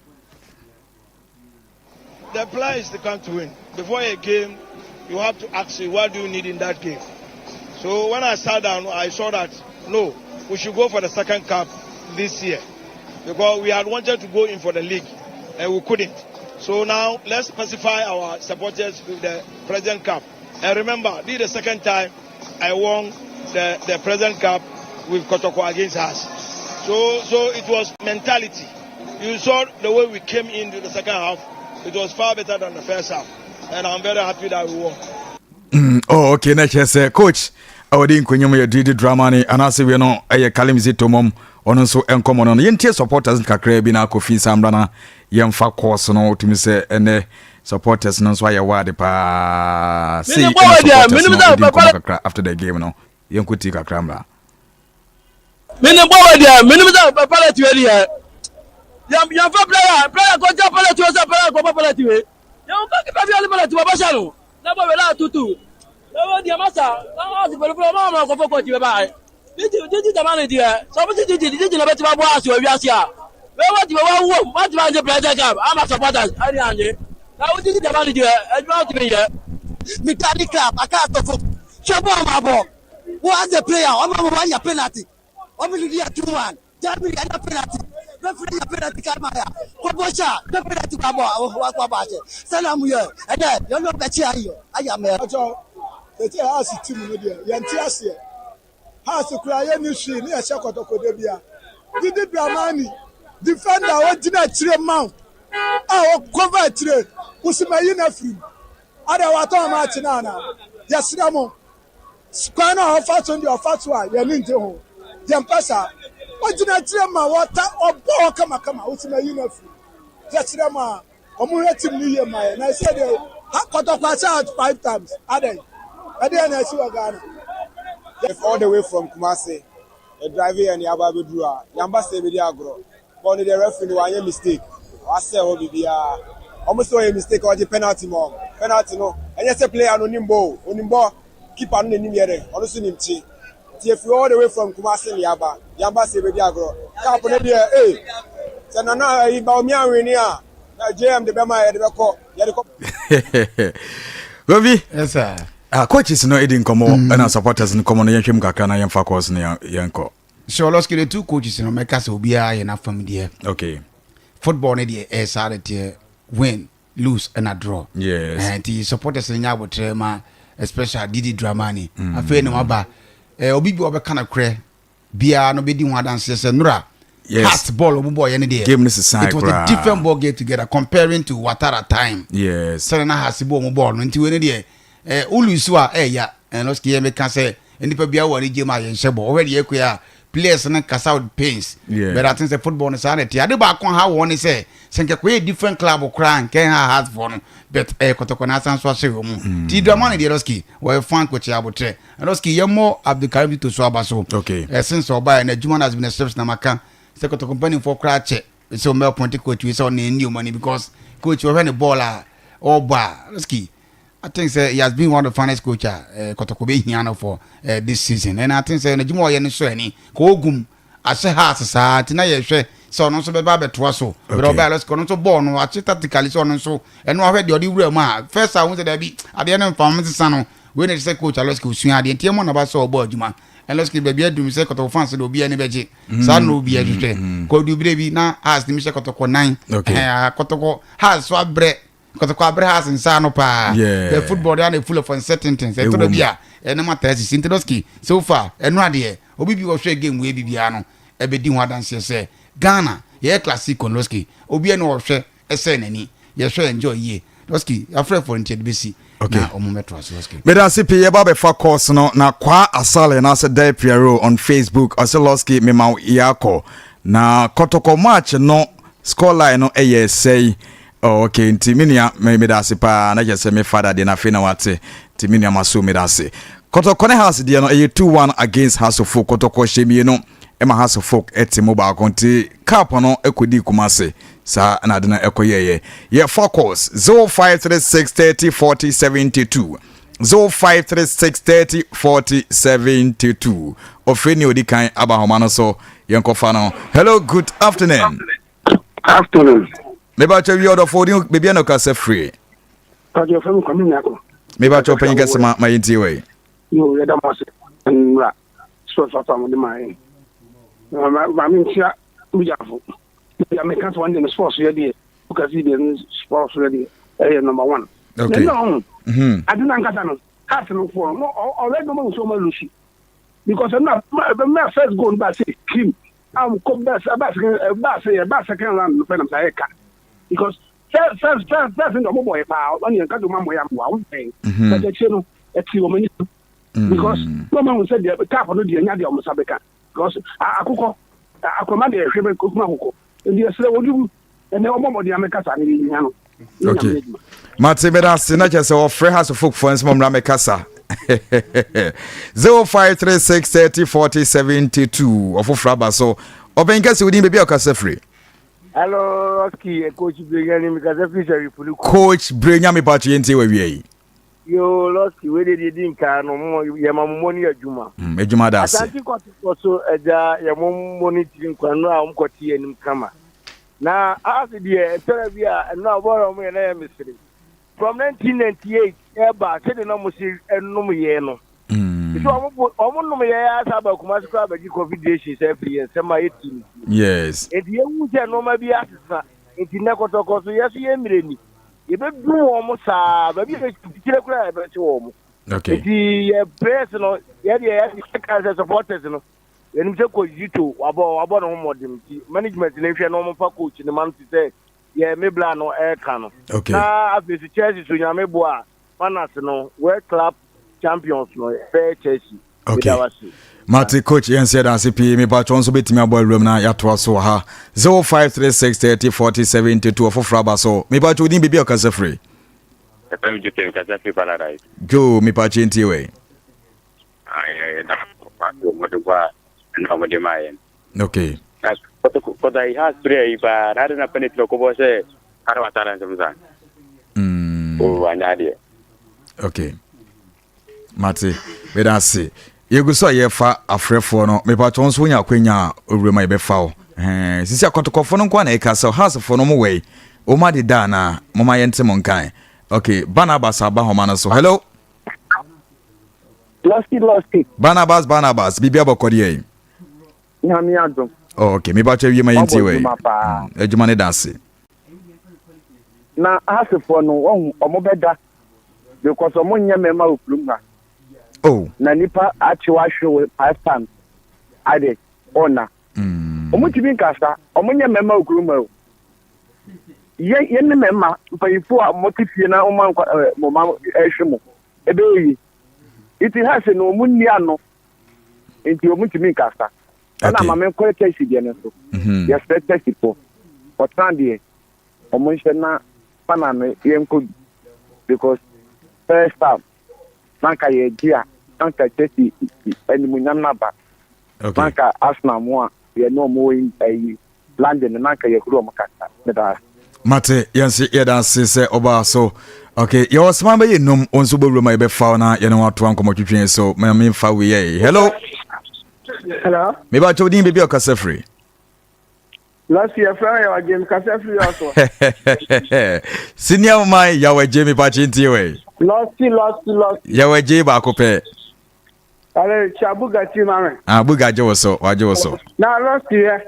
The plan is to come to win. Before a game, you have to ask you, what do you need in that game? So when I sat down, I saw that, no, we should go for the second cup this year. Because we had wanted to go in for the league and we couldn't. So now let's pacify our supporters with the President Cup. And remember, this is the second time I won the, the President Cup with Kotoko against us. So, so it was mentality. You saw the way we came into the second half. It was far better than the first half. And I'm very happy that we won. Mm, oh, okay, na kyerɛ sɛ coach a ɔde nkonyam yɛ Didi Dramani anaasɛ wie no ɛyɛ Kalim Zito mom ɔno nso nkɔmmɔ no no yɛntie supporters kakraa bi na akɔfi nsa mmra na yɛmfa course no wotumi sɛ ɛnɛ supporters no nso ayɛ wade paa sei ɛna supporters no ɛdi nkɔmmɔ kakra after the game no yɛnkɔtie kakra mmra. Mene bɔ wɔ deɛ menim sɛ pallet wei deɛ yɛmfa player player kɔgya pallet wei sɛ player kɔbɔ pallet wei yɛmfa kipa bi ɔne pallet wɔbɛhyɛ no na bɔ wei na atutu na wɔ deɛ masa na ɔsi pɛlɛpɛlɛ ɔma ɔma kɔfɔ kɔkyi bɛba didi didi dama ne deɛ sɛ ɔmo si didi didi na bɛtuma bɔ ase wɔ wiase a wei wɔti wɔ wɔwɔ mu wɔtuma angye president cup ama supporters ɛne angye na wo didi dama ne deɛ adwuma wotumi yɛ. Mitali club aka atɔfo hwɛ bɔɔl ma bɔ wo as a player ɔma mo wanya penalty ɔmo lidi yɛ 2-1 Germany anya penalty referee anya penalty kama ya kɔbɔ hyɛ a bɛ penalty kɔ abɔ wakɔ abɔ ahyɛ sɛnɛ mu yɛ ɛnɛ yɛn no bɛkyi ayɔ ayɛ amɛ. Ɔkyɛw tete Hearts team no deɛ yɛnte aseɛ Hearts koraa yɛnni hwee ne yɛhyɛ kɔtɔkɔ da bia Didi Dramani defender a ɔgyina akyire ma wo a ɔkɔva akyire wosi ma yi no afiri mu adɛ watɔn match no anaa yɛsrɛ mo Kwan no a ɔfa so no deɛ ɔfa so a yɛn ani ngye ho. Yɛmpɛ saa. Ɔgyina akyire ma wɔta ɔbɔ hɔ kamakama wosi ma yi no afiri mu. Yɛsrɛ mo a wɔn hwɛ team no yie ma yɛn. Na ɛsɛ deɛ ha kɔtɔkɔ ahyɛ out five times adɛn? Ɛdeɛ na ɛsi wɔ Ghana. All the way from Kumasi, yɛ drive yɛn yaba abɛduru a, yɛamba sɛ yɛbɛdi agorɔ. Bɔɔl no deɛ referee no wanyɛ mistake, wasɛe hɔ biribiara. Wɔn sɛ ɔyɛ mistake a ɔgye penalty ma wɔn. Penalty no, ɛnyɛ sɛ player no onim bɔ o, onim bɔ, keeper no na enim yɛ dɛ, ɔno nso nim kye. Nti yɛfiri all the way from Kumasi na yɛaba, yɛamba sɛ yɛbɛdi agorɔ. Cup no deɛ ee, sɛ Nana ayi Bawumia anwini a, na JM de bɛma yɛde bɛkɔ, yɛde kɔ. Kofi. Yes sir. Ah, coaches no edi nkɔmɔ ɛna mm. supporters no nkɔmɔ no yɛnhwɛ mu kakra na yɛmfa course no yɛnkɔ. So Losky the two coaches no mɛka sɛ obiara yɛ n'afam deɛ. Okay. Football no deɛ ɛyɛ saa de teɛ win lose ɛna draw. Yes. Eh, nti supporters no nya abotrɛ ma especially Didi Dramani. Mm. Afei na waba eh, obi bi ɔbɛka no korɛ biara no bɛdi ho adanseɛ sɛ nora yes. heart ball ɔmo bɔɔ yɛ no deɛ. Game no sisan It was a different ball game together comparing to Watara time. Yes. Sɛdeɛ na Hearts bɔ ɔmo bɔɔl no nti wei no deɛ eh, wo lose a ɛɛya ɛno sɛ yɛ meka sɛ nnipa biara wɔ anigye mu a yɛnhyɛ bɔ wɔhwɛ deɛ ɛkɔ a players no kasa with pains yeah. but I think sɛ football no saa na ɛte ade baako ha wɔn ne sɛ sɛ nkɛkɔ yɛ different club koraa nkɛn ha hearts foɔ no but ɛyɛ kɔtɔkɔ na asan so ahyɛ wɔn mu mm. ti drama ne deɛ lɔski wɔyɛ fan kɔkye abotrɛ lɔski yɛ mmɔ Abdulkarim Tito so aba so okay. ɛsen sɛ ɔbaeɛ na adwuma no has been a steps na maka sɛ kɔtɔkɔ mpanimfoɔ koraa kyɛ sɛ ɔmɛ appoint coach wei sɛ ɔna ɛni ɔmo ani because coach wɔhwɛ ne bɔɔl a ɔbɔ a lɔski I think sɛ he has been one of the finest coach a eh, Kɔtɔkɔ bɛ hia no for eh, this season and I think sɛ n'adwuma ɔyɛ no sɔ ani ka ogum ahyɛ house saa nti na yɛhwɛ sɛ ɔno nso bɛba abɛtoa so bɛrɛ ɔbɛyɛ lɔsika ɔno nso bɔɔl no akye tactically sɛ ɔno nso ɛno ahwɛ deɛ ɔde wura mu a first a wɔn sɛ daabi adeɛ no nfa wɔn sesa no wei na ɛsɛ sɛ coach alɔsika osua adeɛ nti ɛmɔ naba sɛ ɔbɔ adwuma ɛlɔsika baabi adum sɛ Kɔtɔkɔ fans de obi ani bɛgye saa na obi ahwehwɛ kɔdu bere bi na house ni mi hyɛ Kɔtɔkɔ nan Kɔtɔkɔ house so abrɛ Kɔtɔkɔ abrɛ ha nsa ano paa. Yeah. The football they are full of uncertainties. Ɛtɔ da bi a ɛnam ataa sisi nti dɔski so far ɛno adeɛ obi bi ɔhwɛ game wei bibiara no ɛbɛdi ho adanseɛ sɛ Ghana yɛyɛ classic dɔski obi ɛna ɔhwɛ ɛsɛ n'ani yɛhwɛ enjoy yie dɔski afrɛ fɔ nti ɛde bɛsi Okay. na ɔmo mɛto ase dɔski. Meda ase pii yɛba bɛfa course no na Kwaa Asale anaasɛ Dai Piero on Facebook ɔsɛ Losky mema wo yɛakɔ na kɔtɔkɔ match no score line no ɛyɛ sɛi Oh okay nti me nua me meda ase paa na kyerɛ sɛ me father deɛ na afei na wate nti me nua maso meda ase. Kɔtɔkɔ ne Hearts deɛ no ɛyɛ 2-1 against Hearts of Oak Kɔtɔkɔ hyɛ mmienu ɛma Hearts of Oak ɛte mu baako nti cup no ɛkɔdii Kumasi saa na ade no ɛkɔyɛɛyɛ. Yɛ fa calls 0536 30 40 72 0536 30 40 72 ɔfrɛ ni odi kan aba ahoma no so yɛnkɔfa no. Hello good afternoon. Afternoon. Mebakyɛ wie ɔdɔfo odin baabi a na ɔkasa firi. Pàtó fɛn mi Kwame Nyako. Mebakyɛ ɔpanyin kɛse ma ma yɛntie wɔ yi. Yo yɛda mo ase nwura sports afa mo de ma yɛn. Maame nkyia Bugyafo. Bia meka sɛ wɔn de no sports yɛ deɛ wokasi deɛ no sports yɛ deɛ ɛyɛ number one. Okay. Na ɔho. Mhm. Ade na nkasa no heart no foɔ no already no ma nsuo ma lusu because ɛna ɛna first goal no ba sɛ cream a wɔkɔ bɛs ɛba second ɛba sɛ ɛba second round no pɛ nam saa yɛ ka because first first first first na wɔn bɔ yɛ paa wɔn yɛn kado ma mɔ yɛ amoa wɔn bɛn bɛtɛ akyire no ɛti wɔn ani so because na wɔn ahu sɛ deɛ tap no deɛ nya deɛ wɔn nsa bɛka because akokɔ akoroma deɛ ɛhwɛ bɛ kuma akokɔ nti ɛsrɛ wɔn dugu ɛnɛ wɔn bɔ mɔden amɛkasa ne yɛ nyia no. Okay. Mate meda ase na kyerɛ sɛ wɔfrɛ ha so folkfoɔ nso mmra mɛkasa 0536 30 40 72 ɔfoforɔ aba so ɔbɛn kɛse wodin baabi a ɔkasa firi. Hello, Rocky, eh, Coach Brenya, mi kasa firi sɛ Ripoli. Coach Brenya mi pato yɛn ti wɔ wia yi. Yo, Rocky, wei de deɛ di nkan no, mo yɛ ma mo ni adwuma. Mm, adwuma da ase. Asante kɔtɔkɔ so ɛgya yɛ mo mo ni tiri nkwa nnura a wɔn kɔte yɛ anim kama. Na ase deɛ ɛtɔrɔ bi a nnura wɔn wɔn yɛ na yɛ mesere. From 1998 ɛba sɛdeɛ na wɔn si ɛnom yɛ no. Nti wɔn bo wɔn nom yɛ asa aba Kumasi koraa abɛgye confederation sɛ afiri yɛn nsam a yɛti no. Yes. Nti yɛhu sɛ nneɛma bi asesa. Nti nnɛ kɔtɔkɔ so yɛ so yɛ mmerɛ ni. Yɛbɛdum wɔn saa baabi a yɛkyerɛ koraa yɛbɛkye wɔn. Okay. Nti yɛ players no yɛ deɛ yɛka sɛ supporters no yɛnim sɛ coach Zito wabɔ wabɔ ne ho mmɔden nti management no nhwɛ na wɔn mfa coach no ma no te sɛ yɛ me bla no ɛreka no. Okay. Na afei so Chelsea so nyame boa a Manas no World Club Champions no ɛbɛyɛ Chelsea. Okay. Mate coach yɛn sɛ danse pii mepatwɔ nso bɛtumi abɔ awuram na yɛatoa so wɔ ha 0536 30 40 72 ɔfoforɔ aba so mepatwɔ wodin baabi a ɔkasa firi. Ɛfɛ mi Joseph kasa firi Paradise. Joe mepatwɔ ntie wei. Yɛda wɔde bɔ a ɛna wɔde maa yɛn. Okay. Na Kɔtɔ yi has prayer yi paa na ade na penalty na ɔkɔbɔ sɛ kare watara nsɛm saa. O wanyɛ adeɛ. Okay. Mate. Meda ase. Yɛgu so a yɛfa afrɛfoɔ no. Mepatwɔ nso wonya akwanya a owura mu a yɛbɛfa wo. Sisi akɔtɔkɔfoɔ no nko a na ɛka sɛ hasefoɔ no mo wɔ yi. Wɔn ade da anaa? Moma yɛnte mo nkan. Okay, Barnabas aba homa no so. Hello. Lɔski lɔski. Barnabas Barnabas, biribi abɔkɔ deɛ yi. Nyame adom. Oh, okay, meba kyɛ wie ma yɛntie wei. Adwuma ne da ase. Na asefoɔ no wɔn wɔn bɛda because wɔn nyɛ mmarima wɔ kurom ha. Oh. Na nipa akyew ahwe wo five times ade ɔna. Wɔn tumi nkasa wɔn nyɛ mmarima wɔ kurom ha o. Yɛ yɛ ne mmarima mpanyinfoɔ a wɔte fie na wɔn ankɔ ɛɛ mo ma ɛhwɛ mo ɛbɛyɛ yie. Nti ha se no wɔn nni ano. nti wɔn ntumi nkasa ɛna maame nkɔyɛ taxi deɛ no nso mhm. yɛsrɛ taxi fo ɔtena deɛ wɔn nhyɛ na fana no yɛnkɔ bi because first time na nka yɛgye a na nka taxi animuonyam no aba na nka Arsenal mu a yɛne wɔn wɔ ayi London no na anka yɛhuru wɔn kasa. Meda ase. Mate, yɛn nso yɛda ase sɛ ɔbaa so. Okay, yɛwɔ soma bɛyɛ num, wo nso bɔwura mu a yɛbɛfa wo na yɛne wo atoa nkɔmmɔ twitwi so. Ma memfa wei yɛ. Hello. Hello. Meba kyɛw din baabi a ɔkasa firi. Last year, fɛn yɛ ɔgye mi kasa firi ɔso. Senior man yawagye mi pa kyintie wei. Lɔsi lɔsi lɔsi. Yawagye baako pɛ. Ale kyia Buga ti ma me. Ah Buga gye wo so, wagye wo so. Na Lɔsi yɛ,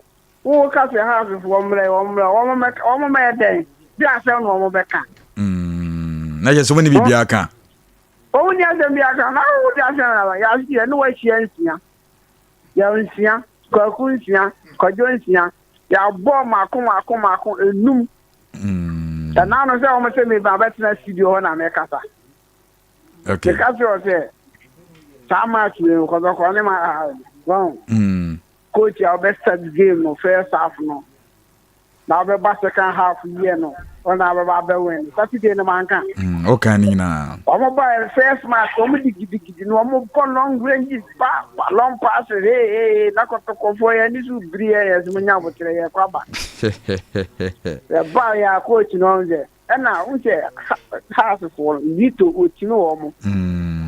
wo ka sɛ Haasfo wɔn mmerɛ wɔn mmerɛ wɔn mɛ wɔn mɛyɛ dɛn? Bi asɛm na wɔn bɛka. Mm, na yɛ sɛ wɔn ni biribi aka. Wɔn ni asɛm bi aka na wo de asɛm na yɛ yɛ ne wɔahyia nsia. Yɛ nsia, kwaku nsia, kwadwo nsia. Yɛabɔ mako mako mako enum. Mm. Ɛna no sɛ wɔn sɛ meba bɛtena studio hɔ na mɛkasa. Okay. Meka kyerɛ wo sɛ saa match wei no kɔtɔkɔ ne ma wɔn. Mm. Coach a ɔbɛ start game no first half no na ɔbɛba second half yie no ɔna abɛba abɛ win Saturday no manka. Mm, ɔka ne nyinaa. Wɔn ba yɛ first match wɔn di gidigidi no wɔn bɔ long ranges pa pa long passes hey hey na kɔtɔkɔfoɔ yɛ ani so biri yɛ yɛ sɛ mo nya abokyerɛ yɛ kɔ aba. Yɛ ba yɛ a coach no ɔn sɛ. Ɛna wohu sɛ Haasfoɔ no, Zito wɔtumi wɔ mo.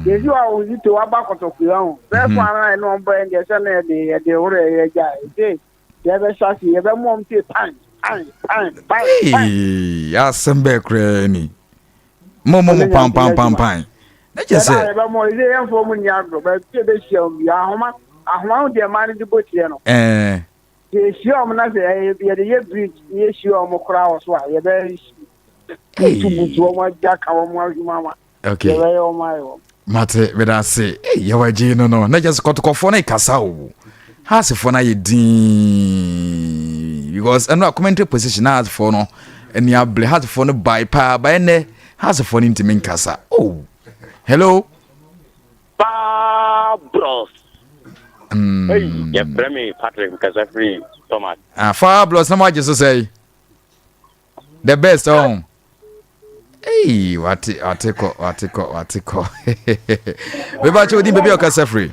Yɛsi hɔ a wɔn Zito waba kɔtɔkua ho. First one na ɛne wɔn bɔyɛ deɛ sɛ na yɛde yɛde worɛ yɛ gya. Ɛsɛ yɛbɛhyɛ ase yɛbɛmo wɔn te pan pan pan pan pan. Ee, asɛm bɛɛ koraa ni. Mo mo mo pan pan pan pan. Na kyerɛ sɛ. Yɛda yɛbɛmo ɛsɛ yɛmfa wɔn nni agorɔ baabi yɛbɛhyia wɔn bi ahoma ahoma ho deɛ mmaa no de bɔ tiɛ no. Ɛɛ. Sɛ yɛhyia wɔn na sɛ ɛyɛ yɛde yɛ bridge na yɛhyia wɔn koraa wɔ so a yɛbɛ butubutu wɔn agya ka wɔn ahwim ama okay. yɛbɛyɛ wɔn ayɛ wɔn. Mate meda ase yɛwɔ agye no no na kyɛ sɛ kɔtɔkɔfoɔ no kasa o hasefoɔ no ayɛ din because ɛno a commentary position na hasefoɔ no ani abere hasefoɔ no bae paa bae nnɛ hasefoɔ no ntumi nkasa oh hello Paa bros. Mm. Hey, yɛfrɛ me Patrick kasa firi Thomas. Ah, faa bros na mo agye so sɛe. The best ɔn. Oh. Hey, wate wate kɔ wate kɔ wate kɔ. Beba kyɛ odin baabi a ɔkasa firi.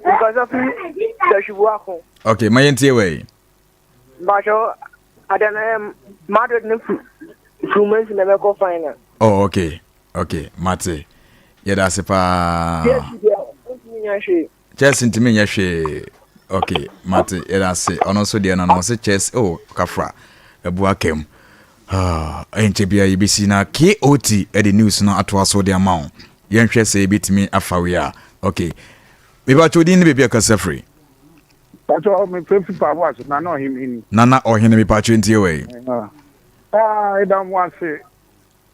Nkasa firi Sɛhwibuako. Okay, ma yɛntie wei. Mpakyɛw adeɛ no ɛyɛ Madrid ne Fluminense na ɛbɛkɔ final. Oh, okay. Ok, mate. Yɛda ase paa. Chelsea deɛ ntumi nyɛ hwee. Chelsea ntumi nyɛ hwee. Ok, mate. Yɛda ase. Ɔno nso deɛ no no ɔse Chelsea oh kafra. Abu akam. Ah, ɛnkyɛ bia yɛbɛsi na KOT ɛde news no atoa so de ama wo. Yɛnhwɛ sɛ yɛbɛtumi afa wei a. Ok. Mebakyɛ odin ne baabi a kasa firi. Pacho me fɛ fi pa ho ase nana ɔhene ni. Nana ɔhene mepakyɛ ntie wei. Ah, ɛda mo ase.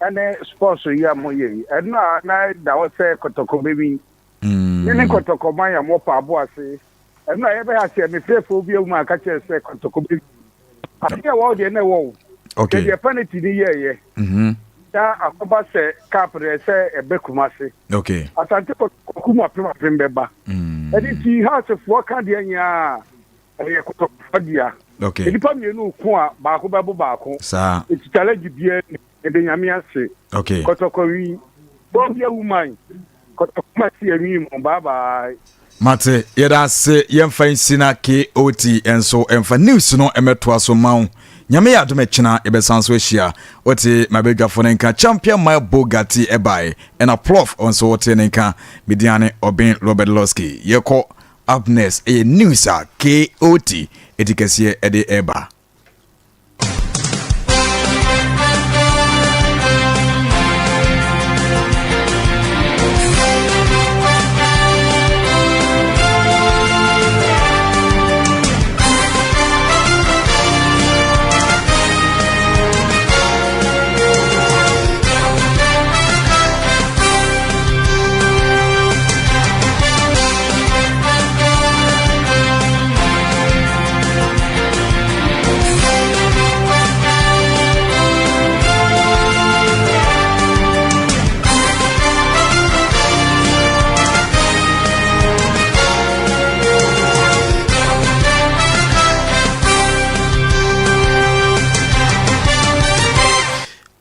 Ɛne sports yi a moyɛ yi, ɛno a na ɛda hɔ sɛ kɔtɔkɔ bɛwi. Me ne kɔtɔkɔ man a mowɔ paabo ase. Ɛno a yɛbɛyɛ aseɛ, mefrɛfrɛ obi awu ma aka kyerɛ sɛ kɔtɔkɔ bɛwi. Adeɛ ɛwɔ wo deɛ na ɛwɔ wo. Okay. Sɛ deɛ penalty no yɛɛyɛ. Mm-hmm. Na akɔba sɛ cup deɛ sɛ ɛbɛ Kumase. Okay. Asante kɔtɔkɔ kum apem apem bɛba. Mm. Ɛne ti housefoɔ ka deɛ nyinaa ɛyɛ kɔtɔkɔfoɔ dea. Okay. Nnipa mmienu ko a baako bɛbo baako. Saa. Eti challenge biara ni. Yɛda Nyame ase. Okay. Kɔtɔkɔ wi. Bɔ bia woman. Kɔtɔkɔ ma si anwi mo. Bye bye. Mate, yɛda ase yɛmfa nsi na KOT nso mfa news no mmɛtoa so ma wo. Nyame yɛ adom ɛkyena yɛbɛsan so ahyia. Wote mabadwafo no nka Champion Mile Bogatti ɛbae ɛna Plof nso wote ne nka. Me din ane Obeng Robert Losky. Yɛkɔ up next ɛyɛ news a KOT ɛti kɛseɛ ɛde ɛba.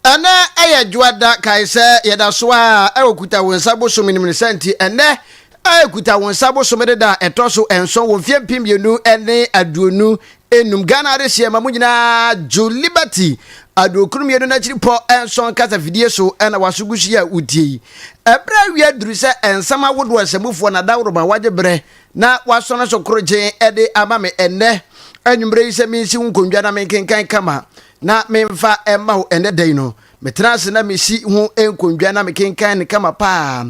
Ɛnɛ ɛyɛ dwoada kae sɛ yɛda so a ɛwɔ kuta wo nsa bosome no mu ne sɛ nti ɛnɛ ɛkuta wo nsa bosome deda a ɛtɔ so nson wɔ mfeɛ 2025 Ghana adehyeɛ ma mo nyinaa dwo Liberty 92 n'akyiri pɔ nson kasa fidie so ɛna waso gu so yi a wotie yi. Ɛberɛ awia duru sɛ nsɛm ahodoɔ nsɛmufoɔ na dawuroma wagye berɛ na wasɔne so korogyen ɛde ama me ɛnnɛ anwummerɛ yi sɛ mensi wo nkondwa na menkenkan kama na memfa ɛma wo ɛnnɛ da yi no. Metena ase na mesi ho nkondwa na mekenkan no kama paa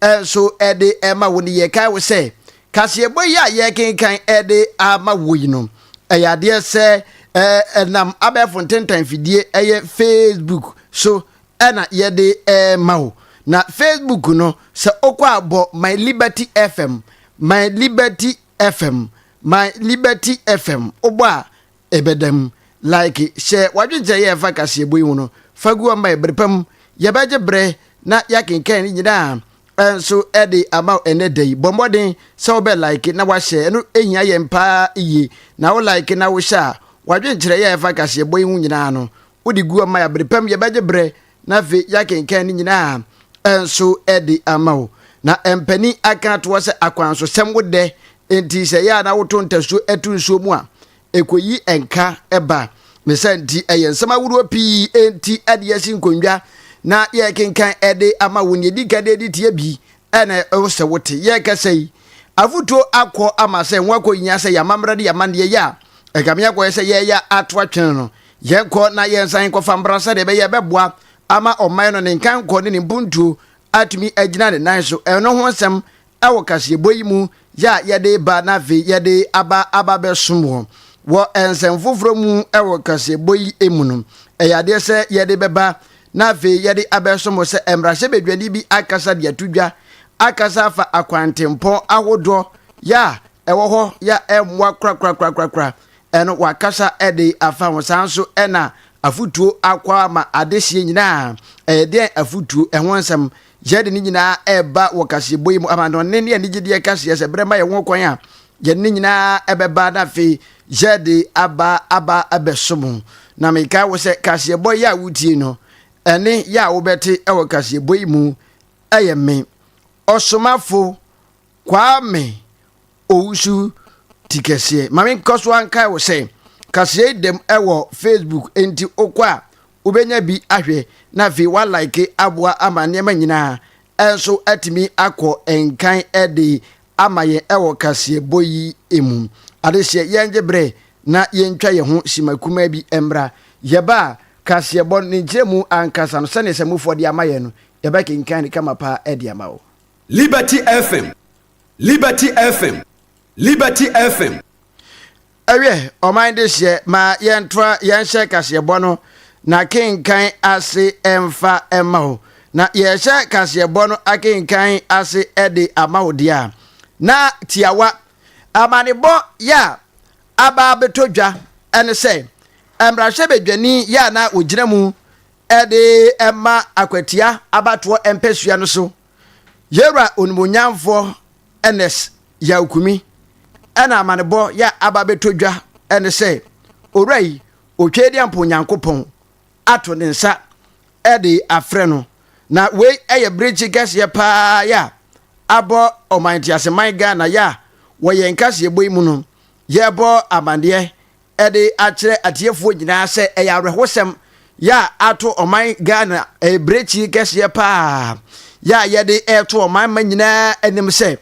nso ɛde ɛma wo no. Yɛkae wo sɛ Kaseɛbɔ yi a yɛrekenkan de ama wo yi no, ɛyɛ adeɛ sɛ ɛnam abɛɛfo ntentan fidie ɛyɛ Facebook so ɛna yɛde ɛrema wo. Na Facebook no, sɛ wokɔ a bɔ My Liberty FM, My Liberty FM, My Liberty FM, wobɔ a Ebɛda mu. Like, hyɛ w'adwenkyerɛ yɛ ɛfa kaseɛbɔ yi ho no fa gu hɔ ma yɛ. Bere pa mu, yɛbɛgye berɛ na yɛakenkan ne nyinaa nso de ama wo ɛnnɛ da yi. Bɔ mmɔden sɛ wobɛ like na wahyɛ, ɛno hia yɛn paa yie. Na wo like na wohyɛ a, w'adwenkyerɛ yɛ ɛfa kaseɛbɔ yi ho nyinaa no, wode gu hɔ ma yɛ. Bere pa mu, yɛbɛgye berɛ na afei yɛakenkan ne nyinaa nso de ama wo. Na mpanin aka atoɔ sɛ akwansosɛm wo dɛ, enti sɛ ɛyɛ a na woto ntasuo to nsuo mu a, ɛkɔyi nka ba. Ne saa nti, ɛyɛ nsɛm ahoroɔ pii nti ɛde yɛasi nkonnwa na yɛrekenkan de ama wo. Nea ɛdi kan de ɛdi tie bi ɛna ɛwɔ sɛ wote. Yɛrekasa yi, afotuo akɔ ama sɛ ho akɔhia sɛ yɛn amammerɛ ne yɛn amanneɛ yɛ a ɛkame akɔyɛ sɛ yɛreyɛ ato atwene no. Yɛnkɔ na yɛnsan nkɔfa mmra sɛdeɛ ɛbɛyɛ ɛbɛboa ama ɔman no ne nkankɔ ne ne mpuntuo atumi agyina ne nan so. Ɛno ho nsɛm wɔ kaseɛbɔ yi mu yɛ a yɛde reba na afei yɛde aba aba bɛsom wɔ wɔ nsɛm foforɔ mu wɔ kaseɛbɔ yi mu no, ɛyɛ adeɛ sɛ yɛde bɛba na afei yɛde abɛsom wɔ sɛ mmarahyɛbadwani bi akasa de ato dwa akasa afa akwantempɔn ahodoɔ yɛ a ɛwɔ hɔ yɛ a ɛmmoa korakorakorakora ɛno wakasa de afa ho. Saa nso ɛna afotuo akɔ ama adehyeɛ nyinaa ɛyɛ deɛn afotuo ɛho nsɛm Yɛde ne nyinaa reba wɔ kaseɛbɔ yi mu amannɔne ne anigyedeɛ kaseɛ sɛ berɛ ma yɛn ho kwan a yɛde ne nyinaa ɛbɛba na afei yɛde aba aba abɛsom. Na mekae wo sɛ kaseɛbɔ yi a wotie no ɛne yɛ a wobɛte wɔ kaseɛbɔ yi mu ɛyɛ me ɔsomafo Kwame Owusu Tikɛseɛ. Ma menkɔ so ankae wo sɛ kaseɛ yi dɛm ɛwɔ Facebook enti wokɔ a wobɛnya bi ahwɛ na afei woalike aboa ama nneɛma nyinaa nso atumi akɔ nkan de ama yɛn wɔ kaseɛbɔ yi mu. Adehyeɛ, yɛngye berɛ na yɛntwa yɛn ho sima kumaa bi mmra. Yɛba a, kaseɛbɔ no ne nkyerɛmu ankasa no sɛdeɛ samufoɔ de ama yɛn no, yɛbɛkenkan no kama paa de ama wo. Liberty FM, Liberty FM, Liberty FM. Ɛwiɛ, ɔman dehyeɛ, ma yɛntoa yɛnhyɛ kaseɛbɔ no n'akenkan ase mfa mma wo. Na yɛrehyɛ kaseɛbɔ no akenkan ase de ama wo deɛ a, na tiawa, amanebɔ yɛ a aba abɛtɔ dwa ne sɛ, mmarahyɛbadwani yɛ a na ɔgyina mu de ma akwatia abatoɔ mpasua no so, Yɛwura Onimuonyamfoɔ Ernest Yaw Kumi ɛna amanebɔ yɛ aba bɛtɔ dwa ɛne sɛ owura yi Otwedeampo Nyankopɔn ato ne nsa ɛde afrɛ no na wei ɛyɛ brekyi kɛseɛ paa yɛ a abɔ ɔman nteaseman Ghana yɛ a wɔ yɛn kaseɛbɔ yi mu no yɛrebɔ amanneɛ de akyerɛ atiefoɔ nyinaa sɛ ɛyɛ awerɛhosɛm yɛ a ato ɔman Ghana ɛyɛ kɛseɛ paa yɛ a yɛde ɛreto ɔman ma nyinaa anim sɛ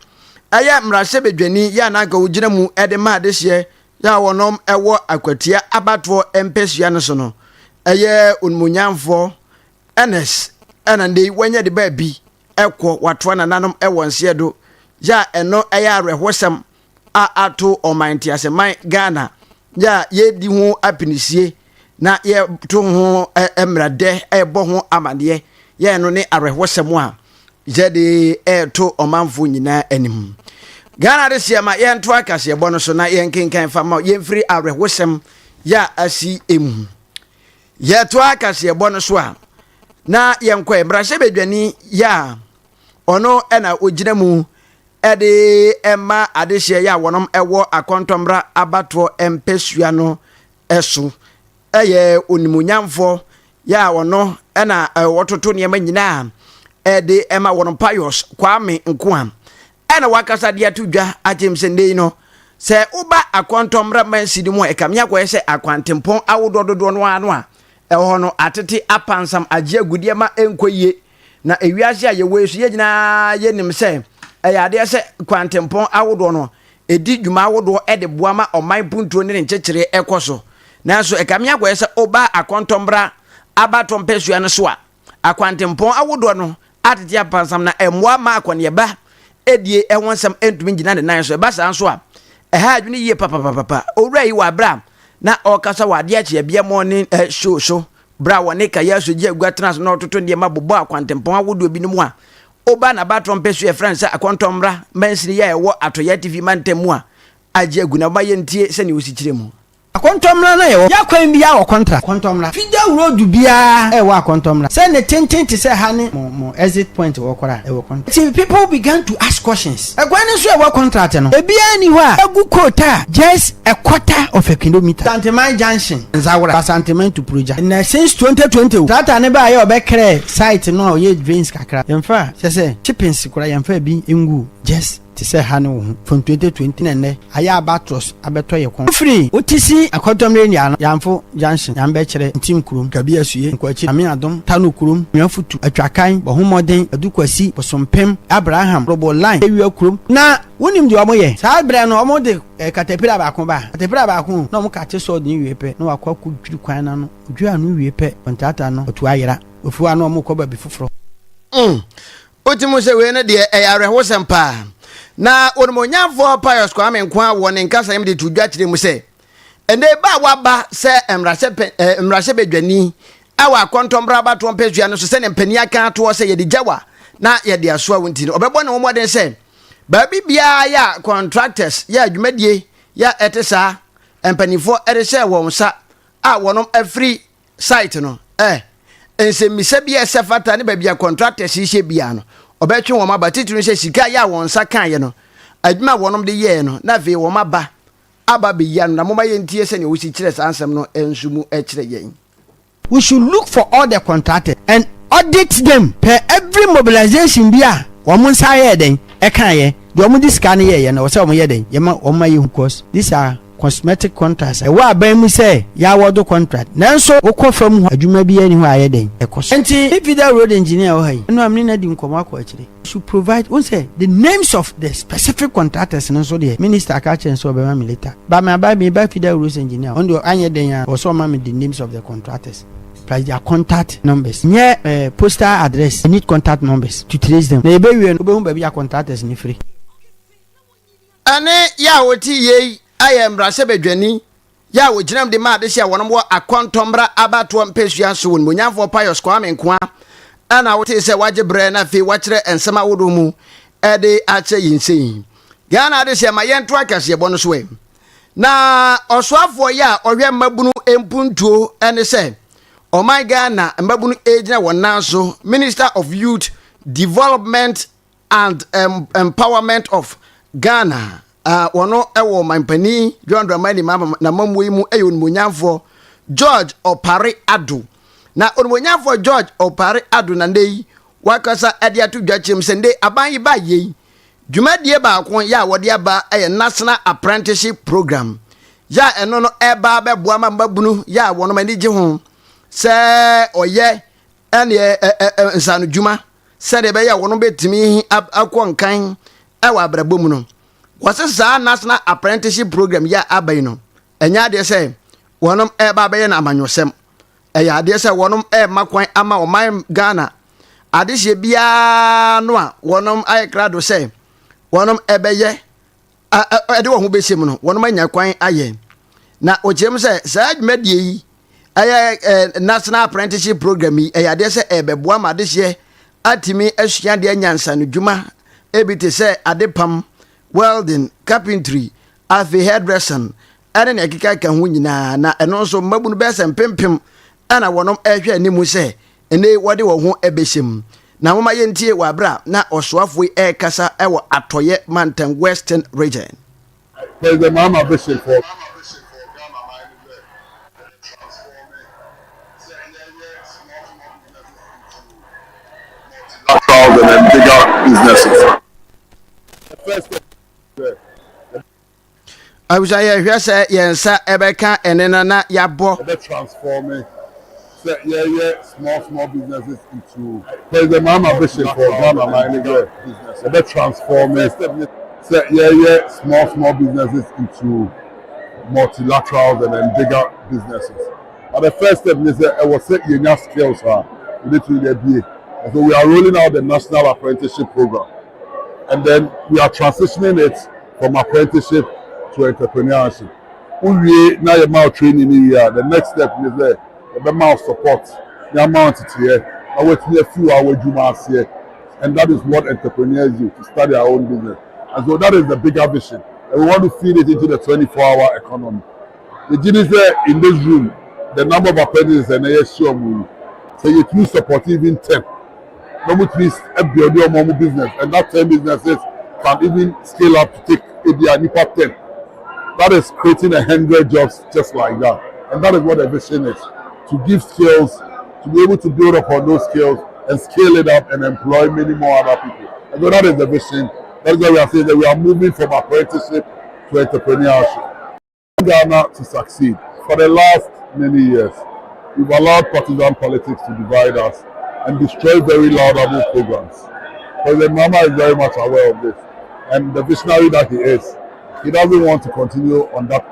ɛyɛ mmarahyɛbadwani yɛ a na anka ɔgyina mu de ma adehyeɛ yɛ a wɔnom ɛwɔ akwatia abatoɔ mpɛsua no so no ɛyɛ onimonyamfoɔ Ernest ɛna ndɛ yi wanya de baabi ɛkɔ watoa nananom ɛwɔ nseɛ do yɛ a ɛno ɛyɛ awerɛhosɛm a ato ɔman nteaseman Ghana yɛ a yɛredi ho apinisie na yɛto ho mmeradɛ ɛrebɔ ho amaneɛ yɛ no ne awerɛhosɛm a yɛde ɛreto ɔmanfoɔ nyinaa anim. Ghana de seɛ ma yɛnto akaseɛbɔ no so na yɛnkenkan fa ma yɛmfiri awerɛhosɛm yɛ a asi mu. Yɛto akaseɛbɔ no so a na yɛnkɔ mmarahyɛbadwani yɛ a ɔno na ɔgyina mu de ma adehyeɛ yɛ a wɔnom wɔ akɔntɔmmra abatoɔ mpɛsua no so yɛ onimuonyamfoɔ yɛ a ɔno na wɔtoto nneɛma nyinaa de ma wɔn Pius Kwame Nkoa ɛna wakasa de ato dwa akyem sɛ nnɛ yi no sɛ woba akɔntɔmmra mansi no mu a ɛkame akɔyɛ sɛ akwantempɔn ahodoɔ dodoɔ no ara no a ɛwɔ hɔ no atete apansam agye agudeɛ ma ɛnkɔ yie Na ewiase a yɛwɔ yi so, yɛn nyinaa yɛnim sɛ ɛyɛ adeɛ sɛ kwantempɔn ahodoɔ no, ɛdi dwuma ahodoɔ de boa ma ɔman mpuntuo ne ne nkyekyereɛ kɔ so. Nanso ɛkame akɔyɛ sɛ woba akɔntɔmmra abatoɔ mpasua no so a, akwantempɔn ahodoɔ no atete apansam na ɛmmoa ma akɔneaba die ho nsɛm ntumi ngyina ne nan so. Ɛba saa nso a, ɛha adwene yie papapapapa. Owura yi wɔ aberɛ a na ɔrekasa wɔ adeɛ akyeabea morning show so Bere a wɔne Kayasu gye agua tena ase na ɔtoto nneɛma bobɔ akwantempɔn ahodoɔ binom a woba n'abatoɔ mpɛsoa a yɛfrɛ no sɛ Akɔntɔmmra mansini yi a ɛwɔ Atɔeɛ Atifi mantam mu a agye agu na momma yɛntie sɛnea ɔsi kyerɛ mu. Akɔntɔmmra no a yɛwɔ yɛ kwan biara wɔ kɔntra. Akɔntɔmmra. Fida road biara ɛwɔ akɔntɔmmra. Sɛ ne tenten te sɛ ha ne mo mo exit point wɔ koraa ɛwɔ kɔntra. Nti people began to ask questions. Ɛkwan no nso a ɛwɔ contract no ebiara nni hɔ a agu coal tar just a quarter of a kilometre. Santeman junction. Nzawora, Asanteman to Purugya. Nnɛ since 2020 o, tractor no baeɛ a ɔbɛkrɛɛ site no a ɔyɛɛ drains kakra. Yɛmfa kyerɛ sɛ chippings koraa yɛmfa bi nguu just te sɛ ha ne wo ho from 2020 na nnɛ ayɛ abatros abɛtɔ yɛ kɔn. Wofiri Otisi Akɔtɔmire Nnuano, Yamfo Junction, Nyambɛkyerɛ, Ntim Kurom, Kabi Asue, Nkwakyi, Nyame Adom, Tano Kurom, Nuafutu, Atwakan, Bɔhomɔden, Adukwasi, Bosompem, Abraham, Robo Line, Ewia Kurom. Na wonim deɛ wɔyɛ? Saa berɛ no wɔde. Eh, katapira baako ba a, katapira baako o, na wɔn kate sɔɔd no wie pɛ, na wakɔ akɔdwiri kwan no ano. Ɔdwiri ano wie pɛ, kɔntrata no, ɔtu ayera. Ɔfiri hɔ a na wɔrekɔ baabi foforɔ. Mm, wote mu sɛ wei no deɛ ɛyɛ awerɛhosɛm paa. Na Onimuonyamfoɔ Pius Kwame Nkoah wɔ ne nkasaeɛ mu de to dwa kyerɛ mu sɛ, ɛnɛ ba a waba sɛ mmarahyɛ mmarahyɛbadwani wɔ akɔntɔmmra abatoɔ mpasua no so sɛdeɛ mpanin aka atoɔ sɛ yɛde gya wa na yɛde asoa wo nti no, ɔbɛbɔ ne ho mmɔden sɛ Baabi biara yɛ a contractors yɛ a dwumadie yɛ a ɛte saa mpanimfoɔ de hyɛɛ wɔn nsa a wɔnom afiri site no ɛ nsɛmmisa bi a ɛsɛ fata ne baabi a contractors yi hyɛ biara no ɔbɛtwe wɔn aba titiri sɛ sika yɛ a wɔn nsa kaeɛ no adwuma a wɔnom de yɛɛ no na afei wɔn aba aba bɛyi ano na momma yɛntie sɛnea wɔsi kyerɛ saa nsɛm no nso mu kyerɛ yɛn. We should look for all the contractors and audit them per every mobilization bi a wɔn nsa yɛɛ dɛn ɛkaeɛ, deɛ wɔn de sika no yɛɛyɛ no ɛwɔ sɛ wɔn yɛ dɛn yɛma wɔn ma yɛhu cos these are cosmetic contracts a ɛwɔ aban mu sɛ yɛawɔdo contract nanso wokɔ fam hɔ adwuma biara nni hɔ a ɛyɛ dɛn ɛkɔ so. Nti me feeder road engineer wɔ ha yi ɛno a me ne no adi nkɔmmɔ akɔ akyire. Should provide wohu sɛ the names of the specific contractors no nso deɛ minister aka akyerɛ no sɛ ɔbɛma me later but me aba me ba feeder roads engineer ɔno deɛ anyɛ dɛn a ɔwɔ sɛ ɔma me the names of the contractors plus their contact numbers nyɛ eh, postal address I need contact numbers to trace them na yɛbɛwie no wobɛhu baabi a contractors no firi. Ɛne yɛ a ɔte yei ayɛ mmarahyɛbadwani yɛ a wɔgyinam de ma adehye a wɔnom wɔ Akɔntɔmmra abatoɔ mpɛsua so wɔ Nimonyamfoɔ Pius Kwame Nkoa ɛna wotee sɛ wagye berɛ na afei wakyerɛ nsɛm ahodoɔ mu ɛde akyerɛ yɛn sei. Ghana adehyeɛ ma yɛnto akaseɛbɔ no so ɛ. Na ɔsoafoɔ yɛ a ɔhwɛ mmabunu mpuntuo ɛne sɛ ɔman Ghana mmabunu ɛgyina wɔn nan so Minister of Youth Development and Empowerment of Ghana a wɔno wɔ ɔmanpanin John Dramani Mahama n'amammuo yi mu yɛ onimonyamfoɔ George Opare Addo. Na onimonyamfoɔ George Opare Addo na nnɛ yi wakasa de ato dwa kyerɛ mu sɛ nnɛ aban yi ba yei. Dwumadie baako yɛ a wɔde aba yɛ National Apprenticeship Program yɛ a ɛno no ɛba bɛboa ma mmabunu yɛ a wɔn ani gye ho sɛ ɔyɛ ɛneɛ nsaanodwuma sɛdeɛ ɛbɛyɛ a wɔn bɛtumi akɔ nkan wɔ abrabɔ mu no. Wɔse saa National Apprenticeship Program yi a aba yi no, ɛnyɛ adeɛ sɛ wɔnom ɛreba abɛyɛ no amanyɔsɛm. Ɛyɛ adeɛ sɛ wɔnom ɛrema kwan ama ɔman Ghana adehyeɛ biara no a wɔnom ayɛ krado sɛ wɔnom ɛbɛyɛ ɛde wɔn ho bɛhyɛ mu no, wɔnom anya kwan ayɛ. Na ɔkyerɛ mu sɛ saa dwumadie yi ɛyɛ National Apprenticeship Program yi, ɛyɛ adeɛ sɛ ɛrebɛboa ma adehyeɛ atumi asua adeɛ anya nsanodwuma ebi te sɛ adepam, welding, carpentry, afei hairdressing ɛne nea ɛkeka ho nyinaa na ɛno nso mmabunu bɛyɛ sɛ mpempem ɛna wɔnom ɛrehwɛ anim sɛ ɛnɛ yi wɔde wɔn ho ɛbɛhyɛ mu. Na momma yɛntie wɔ abere a na ɔsoafoɔ yi ɛrekasa ɛwɔ Atɔeɛ Mantam Western Region. President Mahama vision for Thousand and bigger businesses. Abusua yɛhwɛ sɛ yɛn nsa ɛbɛka ɛne no na yɛabɔ. Ɛbɛ transforme sɛ yɛyɛ small small businesses into. President Mahama vision for Ghana man ne sɛ ɛbɛ transforme sɛ yɛyɛ small small businesses into multilaterals and then bigger businesses. But the first step ne sɛ ɛwɔ sɛ yɛnya skills a yɛbɛtumi de abie. And so we are rolling out the national apprenticeship program and then we are transitioning it from apprenticeship to entrepreneurship. Wowie na yɛma wo training no wie a, the next step ne sɛ yɛbɛma wo support na yɛama wo nteteeɛ na woatumi afi wo adwuma aseɛ. And that is what entrepreneurs do, to start their own business. And so that is the bigger vision. And we want to feed it into the 24-hour economy. Yɛgye di sɛ in this room, the number of apprentices ɛnɛ yɛahyia wɔn yi, sɛ yɛtumi support even 10, na wɔtumi build wɔn wɔn business, and that 10 businesses can even scale up to take ebi a nipa 10. That is creating 100 jobs just like that. And that is what the vision is, to give skills, to be able to build upon those skills and scale it up and employ many more other people. And so that is the vision. That is why we are saying that we are moving from apprenticeship to entrepreneurship. Ghana to succeed. For the last many years, we've allowed partisan politics to divide us and destroy very laudable programs. President Mahama is very much aware of this, and the visionary that he is, he doesn't want to continue on that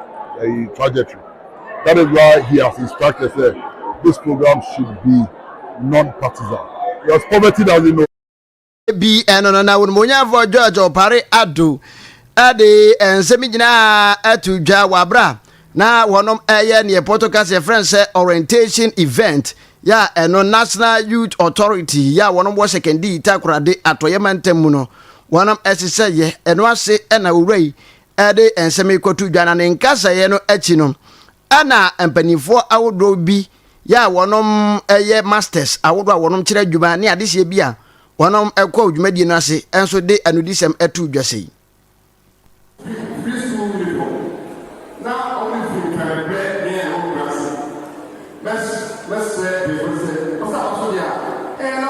trajectory. That is why he has instructed that this program should be non-partisan. Because poverty doesn't know. Bi ɛno no na onimonyamfoɔ George Opare Addo de nsɛm nyinaa ato dwa wɔ abere a na wɔnom ɛyɛ neɛ pɔtɔ kasa yɛfrɛ no sɛ orientation event yɛ a ɛno National Youth Authority yɛ a wɔnom wɔ Sekandi Takoradi atɔyɛ mantam mu no wɔnom ɛsesɛ yɛ ɛno ase ɛna owura yi ɛde nsɛm yi kɔto dwa na ne nkasɛeɛ no akyi no ɛna mpanimfoɔ ahodoɔ bi yɛ a wɔnom yɛ masters ahodoɔ a wɔnom kyerɛ adwuma ne adehyeɛ bi a wɔnom kɔ dwumadie no ase nso de anodisɛm to dwa sei. Free school uniform na ɔmo de firi Nkran brɛ yɛn a yɛwɔ Kumasi. Mɛsrɛ mpanyinfoɔ no sɛ ɔsɛ aba so deɛ a ɛyɛ na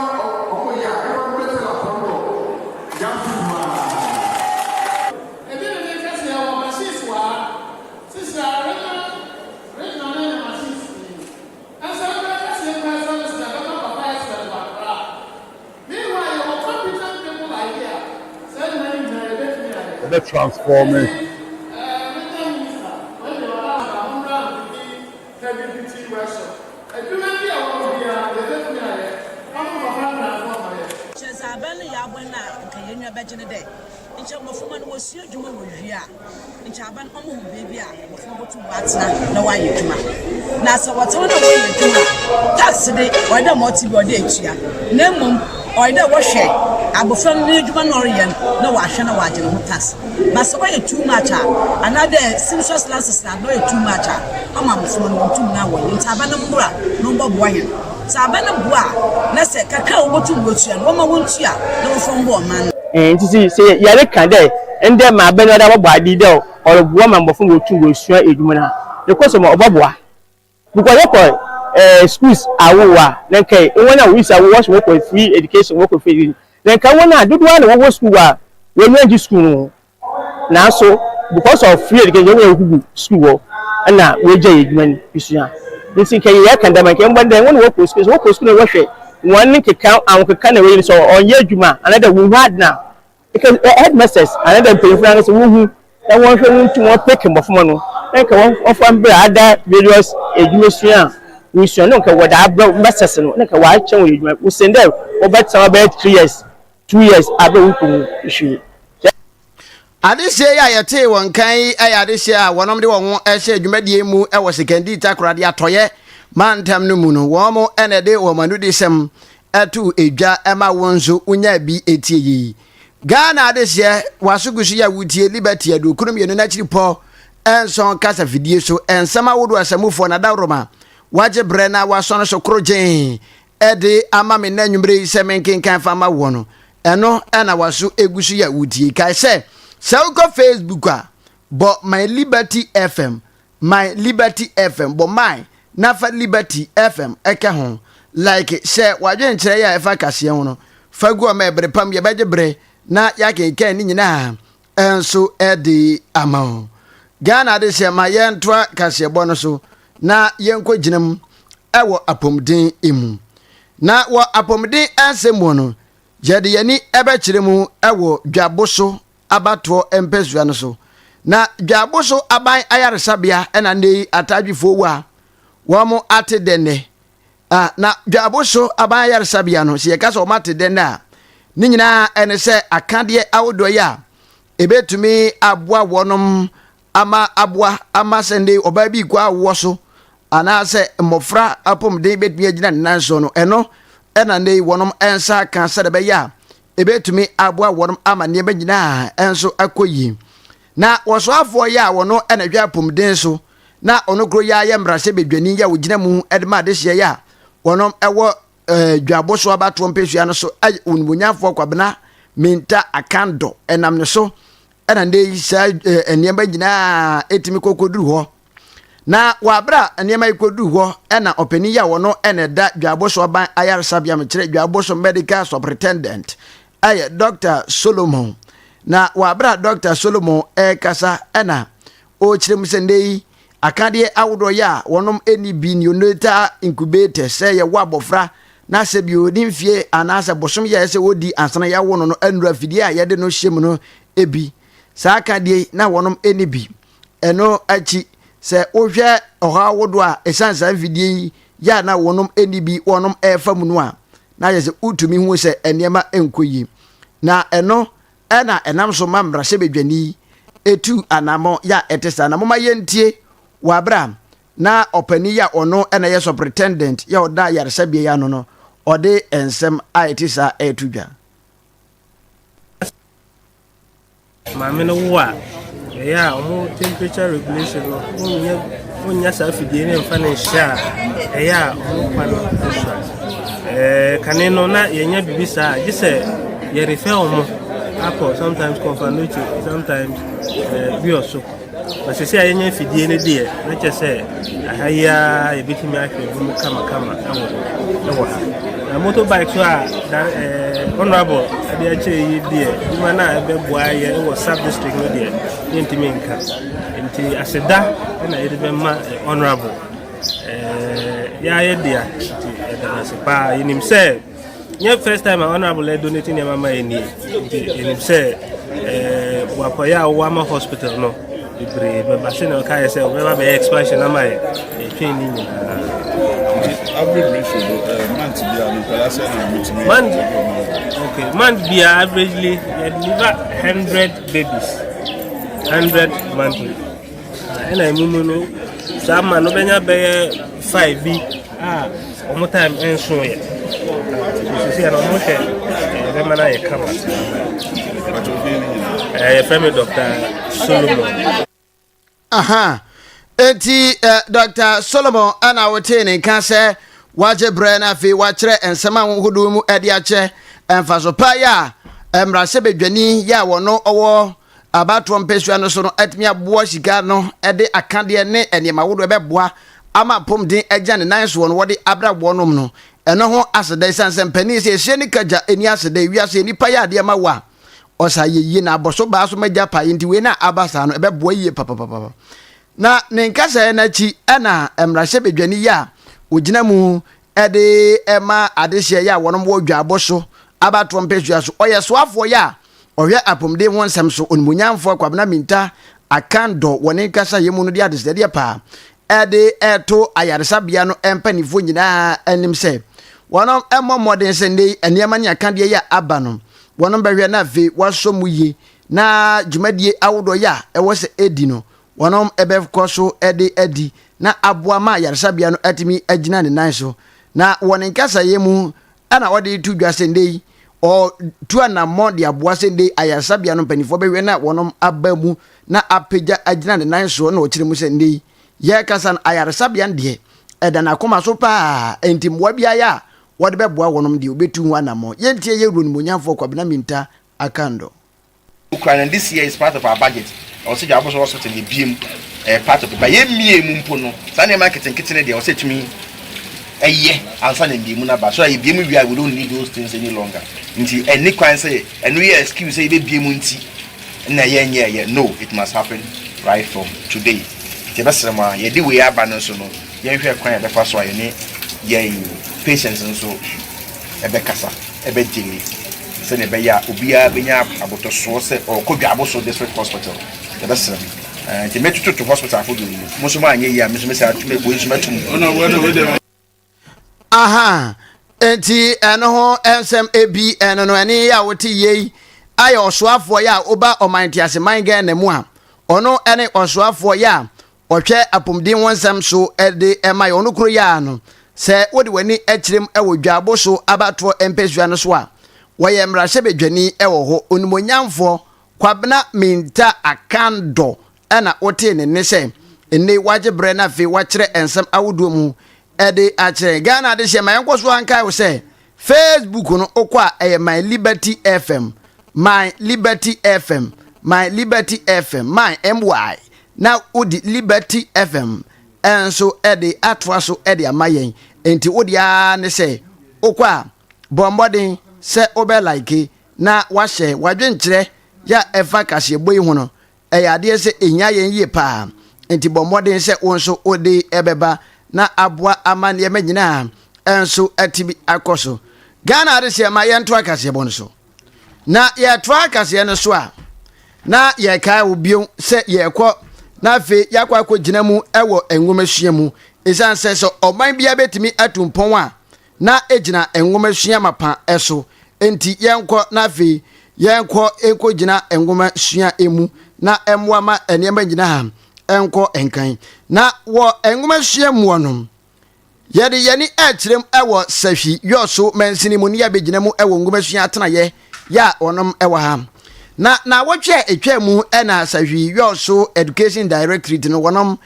ɔmo yɛ a ɛmfa mbrɛ tailorfoɔ no wɔ Junction hɔ ara. Ebi ne ne kɛse yɛwɔ machines wɔ ha sisi a regional regional no anya machines pii nso ɛbɛyɛ kɛse yɛ service na ɛbɛma papa expert wɔ Accra meanwhile yɛwɔ competent people like here saa nnwuma yi nyinaa yɛbɛtumi ayɛ. Ɛbɛ transforme. Nti ɛɛ regional minister wei deɛ wada aba mommra mfidi heavy duty workshop adwuma bi a ɛwɔ hɔ biara yɛbɛtumi ayɛ na mo papa mmeranfoɔ mmɛyɛ. Nkyɛ dza aban no yɛ aboa no a nka hɛn enyiwa bɛgye nye dɛ, nkyɛ mboframba no wosua edwuma wowie a, nkyɛ aban ɔma hɔn beebi a mboframba botum wɔatsena na wɔayɛ edwuma. Na sɛ wɔtse hɔ na wɔreyɛ edwuma a, tax de, ɔyɛ dɛ ma ɔtse bi ɔwɔ dɛ etua. Na mbom ɔyɛ dɛ wɔhwɛ abofra no n'edwuma no a ɔreyɛ no na wɔahwɛ na wɔagye no ho tax. But sɛ ɔyɛ too much a, anaadɛ seamstress license na adze no ɔyɛ too much a, ɔma mboframba no wonntum na wɔnnyɛ. Ntsi aban no mbra na ɔmbɔboa hɛn. Sɛ aban no boa a, na sɛ kakra a wobotum woetua no, wɔma wontua na wɔmfa mboa ɔman no. Ntsi sɛ yɛrekã dɛ ndɛ ma aban yi ɔdze abɔbɔ ade yi dɛ ɔroboa ma mbofra ma wotum wosua edwuma no a, nokwasɛm mu ɔbɔboa. Because yɛkɔ eh, schools ahorow a, na nka hɔn a woyisi a wɔse wɔkɔ free education, wɔkɔ free education, na nka hɔn a dodow ara na wɔwɔ skuul a. W'enyiwa nngye skuul no ho, naaso because of free education hɔn nyina wokogu skuul hɔ na woegyae edwuma no sua. Ntsi nka yɛreka dɛm a nka yɛmbɔ ndɛ hɔn a wɔkɔ skuul, sɛ wɔkɔ skuul na wɔhwɛ hɔn nkeka ahokeka na woyi no sɛ ɔnnyɛ edwuma a anaadɛ wonnhu adze no a, nka headmasters anaadɛ mpanyimfo no ankasa wonhu na wɔnhwɛ wontum wɔn pick mboframba no na nka wɔmfa mbra other various edwumasua a wosua no nka wɔdze abrɛ masters no na nka wɔakyerɛ hɔn edwuma osiandɛ wɔbɛtsena hɔ bɛyɛ 3 years, 2 years aber a wonnkohu hwee. Adehyeɛ yi a yɛtee wɔn kan yi yɛ adehyeɛ a wɔnom de wɔn ho hyɛ dwumadie mu wɔ Sekandi Takoradi Atɔeɛ mantam no mu no, wɔn na ɛde wɔn anodisɛm too edwa ma wo nso wonyaa bi tie yi. Ghana adehyeɛ waso gu so yɛ wotie Liberty 92 n'akyiri pɔ nson kasa fidie so nsɛm ahodoɔ asamufoɔ na dawuroma wagye berɛ na wasɔne so koro gyee de ama me nnɛ anwummere yi sɛ menkenkan fa ma woɔ no, ɛno na w'aso egu so yɛ wotie. Kae sɛ, sɛ wokɔ Facebook a, bɔ My Liberty FM, My Liberty FM, bɔ My na fa Liberty FM ɛka ho. Like, hyɛ w'adwenkyerɛ yɛ a ɛfa kaseɛ ho no, fa gu hɔ ma ɛbere pam yɛbɛgye bere na yɛakenkan ne nyinaa nso de ama wo. Ghana de hyɛ ma yɛntoa kaseɛbɔ no so na yɛnkɔgyina mu wɔ apɔmuden mu. Na wɔ apɔmuden nsɛm mu no, yɛde yɛn ani bɛkyerɛ mu wɔ Dwaboso abatoɔ mpasua no so. Na Dwaboso aban ayaresabea na nnɛ yi atadwefoɔ wu a wɔn ate dɛ nnɛ. Ah, na Dwaboso aban ayaresabea no, sɛ yɛka sɛ wɔn ate dɛ nnɛ a, ne nyinaa ɛne sɛ akadeɛ ahodoɔ yi a ɛbɛtumi aboa wɔnom ama aboa ama sɛ nnɛ yi ɔbaa bi rekɔ awoɔ so anaasɛ mmɔfra apɔmuden bɛtumi agyina ne nan so no, ɛno ɛna nnɛ yi wɔnom nsa aka sɛdeɛ ɛbɛyɛ a ɛbɛtumi aboa wɔnom ama nneɛma nyinaa nso akɔ yie. Na wɔsoafoɔ yi a wɔno ɛna hwɛ apɔmuden so na ɔno koro yi ara yɛ mmarahyɛbadwani yi a wɔgyina mu de ma adehyeɛ yi a wɔnom ɛwɔ eh, dwabo so abatoɔ mpɛsua no so ɛyɛ onimonyamfoɔ Kwabena Minta Akandɔ ɛnam ne so ɛna nnɛ yi saa eh, nneɛma nyinaa ɛtumi kɔkɔduru hɔ na wɔ abere a nneɛma yi kɔduru hɔ ɛna ɔpanin yi a wɔno ɛna ɛda dwabo so aban ayaresabea mekyerɛ dwabo so medical superintendent ɛyɛ Dr. Solomon na wɔ abere a Dr. Solomon ɛrekasa ɛna ɔrekyerɛ mu sɛ nnɛ yi akadeɛ ahodoɔ yɛ a wɔnom ɛni bi neonatal incubator sɛ yɛwɔ abɔfra na sɛ bi ɔdi mfie anaasɛ bosom yɛ sɛ wɔdi ansana yɛawo no no anura afidie a yɛde no hyɛ mu no bi saa akadeɛ na wɔnom ɛni bi ɛno akyi sɛ wohwɛ ɔhaw ahodoɔ a ɛsiane saa mfidie yi yɛ a na wɔnom ɛni bi wɔnom ɛrefa mu no a na yɛ sɛ wotumi hu sɛ nneɛma nkɔ yie na ɛno na ɛnam so ma mmarahyɛbadwani yi tu anammɔn yɛ a ɛte saa. Na momma yɛntie wɔ abere a na ɔpanin yi a ɔno na ɛyɛ superintendent yɛ ɔda ayaresabea yi ano no, ɔde nsɛm a ɛte saa ɛreto dwa. Maame no wo a, ɛyɛ a wɔn temperature regulation no wonnya wonnya saa afidie no mfa no nhyɛ a ɛyɛ a wɔn kwa no sua. Ɛɛ kane no na yɛnya biribi saa gye sɛ yɛrefer wɔn akɔ sometimes Komfo-Anokye sometimes ɛɛ Biɔso. Na sisi a yɛnya afidie no deɛ na kyerɛ sɛ aha yi ara yɛbɛtumi ahwɛ bi mu kamakama ɛwɔ ɛwɔ ha. Na motorbike so a da ɛɛ honourable ade akyɛ yi deɛ adwuma no a ɛbɛboa yɛ ɛwɔ sub district no deɛ yɛntumi nka. Nti aseda ɛna yɛde bɛma honourable ɛɛ yɛayɛ dea nti yɛda no ase paa yɛnim sɛ nyɛ first time a honorable ɛ donate nneɛma ma yɛ nie nti yɛnim sɛ ɛɛ wakɔyɛ a wɔwɔ ama hospital no bebree bɛba sɛnea ɔka yɛ sɛ ɔbɛba bɛyɛ expansion ama yɛ yɛtwɛn ne nyinaa. Nti average ratio no uh, month biara no nkwadaa sɛ na motumi month okay month biara averagely yɛ deliver 100 babies 100 monthly ɛna emu mu no saa ma no bɛnya bɛyɛ five bi a wɔn time nso yɛ sisi yɛ no wɔn hwɛ ɛbɛma no ayɛ kama ɛɛ yɛfrɛ mi Dr. Solomon. Aha. Enti eh, Dr. Solomon ɛna wotee ne nka sɛ wagye berɛ na afei wakyerɛ nsɛm ahodoɔ mu ɛde akyɛ mfaso pa yɛ a mmarahyɛbadwani yɛ a wɔno ɔwɔ abatoɔ mpasua no so no atumi aboa sika no de akadeɛ ne nneɛma ahodoɔ ɛbɛboa ama apɔmuden agya ne nan soɔ no wɔde abra wɔnom no ɛno ho aseda ɛsiane sɛ mpanin sɛ ɛhyɛ ne kagya ɛni aseda ewiase nnipa yɛ adeɛ ma wo a. Ɔsa yɛ yie na abɔso baa so magya pa nti wei na aba saa no ɛbɛboa yie papapapa. Na ne nkasaeɛ no akyi ɛna mmarahyɛbadwani yi a ɔgyina mu de ma adehyeɛ yi a wɔnom wɔ dwaabɔ so abatoɔ mpɛsua so ɔyɛ soafoɔ yi a ɔhwɛ apɔmuden ho nsɛm so Onimuonyamfoɔ Kwabena Mintah Akandoh wɔ ne nkasaeɛ mu no de adesrɛdeɛ paa de reto ayaresabea no mpanimfoɔ nyinaa anim sɛ wɔnom mmɔ mmɔden sɛ nnɛ yi nneɛma ne akadeɛ yi a aba no wɔnom bɛhwɛ na afei wɔasɔ mu yie na dwumadie ahodoɔ yi a ɛwɔ sɛ ɛdi no wɔnom bɛkɔ so de adi na aboa ma ayaresabea no atumi agyina ne nan so. Na wɔ ne nkasaeɛ mu na ɔde reto dwa sɛ nnɛ yi ɔtu anammɔn de aboa sɛ nnɛ yi ayaresabea no mpanimfoɔ bɛhwɛ na wɔnom aba mu na apagya agyina ne nan soɔ na ɔkyerɛ mu sɛ nnɛ yi yɛrekasa no ayaresabea no deɛ ɛda n'akoma so paa enti mmoa biara a wɔde bɛboa wɔnom deɛ ɔbɛtu ho anammɔn. Yɛntie yɛn wura onimuonyamfoɔ Kwabena Mintah Akandoh. Okura no this year is part of our budget ɛwɔ sɛ Dwaboso hospital yɛ bie mu ɛyɛ part of it but yɛ mmie mu mpo no saa nneɛma nketenkete no deɛ ɛwɔ sɛ ɛtumi ɛyɛ ansa na mmie mu no aba so that yɛ bie mu wie a we don't need those things any longer nti ɛnni kwan sɛ ɛno yɛ excuse sɛ yɛbɛ bie mu nti na yɛ nyɛ ɛyɛ no it must happen right from today nti yɛbɛsrɛ mo a yɛde wei aba no nso no yɛnhwɛ kwan a yɛbɛfa so a yɛne yɛn patients nso ɛbɛkasa, ɛbɛgyele sɛdeɛ ɛbɛyɛ a obiara bɛnya abotɔsoɔ sɛ ɔrekɔ Dwaboso District Hospital. Yɛbɛsrɛ mo. Ɛɛ, nti mɛtototo hospital ahodoɔ yi mu. Mo nso moanyɛ yie a, me nso mɛsan ato, wei nso mɛto mu. Aha, enti ɛno ho nsɛm ebi ɛno no ɛne yɛ a wote yei ayɛ ɔsoafoɔ yɛ a woba ɔman ntease man Ghana mu a ɔno ɛne ɔsoafoɔ yɛ a ɔhwɛ apɔmuden ho nsɛm so de ma yɛn. Ɔno koro yi ara no, sɛ wode w'ani kyerɛ mu wɔ Dwaabo so abatoɔ mpasua no so a, wɔyɛ mmarahyɛbadwani wɔ hɔ. Onimuonyamfoɔ Kwabena Mintah Akandoh na wotee ne nne sɛ nnɛ yi wagye berɛ na afei wakyerɛ nsɛm ahodoɔ mu de akyerɛ yɛn. Ghana adehyeɛ ma yɛnkɔ so ara nkae wo sɛ Facebook no wokɔ a ɛyɛ My Liberty FM, My Liberty FM, My Liberty FM, My MY na wode Liberty FM nso de atoa so de ama yɛn. Enti wo deɛ ara ne sɛ wokɔ a bɔ mmɔden sɛ wobɛ like na wahyɛ w'adwenkyerɛ yɛ a ɛfa kaseɛbɔ yi ho no Ɛyɛ adeɛ sɛ ɛhia yɛn yie paa, enti bɔ mmɔden sɛ wo nso wode bɛba na aboa ama nneɛma nyinaa nso atumi akɔ so. Ghana adehyeɛ ma yɛntoa kaseɛbɔ no so. Na yɛtoa kaseɛ no so a, na yɛkae wo bio sɛ yɛrekɔ na afei yɛakɔ akɔgyina mu wɔ nwomasua mu. Ɛsiane sɛ sɛ ɔman biara bɛtumi atu mpɔn a, na egyina nwomasua mapa so. Enti yɛnkɔ na afei yɛnkɔ nkɔgyina nwomasua mu na ɛmmoa ma nneɛma nyinaa nkɔ nkan. Na wɔ nwomasua muɔ no, yɛde yɛni ɛkyerɛ mu wɔ Sahwi Yɔso mansini mu ne yɛabɛgyina mu wɔ nwomasua atenayɛ yɛ a wɔnom wɔ ha. Na naawɔtwe a ɛtwa mu na Sahwi Yɔso Education Directorate no wɔnom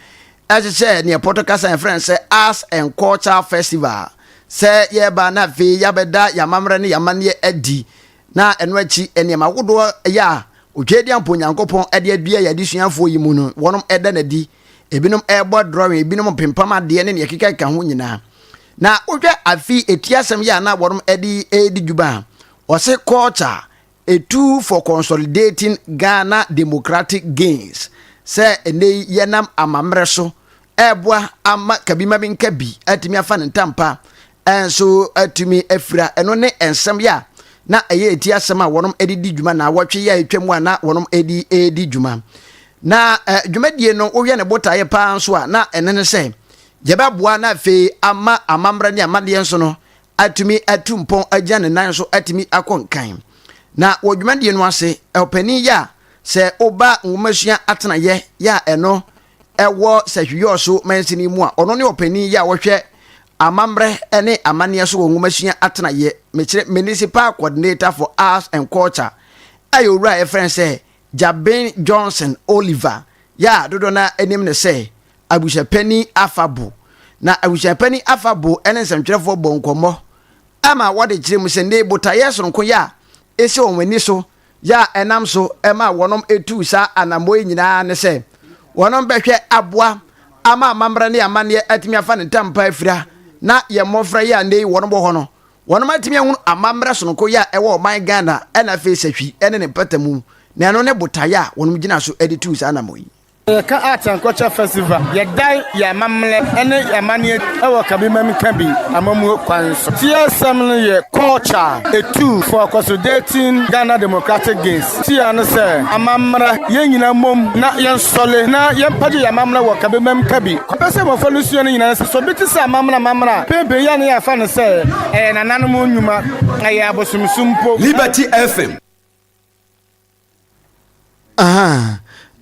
Ɛhyehyɛɛ nea Pɔtɔ kasa yɛfrɛ no sɛ Arts and Culture Festival sɛ yɛreba na afei yɛabɛda yɛn amammerɛ ne yɛn amanneɛ adi na ɛno akyi nneɛma ahodoɔ yɛ a Otwedeampo Onyankopɔn de adua yɛn adesuafoɔ yi mu no wɔnom ɛda no adi. Ebinom ɛrebɔ drawing, ebinom mpempam adeɛ ne nea ɛkekakeka ho nyinaa. Na wohwɛ afi eti asɛm yɛ a na wɔnom ɛde redi dwuma a, wɔse culture A tool for consolidating Ghana democratic gains, sɛ ɛnnɛ yi yɛnam amammerɛ so ɛreboa ama kabi-ma-menka-bi atumi afa ne ntampa nso atumi afira. Ɛno ne nsɛm yɛ a na ɛyɛ eti asɛm a wɔnom de di dwuma na awɔtwe yɛ a atwa mu a na wɔnom de redi dwuma. Na eh, dwumadie no wohwɛ ne botaeɛ paa nso a na ɛno ne sɛ yɛbɛboa na afei ama amammerɛ ne amanneɛ nso no atumi atu mpɔn agyina ne nan so atumi akɔ nkan. Na wɔ dwumadie no ase, ɔpanin yɛ a sɛ woba nwomasua atenayɛ yɛ a ɛno ɛwɔ Sahwiyɔɔso mansini mu a, ɔno ne ɔpanin yɛ a ɔhwɛ amammerɛ ne amanneɛ so wɔ nwomasua atenayɛ, mekyerɛ Municipal Coordinator for Arts and Culture, ɛyɛ owura a yɛfrɛ no sɛ Jabin Johnson Oliver yɛ a dodoɔ no ara nim no sɛ Abusuapanin Afabo. Na Abusuapanin Afabo ne nsɛmtwerɛfoɔ bɔɔ nkɔmmɔ ma wɔde kyerɛ mu sɛ nnɛ yi botaeɛ sononko yɛ a ɛsi wɔn ani so yɛ a ɛnam so ma wɔnom tuu saa anammɔ yi nyinaa ne sɛ wɔnom bɛhwɛ aboa ama amammerɛ ne amanneɛ atumi afa ne ntampa afira na yɛn mmɔfra yi a nnɛ yi wɔnom wɔ hɔ no. wɔnom atumi ahunu amammerɛ sononko yɛ a ɛwɔ ɔman Ghana ɛna afei sahwi ɛne ne mpatamu na ɛno ne botaeɛ a wɔnom gyina so de tuu saa anamɔn yi. Yɛka Arts and Culture Festival, yɛdan yɛn amammerɛ ne yɛn amanneɛ wɔ Kabimam Kabi amammuo kwan so. Tiasɛm no yɛ Culture, a tool for consolidating Ghana democratic gains. Tia no sɛ, amammerɛ, yɛn nyinaa mmom na yɛnsɔle na yɛmpagye yɛn amammerɛ wɔ Kabimam Kabi. Ɔpɛ sɛ mmɔfra no sua no nyinaa sɛ, sɛ obi te sɛ amammerɛ amammerɛ a, mpɛn pii yɛ a na yɛafa no sɛ ɛyɛ nananom nnwuma, ɛyɛ abosomsom mpo. Liberty FM.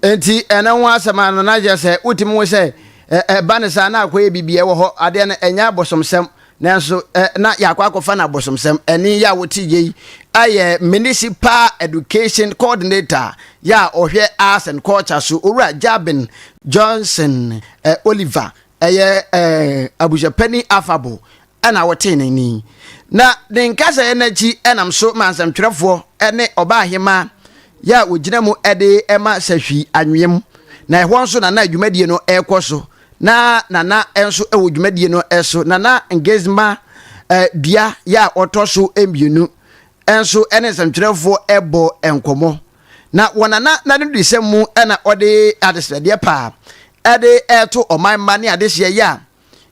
Nti ɛno ho asɛm ano na kyerɛ sɛ wotumi ho sɛ ɛba ne saa na akɔyɛ biribi ɛwɔ hɔ adeɛ no ɛnyɛ abosomsɛm nanso na yɛakɔ akɔfa no abosomsɛm ɛne yɛ a wote yɛ yi ɛyɛ municipal education coordinator yɛ a ɔhwɛ arts and culture so owura Jabin Johnson Oliver ɛyɛ abusuapani afabo na wɔtee ne nne. Na ne nkasɛɛ no akyi nam so ma nsɛmtwerɛfoɔ ne ɔbaahemaa yɛ a wɔgyina mu de ma sahwi anweam. Na ɛhɔ nso na na dwumadie no rekɔ so. Na Nana nso wɔ dwumadie no so. Nana Ngezma eh, dua yɛ a ɔtɔ so mmienu nso ne nsɛmtwerɛfoɔ bɔ nkɔmmɔ. Na wɔ Nana n'anodisɛm mu na ɔde adesrɛdeɛ paa de reto ɔman mma ne adehyeɛ yɛ a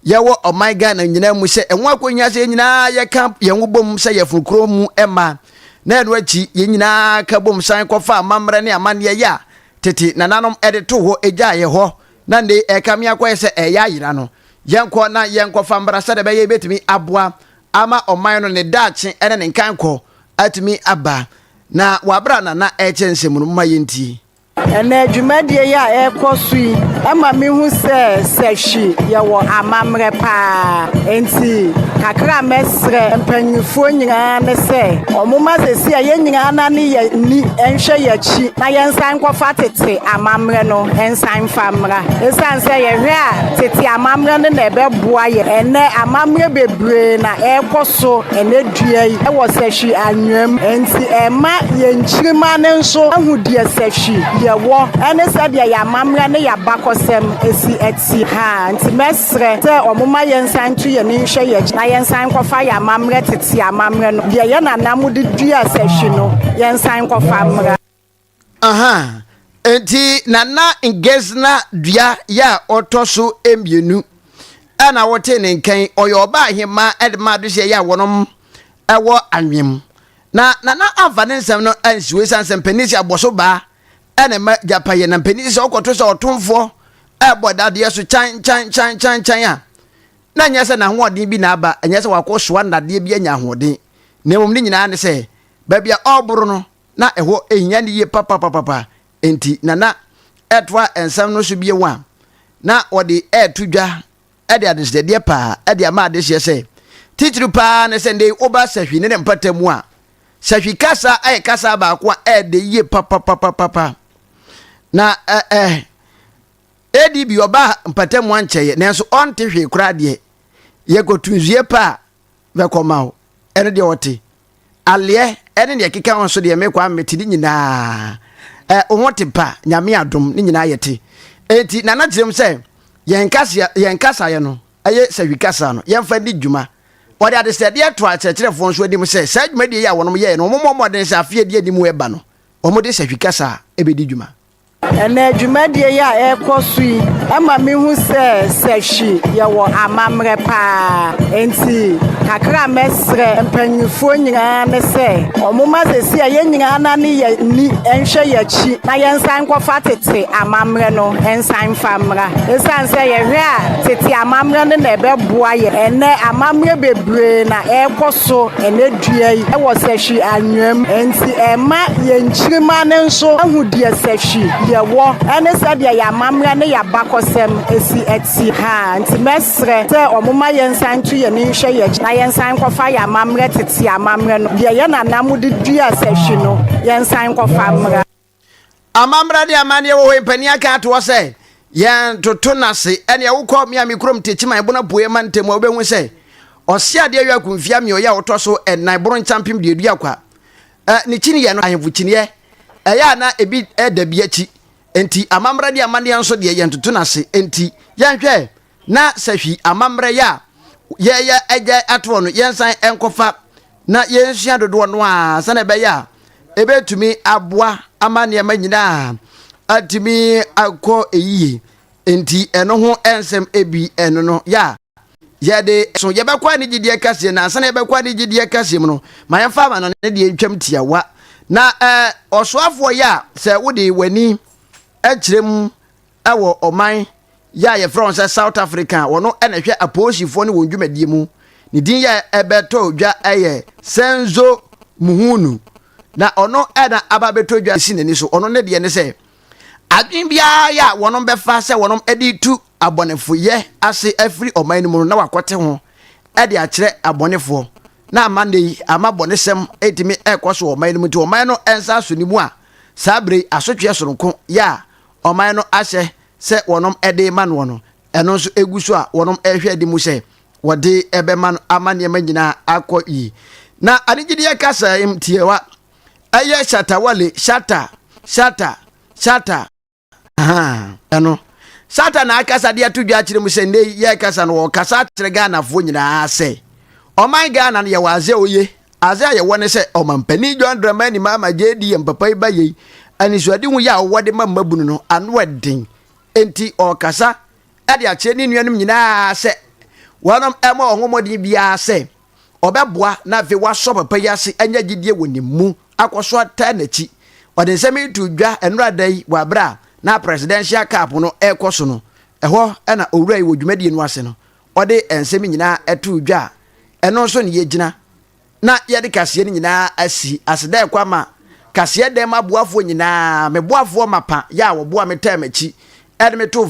yɛwɔ ɔman Ghana nyinaa mu sɛ ɛho akɔhia sɛ yɛn nyinaa yɛka yɛn ho bom sɛ yɛfunu kuro mu mma na ɛno akyi yɛn nyinaa ka bom san kɔfa amammerɛ ne amanneɛ yɛ a tete nananom de too hɔ gyaa yɛ hɔ na nne ɛkame akɔyɛ sɛ ɛyɛ ayera no yɛnkɔ na yɛnkɔfa mmra sɛdeɛ ɛbɛyɛ yɛbɛtumi aboa ama ɔman no ne daakye ne ne nkankɔ atumi aba na wɔabrɛ nana ɛkyɛ nsɛm no mma yɛntie. Ɛnnɛ dwumadie yi a ɛrekɔ so yi ma mehu sɛ Sahwi yɛwɔ amammerɛ paa. Enti kakra a mɛsrɛ mpanyinfoɔ nyinaa ne sɛ wɔmma seesei a yɛn nyinaa nane yɛn ani nhwɛ yɛn akyi na yɛnsan nkɔfa tete amammerɛ no nsan mfa mmra. Esiane sɛ yɛhwɛ a tete amammerɛ no na ɛbɛboa yɛn. Ɛnnɛ amammerɛ bebree na ɛrekɔ so ɛnnɛ dua yi wɔ sahwi anwea mu. Enti ɛma yɛn nkyirimma no nso hu deɛ sahwi yɛwɔ ne sɛdeɛ yɛn amammerɛ ne yɛn abakɔsɛm si teɛ. Ha nti mɛsrɛ sɛ wɔmma yɛnsan nto yɛn ani nhwɛ yɛn akyi na yɛnsan nkɔfa yɛn amammerɛ, tete amammerɛ no, deɛ yɛn nananom de duaa sahwi no, yɛnsan nkɔfa mmra. Aha, enti Nana Ngesna dua yɛ a ɔtɔ so mmienu ɛna wɔte ne nkan ɔyɛ ɔbaa ahemmaa ɛde ma adehyeɛ yɛ a wɔnom ɛwɔ anwem na Nana amfa ne nsɛm no ansiw esiane sɛ mpanin si abɔso baa ɛna ɛma gyapa yɛ na mpanin sɛ ɔkɔto sɛ ɔtomfoɔ ɛbɔ dadeɛ so kyan kyan kyan kyan kyan a na nyɛ sɛ n'ahoɔden bi na aba ɛnyɛ sɛ wakɔ soa nnadeɛ bi anya ahoɔden na mmom ne nyinaa ne sɛ baabi a ɔreboro no na ɛhɔ hia no yie papapapapa enti na na ɛtoa nsɛm no so bio a, na wɔde reto dwa de adesrɛdeɛ paa de ama adehyeɛ sɛ, titiriw paa ne sɛ nnɛ yi woba sahwi ne ne mpata mu a, sahwi kasa yɛ kasa baako a ɛɛdɛ yie papapapapa. Na ɛ ɛ ADB ɔbaa mpata mu ankyɛeɛ nanso ɔnte hwee koraa deɛ yɛkɔtu nsuo pa a bɛkɔ ma wo ɛno deɛ ɔte aleɛ ɛne deɛ ɛkeka ho so deɛ mekɔ a mete ne nyinaa ɛ wo ho te pa nyame adom ne nyinaa yɛte enti nana kyerɛ mu sɛ yɛn kaseɛ yɛn kasaeɛ no ɛyɛ sahwi kasa no yɛmfa di dwuma wɔde adesrɛdeɛ to akyerɛkyerɛfoɔ nso anim sɛ saa dwumadie yi a wɔnom yɛɛ no wɔn mmɔ mmɔden sɛ afeɛ di anim ɛba no wɔn de sahwi kasa ɛbɛdi dwuma. Ɛnnɛ dwumadie yi a ɛrekɔ so yi ma mehu sɛ sahwi yɛwɔ amammerɛ paa. Enti kakra a mɛsrɛ mpanyinfoɔ nyinaa ne sɛ wɔmma seesei a yɛn nyinaa nane yɛn ani nhwɛ yɛn akyi na yɛnsan nkɔfa tete amammerɛ no nsan mfa mmra. Esiane sɛ yɛhwɛ a tete amammerɛ no na ɛbɛboa yɛn. Ɛnnɛ amammerɛ bebree na ɛrekɔ so ɛnnɛ dua yi wɔ sahwi anwea mu. Enti ɛma yɛn nkyirimma no nso hu deɛ sahwi yɛwɔ ne sɛdeɛ yɛn amammerɛ ne yɛn abakɔsɛm si teɛ. Ha nti mɛsrɛ sɛ wɔmma yɛnsan nto yɛn ani nhwɛ yɛn akyi na yɛnsan nkɔfa yɛn amammerɛ, tete amammerɛ no, deɛ yɛn nananom de duaa sahwi no, yɛnsan nkɔfa mmra. Amammerɛ ne amanneɛ wɔ hɔ yi, mpanin aka ato hɔ sɛ yɛntoto no ase. Ɛnea wokɔ me a me kurom Techiman Bono Apueɛ mantam a wobɛhu sɛ ɔse adeɛ yɔ akumfia me ɔyɛ a ɔtɔ so ɛnan boro nkyɛmpem deɛ dua kwa. Ɛ, ne kyiniiɛ no ahemfo kyiniiɛ ɛyɛ a na ebi ɛda bi akyi. Enti amammerɛ ne amanneɛ nso deɛ yɛntoto no ase. Enti yɛnhwɛ na sahwi amammerɛ yɛ a yɛyɛ agya atoɔ no yɛnsan nkɔfa. na yɛnsua dodoɔ no ara sɛdeɛ ɛbɛyɛ a ɛbɛtumi aboa ama nneɛma nyinaa atumi akɔ yie. Nti ɛno ho nsɛm ebi ɛno no yɛ a yɛde so yɛbɛkɔ anigyedeɛ kɛseɛ na ansa na yɛbɛkɔ anigyedeɛ kɛseɛ mu no ma yɛmfa ama no ne deɛ ntwam tiawa na ɛɛ ɔsoafoɔ yɛ a sɛ wode w'ani kyerɛ mu wɔ ɔman yɛ a yɛfrɛ wɔn sɛ South Africa a wɔn na ɛhwɛ apolisifoɔ ne wɔn dwumadie mu. Ne din yɛ ɛbɛtɔ dwa yɛ Senzo Muhunu. Na ɔno na aba bɛtɔ dwa si n'ani so. Ɔno ne deɛ ne sɛ adwene biara yɛ a wɔn bɛfa sɛ wɔn de tu abɔnefoyɛ ase afiri ɔman no mu no na wakɔte ho de akyerɛ abɔnefoɔ na ama nnɛ yi ama bɔnesɛm ɛtumi ɛkɔ so wɔ ɔman no mu nti ɔman no nsa so ne mu a saa bere yi asotweɛ soronko yɛ a ɔman no ahyɛ sɛ wɔnom de rema noɔ no, ɛno nso ɛgu so a wɔnom rehwɛ adi mu sɛ wɔde bɛma no ama nneɛma nyinaa akɔ yie. Na anigyedeɛ kasa yi tiawa ɛyɛ Shatta Wale, Shatta, Shatta, Shatta, ahaa, ɛno. Shatta na akasa de ato dwa akyerɛ mu sɛ nnɛ yi yɛrekasa no wɔrekasa akyerɛ Ghanafoɔ nyinaa sɛ ɔman Ghana no yɛwɔ adze a oye Adze a yɛwɔ ne sɛ Ɔmanpanin John Dramani Mahama JDM papa yi ba yei, anisoadehu yi a ɔwɔ de ma mmabunu no, ano ɛden. Enti ɔrekasa de akyerɛ ne nuanom nyinaa sɛ wɔnom mmɔ wɔn ho mmɔden biara sɛ ɔbɛboa na afei wasɔ papa yi ase anya gyidie wɔ ne mu akɔ so ataa n'akyi. Ɔde nsɛm yi too dwa nnora da yi wɔ aberɛ a na Presidential Cup no rekɔ so no. Ɛhɔ na owura yi wɔ dwumadie no ase no, ɔde nsɛm yi nyinaa too dwa a ɛno nso ne yɛgyina na yɛde kaseɛ no nyinaa asi aseda ɛkɔ ama kaseɛ dɛm aboafoɔ nyinaa, me boafoɔ mapa yɛ a wɔboa me taa m'akyi ɛde me too.